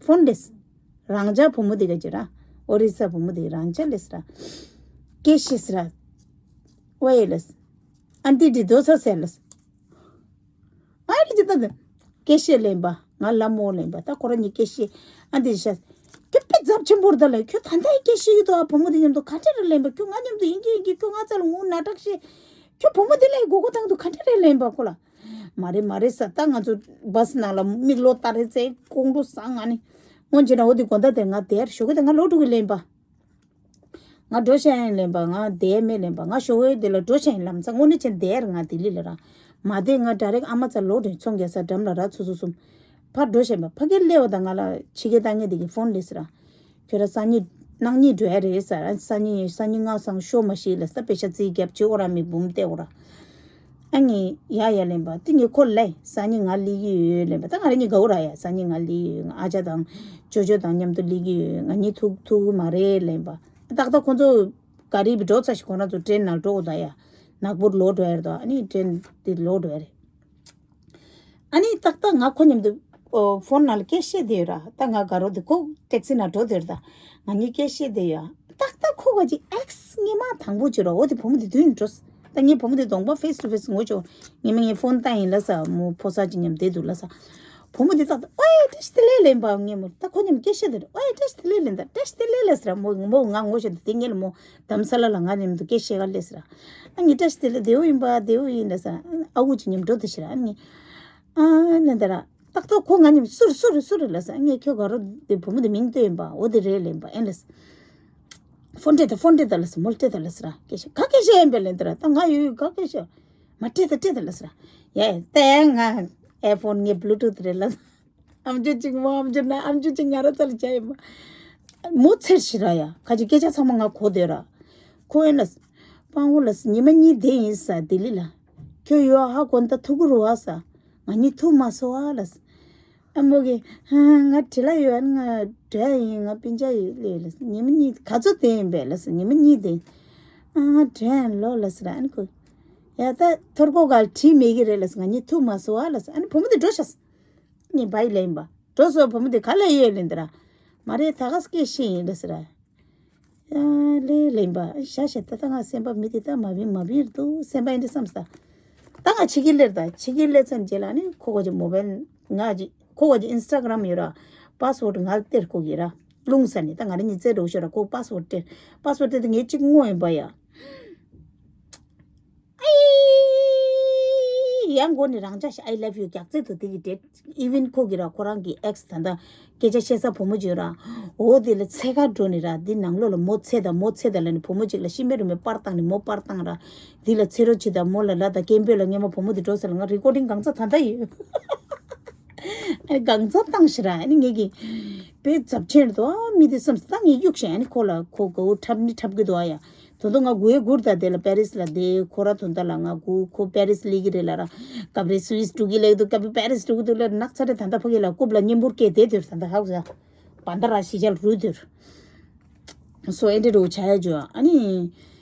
ཕོན་ལེས། རང་ཅག་བུ་མོ་དེ་ག་ཅིག་ར། ཨོ་རི་ས་བུ་མོ་དེ་རང་ཅག་ལེས་ར། སྐད་ཤེས་ར། ཝེ་ལེས། ཨན་ཏི་དེ་དོ་ས་སེ་ལེས། ཨ་རི་ཅི་ད་དེ། སྐད་ཤེས་ལེན་པ། ང་ལ་མོ་ལེན་པ། ད་ཁོ་ར་གཉིས་སྐད་ཤེས། ཨན་ཏི་ཤ། ཁྱོད་དཔེ་ཚབས་ཆེན་པོ་རེད་ད་ལེ། ཁྱོད་ད་ལྟ་ཡི་སྐད་ཤེས་ཡོད་དོ། ཨ་བུ་མོ་དེ་མཉམ་དུ་ག་འདྲ་རེ་ལེན་པ། ཁྱོད་ང་མཉམ་དུ་ཡིན་གྱི་ཡིན་གྱི་ཁྱོད་ང་རྩ་ལ་ངུ་ན་དྲག་ཤེས། ཁྱོད་བུ་མོ་དེ་ལ་ཡི་མགོ་སྐོར་བཏང་དུས་ག་འདྲ་རེ་ལེན་པ་ཁོ་ལ། མ་རེད་མ་རེད་ས། ད་ང་ཚོ་བྷ་སི་ནང་ལ་མིག་ལོག་ལྟ་རེ་ཚེ་ཀོང་ཀྲུ་སང་ང་ནི། སྔོན་ཆད་ན་འོ་དེ་དགོང་དག་དེ་ང་དེར་ཞོགས་ཀས་དེ་ང་ལོག་འགྲོ་གི་ལེན་པ། ང་འགྲོ་ཤེས་ཡང་ལེན་པ། ང་དེ་མེད་ལེན་པ། ང་ཞོགས་ཀས་དེ་ལ་འགྲོ་ཤེས་ཡང་ལམ་སང་དངོས་གནས་ཆེན་དེར་ང་ལྡི་ལི་ལ་ར། མ་དེ་ང་ཌའི་རེག་ཨ་མ་ཚ་ལོག་འགྲོ་ཚོང་རྒྱག་ས་འགྲམ་ལ་ར་ཚུར་ཚུར་སོང་། ཕར་འགྲོ་ཤེས་པ་ཕ་གིར་སླེབས་པ་དང་ང་ལ་ཕྱི་རྒྱལ་བཏང་ངེས་དེ་གི་ཕོན་ལེས་ར། ཁྱོད་ར་སང་ཉིན་གནངས་ཉིན་འགྲོ་ཡ་རེད་ཟེར། སང་ཉིན་སང་ཉིན་སྔ་སང་ཤོ་མ་ཤི་ལ་ས་པེ་ཤ་རྩིས་རྒྱབ་ཅི་འོ་ར་མི་འབུམ་སྟེ་འོ་ར། ཨ་ནི་ཡ་ཡ་ལེན་པ་དེ་ངས་ཁོ་ལ་སང་ཉིན་ང་སླེབས་ཀྱི་ཡོད་ལེན་པ། ད་ང་རང་གཉིས་དགའ་བོ་ར་ཡ། སང་ཉིན་ང་སླེབས་ཀྱི་ཡོད། ང་ཨ་ཅག་དང་ཅོ་ཅོ་དང་མཉམ་དུ་སླེབས་ཀྱི་ཡོད། ང་གཉིས་ཐུག་ཐུག་གི་མ་རེད་ལེན་པ། ཏག་ཏག་ཁོ་ཚོ་ག་རི་བི་འགྲོ་ཚར་ཞིག་ཁོ་རང་ཚོ་ཊེན་ནང་འགྲོ་དགོས་ད་ཡ། ནག་པོར་ལོག་འགྲོ་ཡ་རེད་དོ། ཨ་ནི་ཊེན་དེ་ལོག་འགྲོ་ཡ་རེད། ཨ་ནི་ཏག་ཏག་ང་ཁོ་མཉམ་དུ་ཨོ་ཕོན་ནང་ལ་སྐད་བཤད་བསྡད་ཡོད་ར། ད་ང་དགའ་རོགས་དེ་ཁོ་ཊེག་སི་ནང་འགྲོ་བསྡད་ཡོད་ར། ད་ང་གཉིས་སྐད་བཤད་བསྡད་ཡོད། ཏག་ཏག་ཁོ་ག་ཅིག་ཨེག་སི་སྔོན་མ་དང་པོ་བྱེད་རོགས། འོ་དེ་བུ་མོ་དེ་མདུན་ནས་འགྲོ། ད་ངའི་བུ་མོ་དེ་གདོང་པ་ཕེས་ཊུ་ཕེས་ངོ་ཅོག་ངས་མ་ངའི་ཕོན་བཏང་ཡིན་ལབ་ས། མོ་ཕོ་གསར་ཅིག་མཉམ་བསྡད་འདུག་ལབ་ས། བུ་མོ་དེ་ཏག་ཏག་ཨོའེ་བཀྲ་ཤིས་བདེ་ལེགས་ལབ་པ། ངས་མོ་ད་ཁོ་མཉམ་སྐད་བཤད་དེ་ཨོའེ་བཀྲ་ཤིས་བདེ་ལེགས་ལབ་ད། བཀྲ་ཤིས་བདེ་ལེགས་ལབ་ས་ར། མོ་མོ་ང་ངོ་ཤེས་འདུག་དེ་ངས་ལ་མོ་དྷ་རམ་ས་ལ་ལ་ང་མཉམ་དུ་སྐད་བཤད་ག་ལབ་ས་ར། ཨ་ངས་བཀྲ་ཤིས་བདེ་ལེགས་བདེ་པོ་ཡིན་པ་བདེ་པོ་ཡིན་ལབ་ས། ཨ་ཁུ་ཅིག་མཉམ་འགྲོ་དེ་ཤི་ར། ཨ་ངས་ཨ་ནི་འདི་ར། ཏག་ཏག་ཁོ་ང་མཉམ་སུ་རེད་སུ་རེད་སུ་རེད་ལབ་ས། ངས་ཁྱོད་ག་རོ་དེ་བུ་མོ་དེ་མིང་བཏོན་ཡིན་པ། འོ་དེ་རེད་ལབ་ཡིན་པ། ཨེ་ལབ་ས། ཕོན་སྤྲད་དང་ཕོན་སྤྲད་དང་ལབ་ས། མོ་ལ་སྤྲད་དང་ལབ་ས་ར། སྐད་ཆ་ག་སྐད་ཆ་ཡིན་པས་ལབ་འདི་ར། ད་ང་ཡོད་ཡོད་ག་སྐད་ཆ། མ་སྤྲད་དང་སྤྲད་དང་ལབ་ས་ར། ཡ་ད་ང་ཨེ་ཕོན་ངའི་བླུ་ཊུཐ་རེད་ལབ་ས། ཨམ་ཅོག་གཅིག་མོ་ཨམ་ཅོག་ན་ཨམ་ཅོག་གཅིག་ང་ར་ཚ་ལ་བྱ་ཡིན་པ། མོ་ཚེར་ཤི་ར་ཡ། ཁ་ཅིག་སྐད་ཆ་ཚང་མ་ང་གོ་བསྡད་ར། ཁོ་ཨེ་ལབ་ས། སྤང་བོ་ལབ་ས། ཉི་མ་གཉིས་བསྡད་ཡིན་ས་ལྡི་ལི་ལ། ཁྱོད་ཡོད་ཧ་གོ་ད་ཐུག་གི་རུ་བ་ས། ང་གཉིས་ཐུག་མ་སོང་ཨ་ལབ་ས། ཨ་མོ་གིས་ཧ་ང་བྲེལ་ལ་ཡོད། ཨ་ནི་ང་འགྲོ་ཡ་ཡིན། ང་སྤུན་ཀྱག་ཡོད་ལེ་ལབ་ས། ཉི་མ་གཉིས་ག་ཚོད་བསྡད་ཡིན་པས་ལབ་ས། ཉི་མ་གཉིས་བསྡད། ཨ་ང་འགྲོ་ཡ་ལོ་ལབ་ས་ར། ཨ་ནི་ཁོ་ཡ་ད་ཐོར་ཀོ་ག་ལ་བྲིས་མེད་ཀྱི་རེད་ལབ་ས། ང་གཉིས་ཐུག་མ་སོང་ཨ་ལབ་ས། ཨ་ནི་བུ་མོ་དེ་འགྲོ་ཤག་ས། ངས་བའི་ལབ་ཡིན་པ། འགྲོ་སོང་བུ་མོ་དེ་ག་ལ་ཡོད་ལབ་འདི་ར། མ་རེད་ད་ག་སྐད་བཤད་ཡིན་ལབ་ས་ར། ཨ་ལེ་ལབ་ཡིན་པ། ཤ་ཤ་ད་ད་ང་སེམས་པ་མི་དེ་ད་མ་བིན་མ་བིན་རེད་འདུག་སེམས་པ་ཡིན་དེ་བསམ་ས། ད་ང་ཕྱི་རྒྱལ་སླེབས་ད་ཕྱི་རྒྱལ་སླེབས་ཚར་རྗེས་ལ་ནི་ཁོ་གོ་ཅིག་མོ་བལ་ང་ཅིག་ཁོ་གོ་ཅིག་ཨིན་སི་ཊ་གྷ་རམ་ཡོད་ར། པཱ་སི་ཝརཌ་ང་ལ་སྟེར་ཁོ་གི་ར། རླུང་ས་ནི་ད་ང་རེ་གཉིས་རྩེད་འགྲོ་ཤོར་ར། ཁོ་པཱ་སི་ཝརཌ་སྟེར། པཱ་སི་ཝརཌ་སྟེར་དེ་ངས་གཅིག་བསྔོ་ཡིན་པ་ཡ། ཨེ། ཡང་མགོ་ནས་རང་འཇགས་ཤིག I love you རྒྱག་རྩེ་དུ་དེ་གི་འདྲེ། ཨི་ཝན་ཁོ་གི་ར་ཁོ་རང་གི་ཨེག་སི་ད་ལྟ་སྐད་ཆ་བཤད་ས་བུ་མོ་བརྗོད་ར། འོ་དེ་ལ་འཚོལ་ག་འགྲོ་ནི་ར། འདི་ནང་ལོགས་ལ་མོ་འཚོལ་དང་མོ་འཚོལ་དང་ལབ་ནི་བུ་མོ་གཅིག་ལ་ཤི་མེད་རུ་མེད་པར་བཏང་ནི་མོ་པར་བཏང་ར། འདི་ལ་འཚོལ་རོགས་བྱེད་དང་མོ་ལ་ལབ་དང་སྐད་འབོད་ལ་སྔས་མ་བུ་མོ་དེ་འགྲོ་ཟེར་ལ་ང་རི་ཀོར་ཌིང་གང་ཚ་ད་ལྟ་ཡོད། ཨ་ནི་གང་ཚ་བཏང་ཤི་ར། ཨ་ནི་ངེད་ཀྱི་དཔེ་ཚབས་ཆེན་རེད་དོ། ཨ་མི་དེ་བསམ་ས་ད་ངས་གཡུག་ཤེས། ཨ་ནི་ཁོ་ལ་ཁོ་དགའ་བོ་འཁྲབ་ནི་འཁྲབ་གི་འདུག་ཨ་ཡ། དོ་དོ་ང་དགུ་ཡའི་གུར་དང་དེ་ལ་པེ་རིས་ལ་དེ་ཁོ་ར་དོན་དག་ལ་ང་དགུ་ཁོ་པེ་རིས་སླེབས་ཀྱི་རེད་ལ་ར། སྐབས་རེ་སུ་ཝིས་འགྲོ་གི་ལེགས་འདུག་སྐབས་རེ་པེ་རིས་འགྲོ་གི་འདུག་ལ་ནག་ཚ་རེ་ད་ལྟ་ཕ་གི་ལ་རྐུབ་ལ་གཉན་འབུར་སྐྱེས་བསྡད་དུས་ད་ལྟ་ཧ་གོ་ས། བ་འདི་ར་ཞི་ཅལ་རུ་དུར། སོ་ཨེ་འདྲ་རུ་བྱ་ཡ་ཇོ། ཨ་ནི།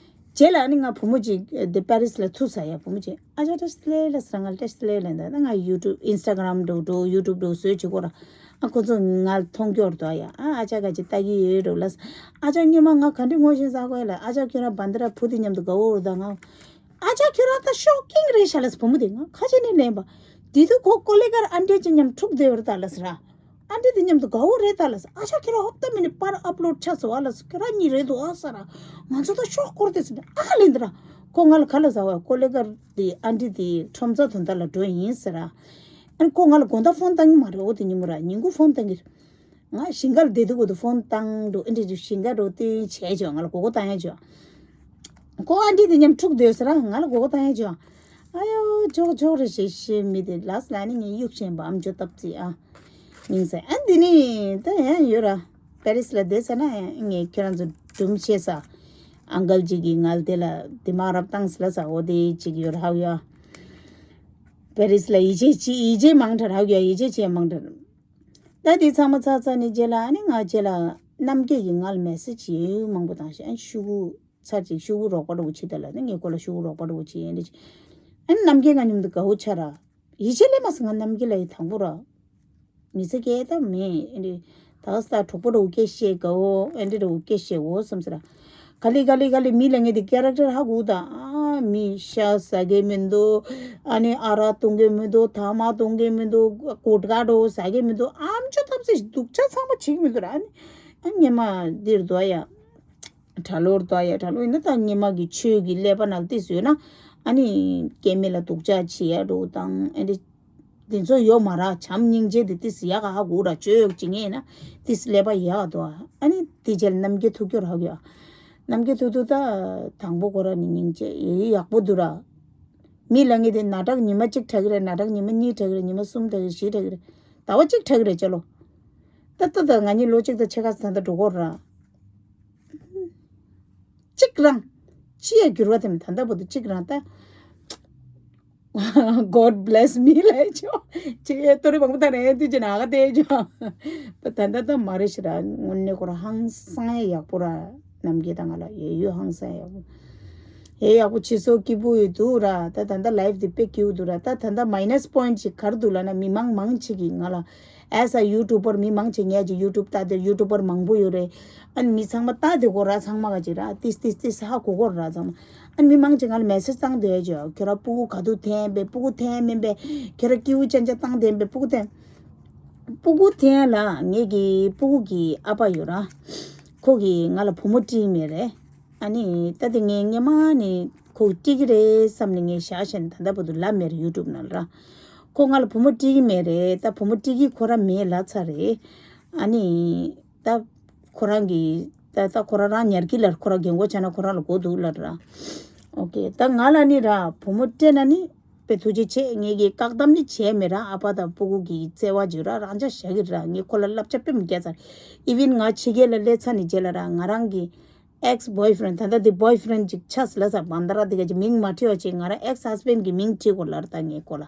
རྗེས་ལ་ཨ་ནི་ང་བུ་མོ་གཅིག་དེ་པེ་རིས་ལ་ཐུག་ས་ཡ་བུ་མོ་གཅིག་ཨ་ཅག་བཀྲ་ཤིས་བདེ་ལེགས་ལ་ཟེར་ང་ལ་བཀྲ་ཤིས་བདེ་ལེགས་ལ་འདི་ང་ཡུ་ཊུབ་ཨིན་སི་ཊ་གྷ་རམ་འགྲོ་འགྲོ་ཡུ་ཊུབ་འགྲོ་བཟོས་བྱེད་གོ་ར། ཨ་ཁོ་ཚོ་ང་ལ་མཐོང་སྐྱོར་དོ་ཡ། ཨ་ཨ་ཅག་ག་ཅིག་ལྟ་གི་ཡོད་རོགས་ལ། ཨ་ཅག་སྔོན་མ་ང་ག་འདྲི་ངོ་ཤེས་ས་གོ་ཡ་ལ། ཨ་ཅག་ཁྱོད་རང་བན་དེ་ར་བུ་དེ་མཉམ་དུ་དགའ་བོ་རུ་ད་ང་། ཨ་ཅག་ཁྱོད་རང་ད་ཤོག་ཀིང་རེད་ཤག་ལ་ཟེར་བུ་མོ་དེ་ང་ཁ་ཆེ་ནས་ལན་པ། དེ་དུས་ཁོ་ཀོ་ལེ་གར་ཨན་ཏི་ཅིག་མཉམ་འཁྲུག་བསྡད་ཡོད་རེད་ད་ལ་ཟེར་ར། ཨན་ཏི་དེ་མཉམ་དུ་དགའ་བོ་རེད་ད་ལ་ཟེར། ཨ་ཅག་ཁྱོད་རང་ཧོབ་ཏ་མི་ནི་པར་ཨབ་ལོཌ་ཆགས་སོང་ཨ་ལ་ཟེར། ཁྱོད་རང་གཉིས་རེད་འདུག་ཨ་ཟེར་ར། ང་ཚོ་ད་ཤོག་སྐོར་དེ་ཟེར་ནས་ཨ་ལེན་དེ་ར། ཁོ་ང་ལ་ག་ལ་ཟེར་བ། ཀོ་ལེ་གར་དེ་ཨན་ཏི་དེ་ཁྲོམ་ཚ་དོན་དག་ལ་འགྲོ་ཡིན་ཟེར་ར། ཨ་ནི་ཁོ་ང་ལ་དགོང་དག་ཕོན་བཏང་གི་མ་རེད། འོ་དེ་ཉིན་མོ་ར་ཉིན་གུང་ཕོན་བཏང་གི་རེད། ང་ཞིང་ཁར་བསྡད་དུས་གོ་དུ་ཕོན་བཏང་འགྲོ། ཨེ་འདྲ་ཅིག་ཞིང་ཁ་འགྲོ་དེ་བྱས་བྱས་ང་ལ་མགོ་སྐོར་བཏང་ཡ་བྱས། ཁོ་ཨན་ཏི་དེ་མཉམ་འཁྲུག་སྡོད་ཟེར་ར་ང་ལ་མགོ་སྐོར་བཏང་ཡ་བྱས། ཨ་ཡོ་ཇོག་ཇོག་རེ་ཞེས་ཤེས་མི་དེ་ལ་ཟེར་ལ་ནི་ངས་གཡུག་བཞིན་པའམ་ཇོ་སྟབས་རྩིས་ཨ། མིང་ཟེར་ཨ་འདི་ནི་ད་ཡང་ཡོད་ར། པེ་རིས་ལ་བསྡད་ས་ན་ངས་ཁྱེད་རང་ཚོ་སྒྲུང་བཤད་ས། ཨང་ཀལ་ཅིག་གིས་ང་ལ་དེ་ལ་དེ་མ་རབ་བཏང་ཟེར་ལ་ས་འོ་དེ་ཅིག་ཡོད་ར་ཧ་གོ་ཡ། པེ་རིས་ལ་ཡིད་ཆེས་ཅི་ཡིད་ཆེས་མང་དྲགས་ཧ་གོ་ཡ། ཡིད་ཆེས་བྱས་མང་དྲགས། ད་དེ་ཚང་མ་ཚར་ཚར་ནས་རྗེས་ལ་ཨ་ནི་ང་རྗེས་ལ་རྣམ་རྒྱལ་གྱིས་ང་ལ་མེ་སེ་ཇི་ཡོད་མང་པོ་བཏང་ཤག་ཨ་ནི་ཤུ་གུ་ཚར་ཅིག་ཤུ་གུ་རོགས་པ་འདྲ་བོ་བྱེད་ད་ལ་ནི་ངས་ཁོ་ལ་ཤུ་གུ་རོགས་པ་འདྲ་བོ་བྱེད་ཡིན་འདྲ་ཅིག་ཨ་ནི་རྣམ་རྒྱལ་ང་མཉམ་དུ་དགའ་བོ་ཆགས་ར། ཡིད་ཆེས་སླེབས་མ་སོང་ང་རྣམ་རྒྱལ་ལ་ཡི་དང་པོ་ར། མི་ཚེ་སྐྱེལ་ཐབས་མེད་ཨེ་འདྲ། ད་ས་གྲོགས་པོ་འདྲ་བོ་སྐད་བཤད་དགའ་བོ་ཨེ་འདྲ་འདྲ་བོ་སྐད་བཤད་འོ་བསམ་ཟེར་ར། ག་ལེ་ག་ལེ་ག་ལེ་མི་ལ་ངས་དེ་ཀེ་རེག་ཊར་ཧ་གོ་ད། ཨ་མི་ཤ་ཟ་གི་མི་འདུག་ཨ་ནི་ཨ་རག་འཐུང་གི་མི་འདུག་ཐ་མག་འཐུང་གི་མི་འདུག་གོད་ཀ་འདྲ་བོ་ཟ་གི་མི་འདུག་ཨམ་ཅོག་ཐབས་ཟེར་སྡུག་ཅག་ཚང་མ་བྱེད་ཀྱི་མི་འདུག་ར། ཨ་ནི་ཨ་ཉི་མ་འདིར་འདུག་ཡ། གྲྭ་ལོར་འདུག་ཡ། གྲྭ་ལོ་ཡིན་ན་ད་ཉི་མ་གི་ཆོས་ཀྱི་ཀླད་པ་ནང་ལ་ཏིས་ཡོད་ན་ཨ་ནི་སྐྱེ་དམན་ལ་སྡུག་ཅག་བྱེད་ཡ་འདྲ་བོ་དང་ཨ་ནི། དེ་ཚོ་ཡོད་མ་ར། བྱམས་སྙིང་རྗེ་དེ་ཏིས་ཡག་ག་ཧ་གོ་ར། ཆོས་ཡོག་ཅིག་ངེས་ན་ཏིས་ཀླད་པ་ཡག་ག་འདུག་ཨ་ནི་དེ་རྗེས་རྣམ་རྒྱལ་ཐུག་སྐྱོར་ཧ་གོ་ཡ། རྣམ་རྒྱལ་ཐུག་ཐུག་ད་དང་པོ་ཁོ་ར་ནི་སྙིང་རྗེ་ཡོད་ཡག་པོ་འདུག་ར། མི་ལ་ངེས་དེ་ན་དྲག་ཉི་མ་གཅིག་དྲག་གི་རེད། ན་དྲག་ཉི་མ་གཉིས་དྲག་གི་རེད། ཉི་མ་གསུམ་དྲག་གི་རེད། བཞི་དྲག་གི་རེད། ཟླ་བ་གཅིག་དྲག་གི་རེད་ཅ་ལོ། ད་ད་ད་ང་གཉིས་ལོ་གཅིག་དང་ཕྱེད་ཀ་ཙམ་ད་འགྲོ་གོ་ར། གཅིག་རང་། ཅི་ཡ་འགྱུར་བ་དེ་མི་ད་ལྟ་བར་དུ་གཅིག་རང་ད། God bless me ལས་ཆོག་ཅི་ཡ་ཏོ་རི་བང་པོ་ད་རེད་དུས་ཀྱི་ན་ག་དེ་ཆོག་ད་ད་ད་མ་རེད་ཤི་ར། དངོས་གནས་ཁོ་ར་ཧང་སང་ཡ་ཡག་པོ་ར། རྣམ་རྒྱལ་ད་ང་ལ་ཡོད་ཡོད་ཧང་སང་ཡ་ཡག་པོ། ཨེ་ཡག་པོ་བྱེད་སོ་སྐྱིད་པོ་ཡོད་འདུག་ར། ད་ད་ལྟ་ལའིབ་དེ་དཔེ་སྐྱིད་པོ་འདུག་ར། ད་ད་ལྟ་མའི་ནས་པོ་ཡིན་ཊི་ཅིག་ག་རེ་འདུག་ལབ་ན། མི་མང་མང་ཆེ་གིས་ང་ལ་as a YouTuber མི་མང་ཆེ་ངས་ཀྱི་ཡུ་ཊུབ་ལྟ་དེ་ཡུ་ཊུབ་པར་མང་པོ་ཡོད་རེད། ཨ་ནི་མི་ཚང་མ་ལྟ་དེ་གོ་ར། ཚང་མ་ག་ཅིག་ར་ཏིས་ཏིས་ཏིས་ཧ་གོ་གོ་ར་ཚང་མ། ཨ་ནི་མི་མང་ཆེ་ང་ལ་མེ་སེ་ཇི་བཏང་དེ་ཡོད་ཅོ། ཁྱོད་ར་སྤུ་གུ་ག་དུས་འཐེན་པས། སྤུ་གུ་འཐེན་མིན་པས། ཁྱོད་ར་སྐྱིད་པོ་ཅན་ཅན་བཏང་དེ་པས། སྤུ་གུ་འཐེན། སྤུ་གུ་འཐེན་ལ་ངེད་ཀྱི་སྤུ་གུ་གི་ཨ་ཕ་ཡོད་ར། ཁོ་གིས་ང་ལ་བུ་མོ་སྤྲད་མེད་རེད། ཨ་ནི་ད་དེ་ངས་སྔས་མ་ནས་ཁོ་སྤྲད་ཀྱི་རེད་བསམ་ནས་ངས་བཞག་བཞག་ནས་ད་ལྟ་བར་དུ་ལབ་མེད་རེད་ཡུ་ཊུབ་ནང་ལ་ར། ཁོ་ང་ལ་བུ་མོ་སྤྲད་ཀྱི་མེད་རེད། ད་བུ་མོ་སྤྲད་ཀྱི་ཁོ་ར་མེད་ལབ་ཚར་རེད། ཨ་ནི་ད་ཁོ་རང་གིས་ད་ད་ཁོ་ར་རང་ཉར་གྱི་ལ་ཁོ་ར་རྒན་གོག་ཆགས་ན་ཁོ་རང་ལ་གོ་འདུག་ལབ་ར། ཨོ་ཀེ། ད་ང་ལ་ནི་ར་བུ་མོ་སྤྲད་ན་ནི་དཔེ་ཐུགས་རྗེ་ཆེ། ངས་ཀྱི་བཀག་སྡོམ་ནི་བྱས་མེད་ར། ཨ་ཕ་དང་སྤུ་གུ་གི་བརྩེ་བ་བརྗོད་ར་རང་ཅག་བཞག་གི་ར། ངས་ཁོ་ལ་བསླབ་བྱ་དཔེ་མི་རྒྱག་ཚར། ཨི་ཝིན་ང་ཕྱི་རྒྱལ་ལ་སླེབས་ཚར་ནས་རྗེས་ལ་ར་ང་རང་གི་ཨེག་སི་བོའི་ཕི་རེན་ཌི། ད་ལྟ་དེ་བོའི་ཕི་རེན་ཌི་ཅིག་ཆགས་ལ་ས་བན་དར་དེ་ག་ཅིག་མིང་མ་བྲིས་པ་ཅིག་ང་རང་ཨེག་སི་ཧས་བེན་ཌི་གི་མིང་བྲིས་གོ་ལར། ད་ངས་ཁོ་ལ་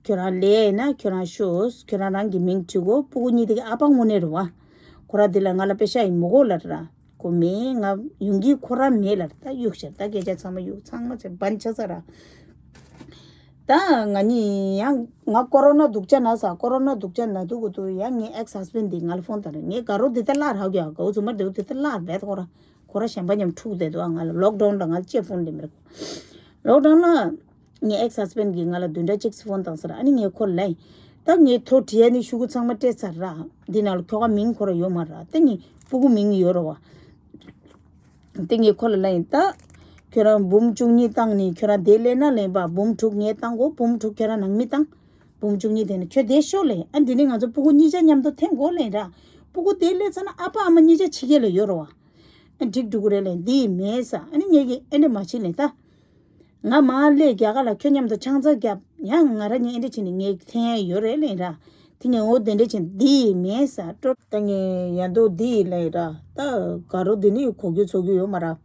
ཁྱོད་རང་ལས་ཡིན་ན་ཁྱོད་རང་ཤོས་ཁྱོད་རང་རང་གི་མིང་བྲིས་གོ། སྤུ་གུ་གཉིས་དེ་གི་ཨ་ཕ་དངོས་གནས་རེད་བ། ཁོ་ར་དེ་ལ་ང་ལ་པེ་ཤ་ཡིན་མོ་གོ་ལར་ར། ཁོ་མེད། ང་ཡོང་གི་ཁོ་ར་མེད་ལར། ད་གཡུག་ཤར་ད་སྐད་ཆ་ཚང་མ་གཡུག་ཚང་མ་ཚེ་བན་ཆ་ས་ར། ད་ང་གཉིས་ཡང་ང་ཀོ་རོ་ན་སྡུག་ཅག་ན་ས། ཀོ་རོ་ན་སྡུག་ཅག་ན་དུས་གོ་དུས་ཡང་ངའི་ཨེག་སི་ཧས་བེན་ཌི་འདི་ང་ལ་ཕོན་བཏང་རེད། ངའི་དགའ་རོགས་འདི་ད་གླ་རག་ཡ་གའུ་ཚུ་མ་འདེའུ་འདི་ད་གླ་རྦད་ཁོ་ར་ཁོ་ར་གཞན་པ་མཉམ་འཁྲུག་བསྡད་འདུག་ང་ལ་ལོག་ཌའུན་ལ་ང་ལ་ཅེ་ཕོན་ལེ་མེར་ལོག་ཌའུན་ལ་ངའི་ཨེག་སི་ཧས་བེན་ཌི་གིས་ང་ལ་བདུན་ཕྲག་གཅིག་ཕོན་བཏང་ས་ར། ཨ་ནི་ངས་ཁོ་ལ་ད་ངའི་ཐོ་བྲིས་ཡ་ནི་ཤུ་གུ་ཚང་མ་སྤྲད་ཚར་ར། འདི་ནང་ལ་ཁྱོ་ག་མིང་ཁོ་ར་ཡོད་མ་ར། ད་ངའི་སྤུ་གུ་མིང་ཡོད་ར་བ། དེ་ངས་ཁོ་ལ་ལབ་ཡིན། ད་ཁྱོད་རང་འབུམ་བཅུ་གཉིས་བཏང་ནི་ཁྱོད་རང་དེ་ལས་ན་ལེན་པ་འབུམ་དྲུག་ངས་བཏང་གོ། འབུམ་དྲུག་ཁྱོད་རང་ནང་མི་བཏང་། འབུམ་བཅུ་གཉིས་དེ་ནི་ཁྱོད་དེ་ཤོག་ལེ། ཨ་འདི་ནི་ང་ཚོ་སྤུ་གུ་གཉིས་ཆ་མཉམ་དུ་འཐེན་གོ་ལེ་ར། སྤུ་གུ་དེ་ལས་ཚ་ན་ཨ་ཕ་ཨ་མ་གཉིས་ཆ་ཕྱི་རྒྱལ་ལ་ཡོད་ར་བ། ཨ་འགྲིག་འགྲོ་གི་རེད་ལེ། འདི་མེད་ས། ཨ་ནི་ངས་ཀྱི་ཨེ་འདྲ་མ་བྱེད་ལེ་ད། ང་མ་སླེབས་རྒྱ་གར་ལ་ཁྱོད་མཉམ་དུ་ཆང་ས་བརྒྱབ། ཡང་ང་ར་གཉིས་ཨེ་འདྲ་བྱས་ནས་ངས་འཐེན་ཡ་ཡོད་རེད་ལེ་ར། དེ་ངས་འོ་དེ་འདྲ་བྱས་འདི་མེད་ས་སྤྲོ། ད་ངས་ཡ་འདུག་འདི་ལེ་ར། ད་དགའ་རོགས་འདི་ནི་གོ་རྒྱུ་ཚོར་རྒྱུ་ཡོད་མ་ར།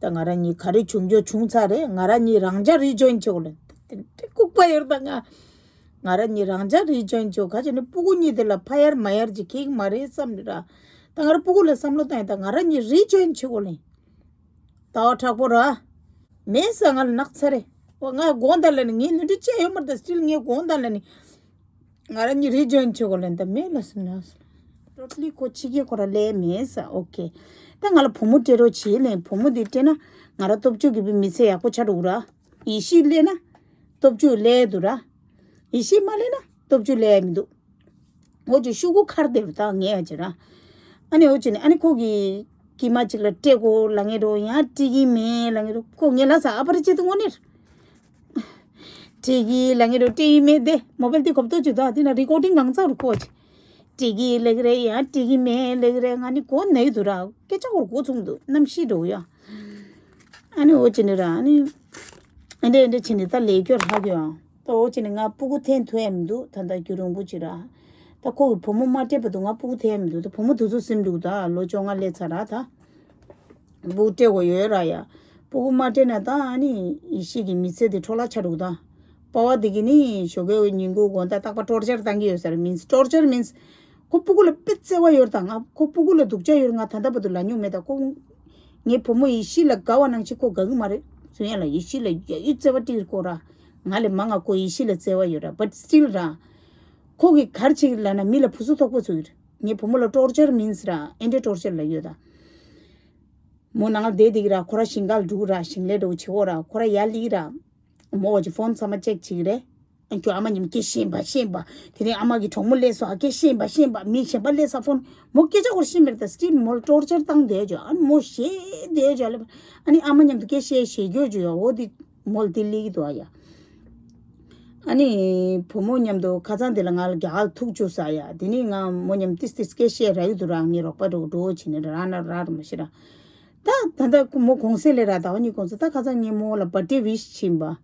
ད་ང་ར་གཉིས་ག་རེ་བྱུང་རྒྱུ་བྱུང་ཚར་རེད། ང་ར་གཉིས་རང་འཇགས་རི་ཇོ་ཡིན་བྱེད་དགོས་ལེ། དེ་འདྲ་ལྐུགས་པ་ཡོད་རེད་ད་ང་། ང་ར་གཉིས་རང་འཇགས་རི་ཇོ་ཡིན་བྱེད་དགོས། ག་ཅི་ནི་སྤུ་གུ་གཉིས་དེ་ལ་ཕ་ཡར་མ་ཡར་གྱི་ཁེག་མ་རེད་བསམ་ནི་ར། ད་ང་ར་སྤུ་གུ་ལ་བསམ་བློ་བཏང་ཡིན། ད་ང་ར་གཉིས་རི་ཇོ་ཡིན་བྱེད་དགོས་ལེ། ལྟ་བ་དྲག་པོ་ར། མེད་ས་ང་ལ་ནག་ཚ་རེད། འོ་ང་དགོངས་དག་ལ་ནི་ངའི་ནུས་འདྲི་ཅི་ཡོད་མ་རེད། ད་སི་ཊིལ་ངའི་དགོངས་དག་ལ་ནི། ང་ར་གཉིས་རི་ཇོ་ཡིན་བྱེད་དགོས་ལེ། ད་མེད་ལ་སི་ན་སི། ཊོ་ཊ་ལི་ཁོ་ཕྱི་རྒྱལ་ཁོ་ར་ལས་མེད་ས། ཨོ་ཀེ། ད་ང་ལ་བུ་མོ་སྤྲད་རོགས་བྱེད་ལེ། བུ་མོ་འདི་སྤྲད་ན་ང་ར་སྟོབས་ཆུ་གི་བི་མི་ཚེ་ཡག་པོ་ཆགས་འགྲོ་གི་ར། ཡེ་ཤེས་སླེབས་ན་སྟོབས་ཆུ་སླེབས་འདུག་ར། ཡེ་ཤེས་མ་སླེབས་ན་སྟོབས་ཆུ་སླེབས་མི་འདུག་འོ་ཅི་ཤུ་གུ་ཁར་དེ་རུ་ད་ངས་ཡ་ཅི་ར། ཨ་ནི་འོ་ཅི་ནི་ཨ་ནི་ཁོ་གི་ཀྱི་མ་ཅིག་ལ་སྤྲད་གོ་ལ་ངེ་རོ་ཡང་སྤྲད་ཀྱི་མེད་ལ་ངེ་རོ་ཁོ་ངེ་ལ་ས་ཨ་པར་ཅི་ཏུ་ངོ་ནིར། སྤྲད་ཀྱི་ལ་ངེ་རོ་སྤྲད་ཀྱི་མེད་དེ་མོ་བེལ་དེ་གོབ་ཏོ་ཅི་ད་དེ་ན་རི་ཀོར་ཌིང་གང་ཚར་ཁོ་ཅི། སྤྲད་ཀྱི་ལེགས་རེད་ཡང་སྤྲད་ཀྱི་མེད་ལེགས་རེད། ང་ནི་གོ་ནས་འདུག་ར། སྐད་ཆ་གོར་གོ་ཚུང་འདུག་གནམ་གཤིས་འགྲོ་ཡ། ཨ་ནི་འོ་ཅི་ནི་ར་ཨ་ནི། ཨ་འདྲེ་ཨ་འདྲེ་ཕྱིན་ནི་ད་ལས་སྐྱོར་ཧ་གོ་ཡང་། ད་འོ་ཅི་ནི་ང་སྤུ་གུ་འཐེན་ཐུབ་ཡ་མི་འདུག་ད་ལྟ་རྒྱུན་རིང་པོ་ཅིག་ར། ད་ཁོ་གི་བུ་མོ་མ་སྤྲད་བར་དུ་ང་སྤུ་གུ་འཐེན་ཡ་མི་འདུག་ད་བུ་མོ་དུས་ཚོད་ཟིན་འདུག་ད་ལོ་བཅོ་ལྔ་སླེབས་ཚར་ར་ད། སྤུ་གུ་སྤྲད་དགོས་ཡོད་ར་ཡ། སྤུ་གུ་མ་སྤྲད་ན་ད་ཨ་ནི་ཡེ་ཤེས་ཀྱི་མི་ཚེ་དེ་འཕྲོ་བརླག་ཆགས་འདུག་ད། པ་ཕ་དེ་གི་ནི་ཞོགས་ཀའི་ཉིན་གུང་དགོང་དག་རྟག་པར་ཊོར་ཅར་བཏང་གི་ཡོད་ས་རེད། མིན་སི་ཊོར་ཅར་མིན་སི། ཁོ་སྤུ་གུ་ལ་དཔེ་བརྩེ་བ་ཡོད་ད། ང་ཁོ་སྤུ་གུ་ལ་སྡུག་ཅག་ཡོད་ང་ད་ལྟ་བར་དུ་ལ་མྱོང་མེད་ད། ཁོ་ངའི་བུ་མོ་ཡེ་ཤེས་ལ་དགའ་བ་ནང་བཞིན་ཁོ་དགའ་གི་མ་རེད། སུ་ཡང་ལ་ཡེ་ཤེས་ལ་ཡ་ཡུལ་བརྩེ་བ་སྤྲད་ཁོ་ར། ང་ལས་མང་ང་ཁོ་ཡེ་ཤེས་ལ་བརྩེ་བ་ཡོད་ར། བཊ་སི་ཊིལ་ར། ཁོ་གི་གར་ཅིག་ལ་ན་མི་ལ་བུ་སུ་ཐོག་པོ་ཚུགས་ཡོད། ངའི་བུ་མོ་ལ་ཊོར་ཅར་མིན་སི་ར་ཨེ་འདྲེ་ཊོར་ཅར་ལ་ཡོད་ད། མོ་ནང་ལ་བསྡད་བསྡད་ཀྱི་ར། ཁོ་ར་ཞིང་ཁ་ལ་འགྲོ་གི་ར། ཞིང་ལས་འགྲོ་བྱེད་གོ་ར། ཁོ་ར་ཡར་སླེབས་ཀྱི་ར། མོ་བ་ཅི་ཕོན་ཚང་མ་ཅེག་བྱེད་ཀྱི་རེད། ཨ་ཁྱོད་ཨ་མ་མཉམ་སྐད་ཤེས་པ་ཤེས་པ། དེ་རིང་ཨ་མ་གི་གྲོགས་མོ་སླེབས་སོང་ཨ་སྐད་ཤེས་པ་ཤེས་པ། མི་གཞན་པ་སླེབས་ས་ཕོན། མོ་སྐད་ཆ་ཁོ་ར་ཤེས་མེད་ད། སི་ཊིལ་མོ་ལ་ཊོར་ཅར་བཏང་བསྡད་ཅོ། ཨ་ནི་མོ་ཞེད་བསྡད་ཅོ་ལབ། ཨ་ནི་ཨ་མ་མཉམ་དུ་སྐད་བཤད་ཞེད་སྐྱོ་ཅོ་ཡ། འོ་དེ་མོ་ལ་དེ་སླེབས་ཀྱི་འདུག་ཨ་ཡ། ཨ་ནི་བུ་མོ་མཉམ་དུ་ཁ་སང་དེ་ལ་ང་ལ་རྒྱ་གར་ཐུག་བཅུག་ས་ཡ། དེ་ནི་ང་མོ་མཉམ་ཏིས་ཏིས་སྐད་བཤད་ར་ཡི་འདུག་ར། ངའི་རོགས་པ་འགྲོ་འགྲོ་བྱེད་ནི་ར་ན་ར་ར་མ་ཤི་ར། ད་ད་ད་མོ་གུང་སེང་ལས་ར་ཟླ་བ་གཉིས་གུང་སེང་ད་ཁ་སང་ངས་མོ་ལ་བར་ཌེ་ཝིཤ་བྱིན་པ།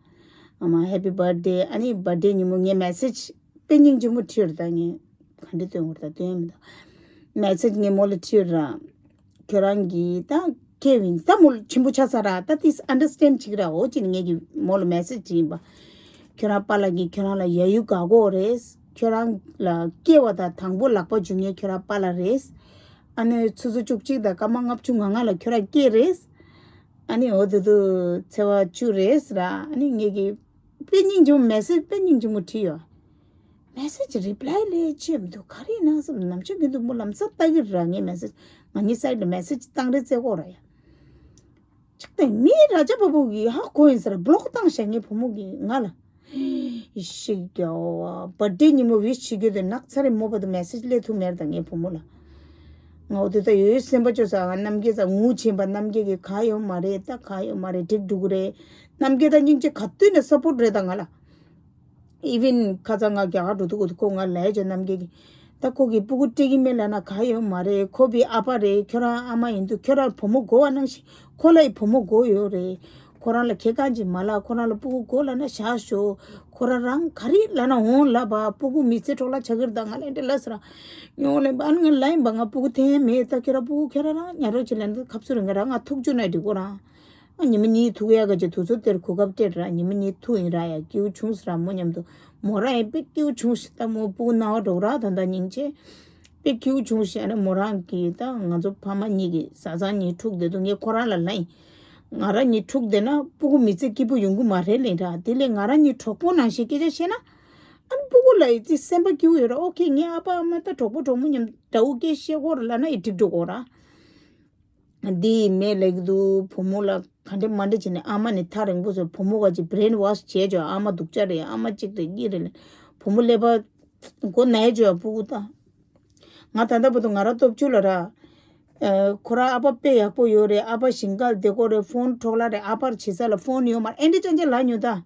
ཨ་མ་ཧེ་པི་བར་ཌེ། ཨ་ནི་བར་ཌེ་ཉིན་མོ་ངས་མེ་སེཇ་དཔེ་སྙིང་རྗེ་མོ་བྲིས་ར། ད་ངས་ག་འདྲ་སྟོན་དགོས་ར་ད་སྟོན་ཡ་མི་འདུག་མེ་སེཇ་ངས་མོ་ལ་བྲིས་ར། ཁྱོད་རང་གིས་ད་ཁེ་ཝིན་ད་མོ་ལ་ཆེན་པོ་ཆགས་ས་ར། ད་ཏིས་ཨན་ཌར་སི་ཊེན་ཌ་བྱེད་ཀྱི་ར། འོ་ཅི་ནི་ངས་ཀྱི་མོ་ལ་མེ་སེཇ་བྱིན་པ། ཁྱོད་རང་པཱ་ལགས་ཀྱིས་ཁྱོད་རང་ལ་ཡ་ཡུལ་དགའ་གོ་རེད། ཁྱོད་རང་ལ་སྐྱེ་བ་དང་དང་པོ་ལག་པ་འཇུ་མཁན་ཁྱོད་རང་པཱ་ལགས་རེད། ཨ་ནི་ཆུ་ཚོད་བཅུ་གཅིག་དང་སྐར་མ་ལྔ་བཅུ་ང་ལྔ་ལ་ཁྱོད་རང་སྐྱེས་རེད། ཨ་ནི་འོ་དེ་དུ་ཚེས་པ་བཅུ་རེད་ཟེར། ཨ་ནི་ངེད་ཀྱི་དཔེ་སྙིང་རྗེ་མོ་མེ་སེ་ཇི་དཔེ་སྙིང་རྗེ་མོ་བྲིས་ཡོད། མེ་སེ་ཇི་རི་པི་ལའི་ལས་བྱེད་མི་འདུག་ག་རེ་ཡིན་ན་བསམ། ནམ་ཆུང་གི་འདུག་མོ་ལམ་སང་ལྟ་གི་ར། ངའི་མེ་སེ་ཇི། ང་གཉིས་སའིད་ལ་མེ་སེ་ཇི་བཏང་རེས་བཙལ་གོ་ར་ཡ། ཅིག་དེ་མི་ར་ཇ་པ་པོ་གི་ཧ་གོ་ཡིན་ཟེར་བློག་བཏང་བཞག་ངའི་བུ་མོ་གི་ང་ལ། ཡེ་ཤེས་རྒྱལ་བ་བར་ཌེ་ཉིན་མོ་ཝིཤ་བྱེད་རྒྱུ་དེ་ནག་ཚ་རེ་མོ་བ་དུ་མེ་སེ་ཇི་སླེབས་ཐུབ་མེད་ད་ངའི་བུ་མོ་ལ། ང་འོ་དེ་ད་ཡོད་ཡོད་སེམས་པ་སྐྱོ་ས། ང་རྣམ་རྒྱལ་ས་ངུ་ཆེན་པ་རྣམ་རྒྱལ་གི་ག་ཡོད་མ་རེད། ད་ག་ཡོད་མ་རེད། འགྲིག་འགྲོ་གི་རེད། རྣམ་རྒྱལ་ད་སྙིང་རྗེ་ག་དུས་ནས་སཔོར་ཊི་རེད་ད་ང་ལ། ཨི་ཝན་ཁ་ཚ་ང་རྒྱ་གར་འགྲོ་དུས་ཁོ་ང་ལ་ཡ་ཅོ་རྣམ་རྒྱལ་གི། ད་ཁོ་གི་སྤུ་གུ་སྤྲད་ཀྱི་མེད་ལབ་ན་ག་ཡོད་མ་རེད། ཁོ་བི་ཨ་ཕ་རེད། ཁྱོད་རང་ཨ་མ་ཡིན་དུས་ཁྱོད་རང་བུ་མོ་དགོས་པ་ནང་བཞིན་ཁོ་ལ་ཡི་བུ་མོ་དགོས་ཡོད་རེད། ཁོ་རང་ལ་ཁེ་གང་ཅིག་མ་ལབ། ཁོ་རང་ལ་སྤུ་གུ་དགོས་ལབ་ན་བཞག་ཤོག་ཁོ་རང་རང་ག་རེ་ལབ་ན་འོང་ལབ་པ། སྤུ་གུ་མི་ཚེ་འཕྲོ་བརླག་ཆགས་ཀྱི་རེད་ད། ང་ལ་འདྲ་ལབ་ཟེར་ར། ཉོ་ལེན་པ་ཨ་ནི་ང་ལ་ཡིན་པ་ང་སྤུ་གུ་འཐེན་མེད་ད། ཁྱོད་རང་སྤུ་གུ་ཁྱོད་རང་རང་ཉར་རོགས་བྱེད་ལབ་ན་ཁབ་སུ་རེད། ང་རང་ང་ཐུག་བཅུག་ན་འགྲིག་གོ་རང་། ཨ་ཉི་མ་གཉིས་ཐུག་ཡག་ག་ཅིག་དུས་ཚོད་དེར་གོ་སྐབས་སྤྲད་ར། ཉི་མ་གཉིས་ཐུག་ཡིན་ར་ཡ། སྐྱིད་པོ་བྱུང་ཟེར་ར་མོ་མཉམ་དུ། མོ་རང་ཡང་དཔེ་སྐྱིད་པོ་བྱུང་ཞིག་ད་མོ་སྤུ་གུ་ན་བ་འགྲོ་ར་ད་ད་སྙིང་རྗེ། དཔེ་སྐྱིད་པོ་བྱུང་ཞིག་ཨ་ནི་མོ་རང་གིས་ད་ང་ཚོ་ཕ་མ་གཉིས་ཀྱི་བཟའ་ཚང་གཉིས་འཁྲུག་བསྡད་དུས་ངས་ཁོ་རང་ལ་ལབ་ཡིན། ང་རང་གཉིས་འཁྲུག་བསྡད་ན་སྤུ་གུ་མི་ཚེ་སྐྱིད་པོ་ཡོང་གི་མ་རེད་ལབ་ར། དེ་ལས་ང་རང་གཉིས་གྲོགས་པོ་ནང་བཞིན་སྐད་ཆ་བཤད་ན། ཨ་ནི་སྤུ་གུ་ལ་ཡི་ཙི་སེམས་པ་སྐྱིད་པོ་ཡོད་ར། ཨོ་ཁེ་ངའི་ཨ་ཕ་ཨ་མ་ད་གྲོགས་པོ་གྲོགས་མོ་མཉམ་དགྲ་བོ་སྐད་བཤད་གོ་ར་ལབ་ན་ཡི་འགྲིག་འགྲོ་གོ་ར། འདི་མེད་ལེགས་འདུག་བུ་མོ་ལ་ག་འདྲ་མ་འདྲ་བྱས་ནས་ཨ་མ་ནི་ཐག་རིང་པོ་བཟོས། བུ་མོ་ག་ཅིག་བྷི་རེན་ཝོཤ་བྱས་ཅོ། ཨ་མ་སྡུག་ཅག་རེད། ཨ་མ་གཅིག་རེད་གཉིས་རེད་ལབ། བུ་མོ་ཀླད་པ་མགོ་ན་ཡ་ཅོ་ཡ་སྤུ་གུ་ད། ང་ད་ལྟ་བར་དུ་ང་རང་སྟོབས་ཆུ་ལ་ར། ཨ་ཁོ་རང་ཨ་ཕ་དཔེ་ཡག་པོ་ཡོད་རེད། ཨ་ཕ་ཞིང་ཁར་བསྡད་ཀྱི་ཡོད་རེད། ཕོན་འཕྲོ་བརླག་རེད། ཨ་ཕར་བྱེད་ས་ལ་ཕོན་ཡོད་མ་རེད། ཨེ་འདྲ་ཅང་ཅང་ལབ་མྱོང་ད།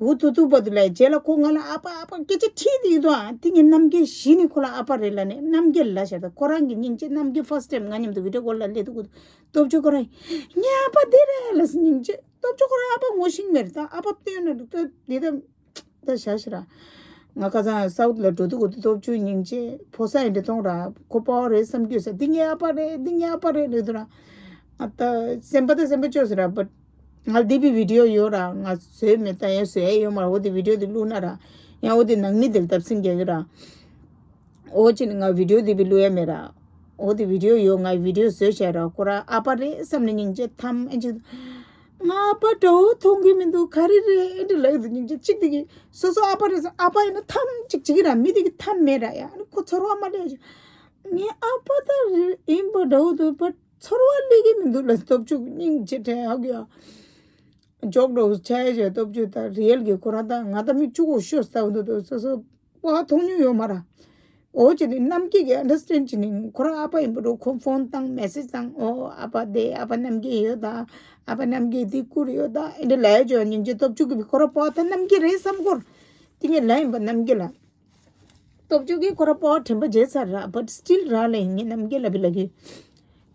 འུ་ཐུག་ཐུག་བར་དུ་ལ་རྗེས་ལ་ཁོ་ང་ལ་ཨ་ཕ་ཨ་ཕ་སྐད་ཆ་དྲིས་དེ་ཡིན་དོ། ཨ་དེ་ངའི་རྣམ་རྒྱལ་གཞི་ནས་ཁོ་ལ་ཨ་ཕ་རེད་ལབ་ནས་རྣམ་རྒྱལ་ལབ་ཤག་ད་ཁོ་རང་གི་སྙིང་རྗེ། རྣམ་རྒྱལ་ཕར་སི་ཊེམ་ང་མཉམ་དུ་བི་ཌི་ཡོ་ཀོལ་ལ་སླེབས་དུས་སྐུ་སྟོབས་ཆུ་ཁོ་རང་ངའི་ཨ་ཕ་དེ་རེད་ལབ་སོང་། སྙིང་རྗེ། སྟོབས་ཆུ་ཁོ་རང་ཨ་ཕ་ངོ་ཤེས་མེད་རེད། ད་ཨ་ཕ་བསྟན་ན་འདུག་ད་དེ་ད་ད་བཞག་ཤི་ར། ང་ཁ་སང་སའུ་ཐི་ལ་འགྲོ་དུས་སྐུ་སྟོབས་ཆུ་སྙིང་རྗེ་ཕོ་གསར་ཡིན་དེ་མཐོང་ར། ཁོ་ཕོ་རེད་བསམ་རྒྱུ་ས། འདི་ངའི་ཨ་ཕ་རེད། འདི་ངའི་ཨ་ཕ་རེད་ལབ་དུས་ར། ཨ་ད་སེམས་པ་ད་སེམས་པ་སྐྱོ་ཟེར་ར། བཊ་ང་ལ་འདི་བི་བི་ཌི་ཡོ་ཡོད་ར། ང་བཟོས་མེད། ད་ཡང་བཟོ་ཡ་ཡོད་མ་ར། འོ་དེ་བི་ཌི་ཡོ་དེ་བླུགས་ན་ར། ཡང་འོ་དེ་ནང་མི་དེ་ལ་བརྡབ་གསིག་རྒྱག་གི་ར། འོ་ཅི་ནི་ང་བི་ཌི་ཡོ་དེ་བི་བླུགས་ཡ་མེད་ར། འོ་དེ་བི་ཌི་ཡོ་ཡོད། ང་བི་ཌི་ཡོ་བཟོས་བཞག་ར། ཁོ་ར་ཨ་ཕ་རེད་བསམ་ནས་སྙིང་རྗེ་ཐམ་ཨེ་ཅིག་ང་ཨ་ཕ་འདྲ་བོ་མཐོང་གི་མི་འདུག་ག་རེ་རེད་ཨེ་འདྲ་ལབ་ཡོད་དུ་སྙིང་རྗེ་གཅིག་དེ་གི་སོ་སོ་ཨ་ཕ་རེད་བསམ། ཨ་ཕ་ཡིན་ན་ཐམ་ཅིག་བྱེད་ཀྱི་ར། མི་དེ་གི་ཐམ་མེད་ར་ཡ། ཨ་ནི་ཁོ་ཚོར་བ་མ་སླེབས་ཅིག་ངའི་ཨ་ཕ་ད་རེད་ཡིན་པ་འདྲ་བོ་འདུག་བཊ་ཚོར་བ་སླེབས་ཀྱི་མི་འདུག་ལབ། སྟོབས་ཆུ་སྙིང་རྗེ་དྲན་ཧ་གོ་ཡ། ཇོག་འདྲ་བོ་ཆགས་ཡ་ཆགས། སྟོབས་ཆུ་ད་རི་ཡལ་གི་ཁོ་རང་ད་ང་ད་མིག་ཆུ་གོ་ཤོར་ས་འདུག་འདུག་སོ་སོ་པོ་ཧ་མཐོང་མྱོང་ཡོད་མ་ར། འོ་ཅི་ནི་རྣམ་རྒྱལ་གྱི་ཨན་ཌར་སི་ཊེན་ཌ་བྱེད་ནི་ཁོ་རང་ཨ་ཕ་ཡིན་པ་འདྲ་ཁོ་ཕོན་བཏང་མེ་སེ་ཇི་བཏང་། འོ་ཨ་ཕ་དེ་ཨ་ཕ་རྣམ་རྒྱལ་ཡོད་ད། ཨ་ཕ་རྣམ་རྒྱལ་དེ་བཀུར་ཡོད་ད། ཨེ་འདྲ་ལབ་ཡ་ཅོ་སྙིང་རྗེ། སྟོབས་ཆུ་གི་ཁོ་རང་པོ་ད་རྣམ་རྒྱལ་རེད་བསམ་སྐོར། དེ་ངས་ལབ་ཡིན་པ་རྣམ་རྒྱལ་ལ། སྟོབས་ཆུ་གིས་ཁོ་རང་པོ་དྲན་པ་བརྗེད་ཚར་ར། བཊ་སི་ཊིལ་ར་ལས་ངས་རྣམ་རྒྱལ་ལ་བི་ལ་གི།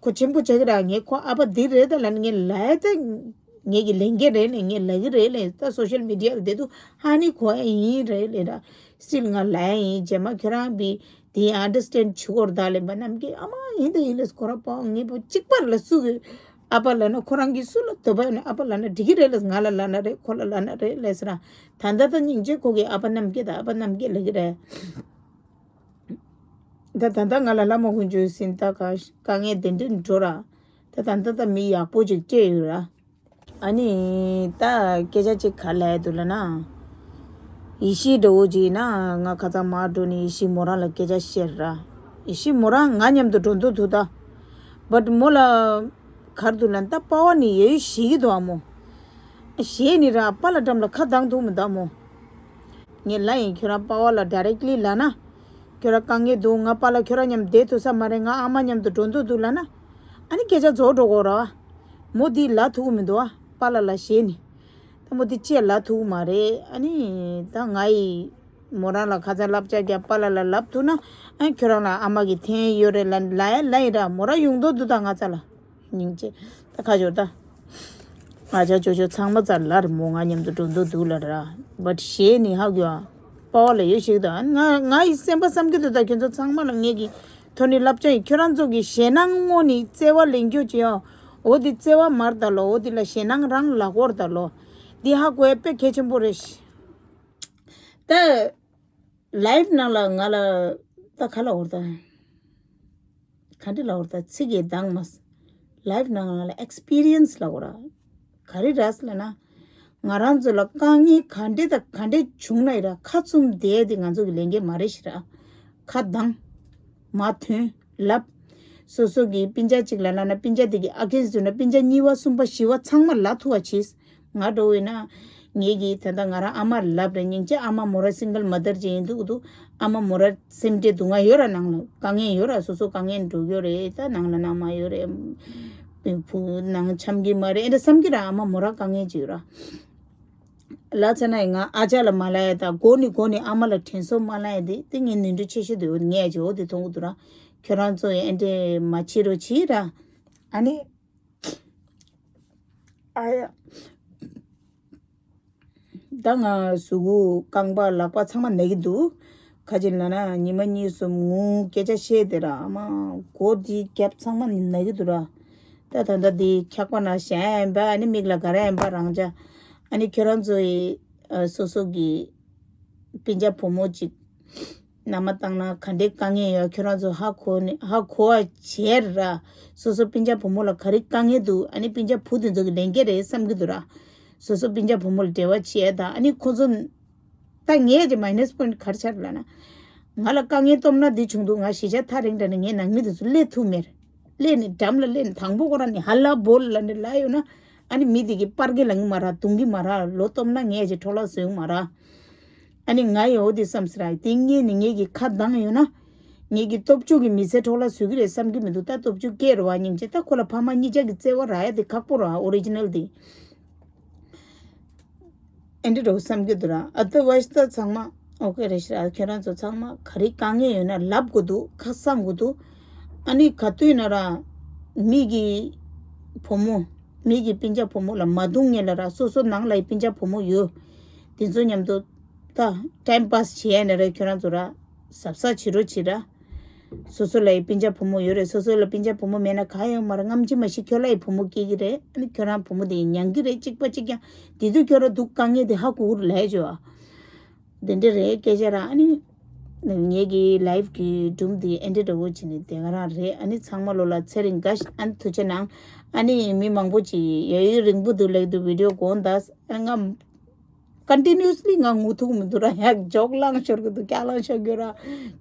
ཁོ་ཆེན་པོ་ཆགས་ཀྱི་ར། ངས་ཁོ་ཨ་ཕ་འདི་རེད་ད་ལབ་ནས་ངས་ལབ་ཡ་ད། ངས་ཀྱི་ལས་འགན་རེད་ལས་ངས་ལབ་ཀྱི་རེད་ལས། ད་སོ་ཤལ་མི་ཌི་ཡ་ལ་བསྡད་དུས་ཧ་ནི་གོ་ཡ་ཡིན་རེད་ལས་ར། སི་ཊིལ་ང་ལབ་ཡ་ཡིན། རྗེས་མ་ཁྱོད་རང་བི་དེ་ཨན་ཌར་སི་ཊེན་ཌ་བྱེད་དགོས་རེད་ད་ལབ་པ་རྣམ་རྒྱལ། ཨ་མ་ཡིན་ད་ཡིན་ལས། ཁོ་རང་པོ་ངས་པོ་གཅིག་པར་ལ་སུ་གི་ཨ་ཕ་ལབ་ན་ཁོ་རང་གིས་སུ་ལ་དོ་པ་ཡོད་ན་ཨ་ཕ་ལབ་ན་འགྲིག་གི་རེད་ལས། ང་ལ་ལབ་ན་རེད། ཁོ་ལ་ལབ་ན་རེད་ལས་ཟེར་ར། ད་ལྟ་ད་སྙིང་རྗེ་ཁོ་གིས་ཨ་ཕ་རྣམ་རྒྱལ་ད་ཨ་ཕ་རྣམ་རྒྱལ་ལབ་ཀྱི་རེད། ད་ད་ལྟ་ང་ལ་བླ་མ་དཀོན་མཆོག་གིས་ད་ག་དཀའ་ངལ་དེ་འདྲ་འགྲོ་ར། ད་ད་ལྟ་ད་མི་ཡག་པོ་ཅིག་སྤྲད་ཡོད་ར། ཨ་ནི་ད་སྐད་ཆ་ཅིག་ག་ལབ་འདུག་ལབ་ན། ཡེ་ཤེས་འདྲ་བོ་ཅིག་ཡིན་ན་ང་ཁ་སང་མར་འགྲོ་ནས་ཡེ་ཤེས་མོ་རང་ལ་སྐད་ཆ་བཤད་ར། ཡེ་ཤེས་མོ་རང་ང་མཉམ་དུ་འགྲོ་འདོད་འདུག་ད། བཊ་མོ་ལ་ག་རེ་འདུག་ལབ་ན་ད་པ་ཝ་ནི་ཡོད་ཞེད་ཀྱི་འདུག་ཨ་མོ། ཞེད་ནི་ར་པཱ་ལགས་འགྲམ་ལ་ཁ་གདངས་ཐུབ་མི་འདུག་མོ། ངས་ལབ་ཡིན། ཁྱོད་རང་པ་ཝ་ལ་ཌའི་རེག་ལི་ལབ་ན། ཁྱོད་རང་དཀའ་ངལ་འདུག་ང་པཱ་ལགས་ཁྱོད་རང་མཉམ་བསྡད་ཐུབ་ས་མ་རེད། ང་ཨ་མ་མཉམ་དུ་འགྲོ་འདོད་འདུག་ལབ་ན། ཨ་ནི་སྐད་ཆ་རྫོགས་འགྲོ་གོ་ར། མོ་འདི་ལབ་ཐུབ་མི་འདུག་ཨ། པཱ་ལགས་ལ་ཞེད་ནི། ད་མོ་འདི་ཅི་ལབ་ཐུབ་མ་རེད། ཨ་ནི་ད་ང་ཡི་མོ་རང་ལ་ཁ་སང་བསླབ་བྱ་རྒྱབ། པཱ་ལགས་ལ་ལབ་ཐུབ་ན་ཨ་ཁྱོད་རང་ལ་ཨ་མ་གི་འཐེན་ཡོད་རེད་ལབ་ལབ་ཡ་ལབ་ཡིན་ར། མོ་རང་ཡོང་འདོད་འདུག་ད་ང་རྩ་ལ། སྙིང་རྗེ། ད་ཁ་སྦྱོར་ད། ང་ཅག་ཅོ་ཅོ་ཚང་མ་རྩ་ལ་རེད་མོ། ང་མཉམ་དུ་འགྲོ་འདོད་འདུག་ལབ་ར། བཊ་ཞེད་ནི་ཧ་གོ་ཡ། པ་ཝ་ལ་ཡོད་ཞིག་ད། ང་ང་ཡི་སེམས་པ་བསམ་གྱི་འདུག་ད་ཁྱོད་ཚོ་ཚང་མ་ལ་ངེད་ཀྱི་ཐོག་ནས་བསླབ་བྱ་ཡིན། ཁྱོད་རང་ཚོ་གི་ཞེད་སྣང་སྔོན་ནས་བརྩེ་བ་ལེན་རྒྱུ་བྱེད་ཡོང་། འོ་དེ་བརྩེ་བ་མར་ད་ལོ། འོ་དེ་ལ་ཞེད་སྣང་རང་ལ་འཁོར་ད་ལོ། འདི་ཧ་གོ་ཡ་དཔེ་གལ་ཆེན་པོ་རེད་ཤི། ད། ལའིབ་ནང་ལ་ང་ལ་ད་ག་ལ་འོར་ད། ག་འདྲ་ལ་འོར་ད་ཚིག་གིས་འདང་མ་ས། ལའིབ་ནང་ལ་ཨེག་སི་པི་རི་ཡན་སི་ལབ་དགོས་ར། ག་རེ་རེད་ལབ་ན། ང་རང་ཚོ་ལ་དཀའ་ངལ་ག་འདྲ་དང་ག་འདྲ་བྱུང་ན་ཡང་ར་ཁ་བཙུམ་བསྡད་དེ་ང་ཚོ་གི་ལས་འགན་མ་རེད་ཤག་ར། ཁ་གདངས། མ་ཐོན། ལབ། སོ་སོ་གི་སྤུན་ཀྱག་ཅིག་ལ་ལབ་ན་སྤུན་ཀྱག་དེ་གི་ཨ་གེ་སི་འཛུལ་ན་སྤུན་ཀྱག་གཉིས་པ་གསུམ་པ་བཞི་པ་ཚང་མ་ལབ་ཐུབ་པ་བྱས། ང་འདྲ་བོ་ཡིན་ན། ངེད་ཀྱིས་ད་ལྟ་ང་རང་ཨ་མ་ལབ་རེད། སྙིང་རྗེ། ཨ་མ་མོ་ར་སིང་གལ་མ་དར་ཅིག་ཡིན་འདུག་འདུག་ཨ་མ་མོ་ར་སེམས་ཁྲལ་སྡུག་བསྔལ་ཡོད་ར། ནང་ལ་དཀའ་ངལ་ཡོད་ར། སོ་སོ་དཀའ་ངལ་འགྲོ་གི་ཡོད་རེད། ད་ནང་ལ་ནང་མ་ཡོད་རེད། བུ་ནང་འཆམ་གི་མ་རེད། ཨེ་འདྲ་བསམ་གི་ར། ཨ་མ་མོ་ར་དཀའ་ངལ་ཅིག་ཡོད་ར། ལབ་ཚར་ན་ཡང་ང་ཨ་ཅག་ལ་མ་ལབ་ཡ་དང་། མགོ་ནས་མགོ་ནས་ཨ་མ་ལ་དྲན་གསོ་མ་ལབ་ཡ་དེ་དེ་ངའི་ནོར་འཁྲུལ་ཆེ་ཤོས་དེ། འོ་ངས་ཅིག་འོ་དེ་མཐོང་གི་འདུག་ར། ཁྱོད་རང་ཚོ་ཡང་ཨེ་འདྲས་མ་བྱེད་རོགས་བྱེད་ར། ཨ་ནི། ཨ་ཡ། ད་ང་གཟུགས་པོ་རྐང་པ་ལག་པ་ཚང་མ་ན་གི་འདུག་ག་ཅི་ལབ་ན་ཉི་མ་གཉིས་གསུམ་ངུ་སྐད་ཆ་བཤད་དེ་ར། ཨ་མ་མགོ་འདི་རྒྱབ་ཚང་མ་ན་གི་འདུག་ར། ད་ད་ལྟ་འདི་འཁྱག་པ་ན་བཞག་ཡིན་པ། ཨ་ནི་མིག་ལ་ག་རེ་ཡིན་པ་རང་ཅག་ཨ་ནི་ཁྱོད་རང་ཚོ་ཡི་ཨ་སོ་སོ་གི་སྤུན་ཀྱག་བུ་མོ་ཅིག་མནའ་མ་བཏང་ན་ག་འདྲའི་དཀའ་ངལ་ཡོད། ཁྱོད་རང་ཚོ་ཧ་གོ་ནས་ཧ་གོ་བ་བྱས་ར། སོ་སོ་སྤུན་ཀྱག་བུ་མོ་ལ་ག་རེ་དཀའ་ངལ་འདུག་ཨ་ནི་སྤུན་ཀྱག་བུ་དེ་ཚོ་གི་ལས་འགན་རེད་བསམ་གི་འདུག་ར། སོ་སོ་སྤུན་ཀྱག་བུ་མོ་ལ་འབྲེལ་བ་བྱས་དང་། ཨ་ནི་ཁོ་ཚོ་ད་ངས་ཀྱི་མའི་ནས་པོ་ཡིན་ཊི་ག་རེ་ཆགས་ལབ་ན། ང་ལ་དཀའ་ངལ་སྟོབས་ན་འདི་བྱུང་འདུག་ང་གཞིས་ཆགས་ཐག་རིང་དྲགས་ནས་ངའི་ནང་མི་དེ་ཚོ་སླེབས་ཐུབ་མེད། སླེབས་ནས་འགྲམ་ལ་སླེབས་ནས་དང་པོ་ཁོ་རང་ནས་ཧ་ལ་བོ་ལ་ནས་ལབ་ཡོད་ན། ཨ་ནི་མི་དེ་གིས་པར་གི་ལངས་གི་མ་རེད། རྡུང་གི་མ་རེད། ལོ་སྟོབས་ན་ངས་ཀྱི་འཕྲོ་བརླག་བཟོ་གི་མ་རེད། ཨ་ནི་ང་ཡི་འོ་དེ་བསམ་ཟེར་ར། དེ་ངས་ནི་ངས་ཀྱི་ཁ་གདངས་ཡོད་ན། ངས་ཀྱི་སྟོབས་ཆུང་གི་མི་ཚེ་འཕྲོ་བརླག་བཟོ་གི་རེད་བསམ་གི་མི་འདུག་ད་སྟོབས་ཆུང་སྐྱེས་རེད་བ། སྙིང་རྗེ། ད་ཁོ་ལ་ཕ་མ་གཉིས་ཆ་གི་བརྩེ་བ་རག་ཡ་དེ་ཁག་པོ་རེད་བ། ཨོ་རི་ཇི་ནལ་དེ། ཨེ་འདྲ་འགྲོ་བསམ་གྱི་འདུག་ར། ཨ་ཏི་ཝའི་སི་ད་ཚང་མ་ཨོ་ཀེ་རེད་ཤག་ར། ཁྱོད་རང་ཚོ་ཚང་མ་ག་རེ་དཀའ་ངལ་ཡོད་ན་ལབ་དགོས་འདུག་ཁ་གསང་དགོས་འདུག་ཨ་ནི་ག་དུས་ན་ར་མི་གི་བུ་མོ་མི་གི་སྤུན་ཀྱག་བུ་མོ་ལ་མ་རྡུང་ངེས་ལ་ར། སོ་སོ་ནང་ལ་ཡི་སྤུན་ཀྱག་བུ་མོ་ཡོད། དེ་ཚོ་མཉམ་དུ་ད་ཊའིམ་པཱ་སི་བྱེད་ཡ་ན་ར། ཁྱོད་རང་ཚོ་ར་གཟབ་གཟབ་བྱེད་རོགས་བྱེད་ར། སོ་སོ་ལ་ཡི་སྤུན་ཀྱག་བུ་མོ་ཡོད་རེད། སོ་སོ་ལ་སྤུན་ཀྱག་བུ་མོ་མེད་ན་ག་ཡོད་མ་རེད། སྔ་ཕྱི་མ་ཤི་ཁྱོད་ལ་ཡི་བུ་མོ་སྐྱེ་གི་རེད། ཨ་ནི་ཁྱོད་རང་བུ་མོ་དེ་ཡི་མྱང་གི་རེད། གཅིག་པ་གཅིག་རྐྱང་། དེ་དུས་ཁྱོད་རང་སྡུག་དཀའ་ངལ་དེ་ཧ་གོ་གི་རེད་ལབ་བྱོས་ཨ། དེ་འདྲ་རེད་སྐད་ཆ་ར། ཨ་ནི་ངེད་ཀྱི་ལའིབ་ཀྱི་སྒྲུང་དེ་ཨེ་འདྲ་འདྲ་བོ་བྱས་ནས་དེ་ག་རང་རེད། ཨ་ནི་ཚང་མ་ལོ་ལ་ཚེ་རིང་དགའ་ཤག་ཨ་ནི་ཐུགས་རྗེ་གནང་། ཨ་ནི་མི་མང་པོ་ཅིག་ཡ་ཡུན་རིང་པོ་འདུག་ལབ་འདུག་བི་ཌི་ཡོ་གོང་དང་། ཨ་ནི་ང་ཀོན་ཊི་ནིའུ་སི་ལི་ང་ངུ་ཐུག་མི་འདུག་ར། ཡ་ཇོག་ལངས་ཤོར་གི་འདུག་སྐྱག་ལངས་ཤོར་གི་ར།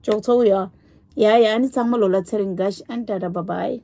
ཇོག་ཚོགས་ཡ། ཡ་ཡ། ཨ་ནི་ཚང་མ་ལོ་ལ་ཚེ་རིང་དགའ་ཤག་ཨ་ནི་ཊ་ཊ་བཱའི་བཱའི།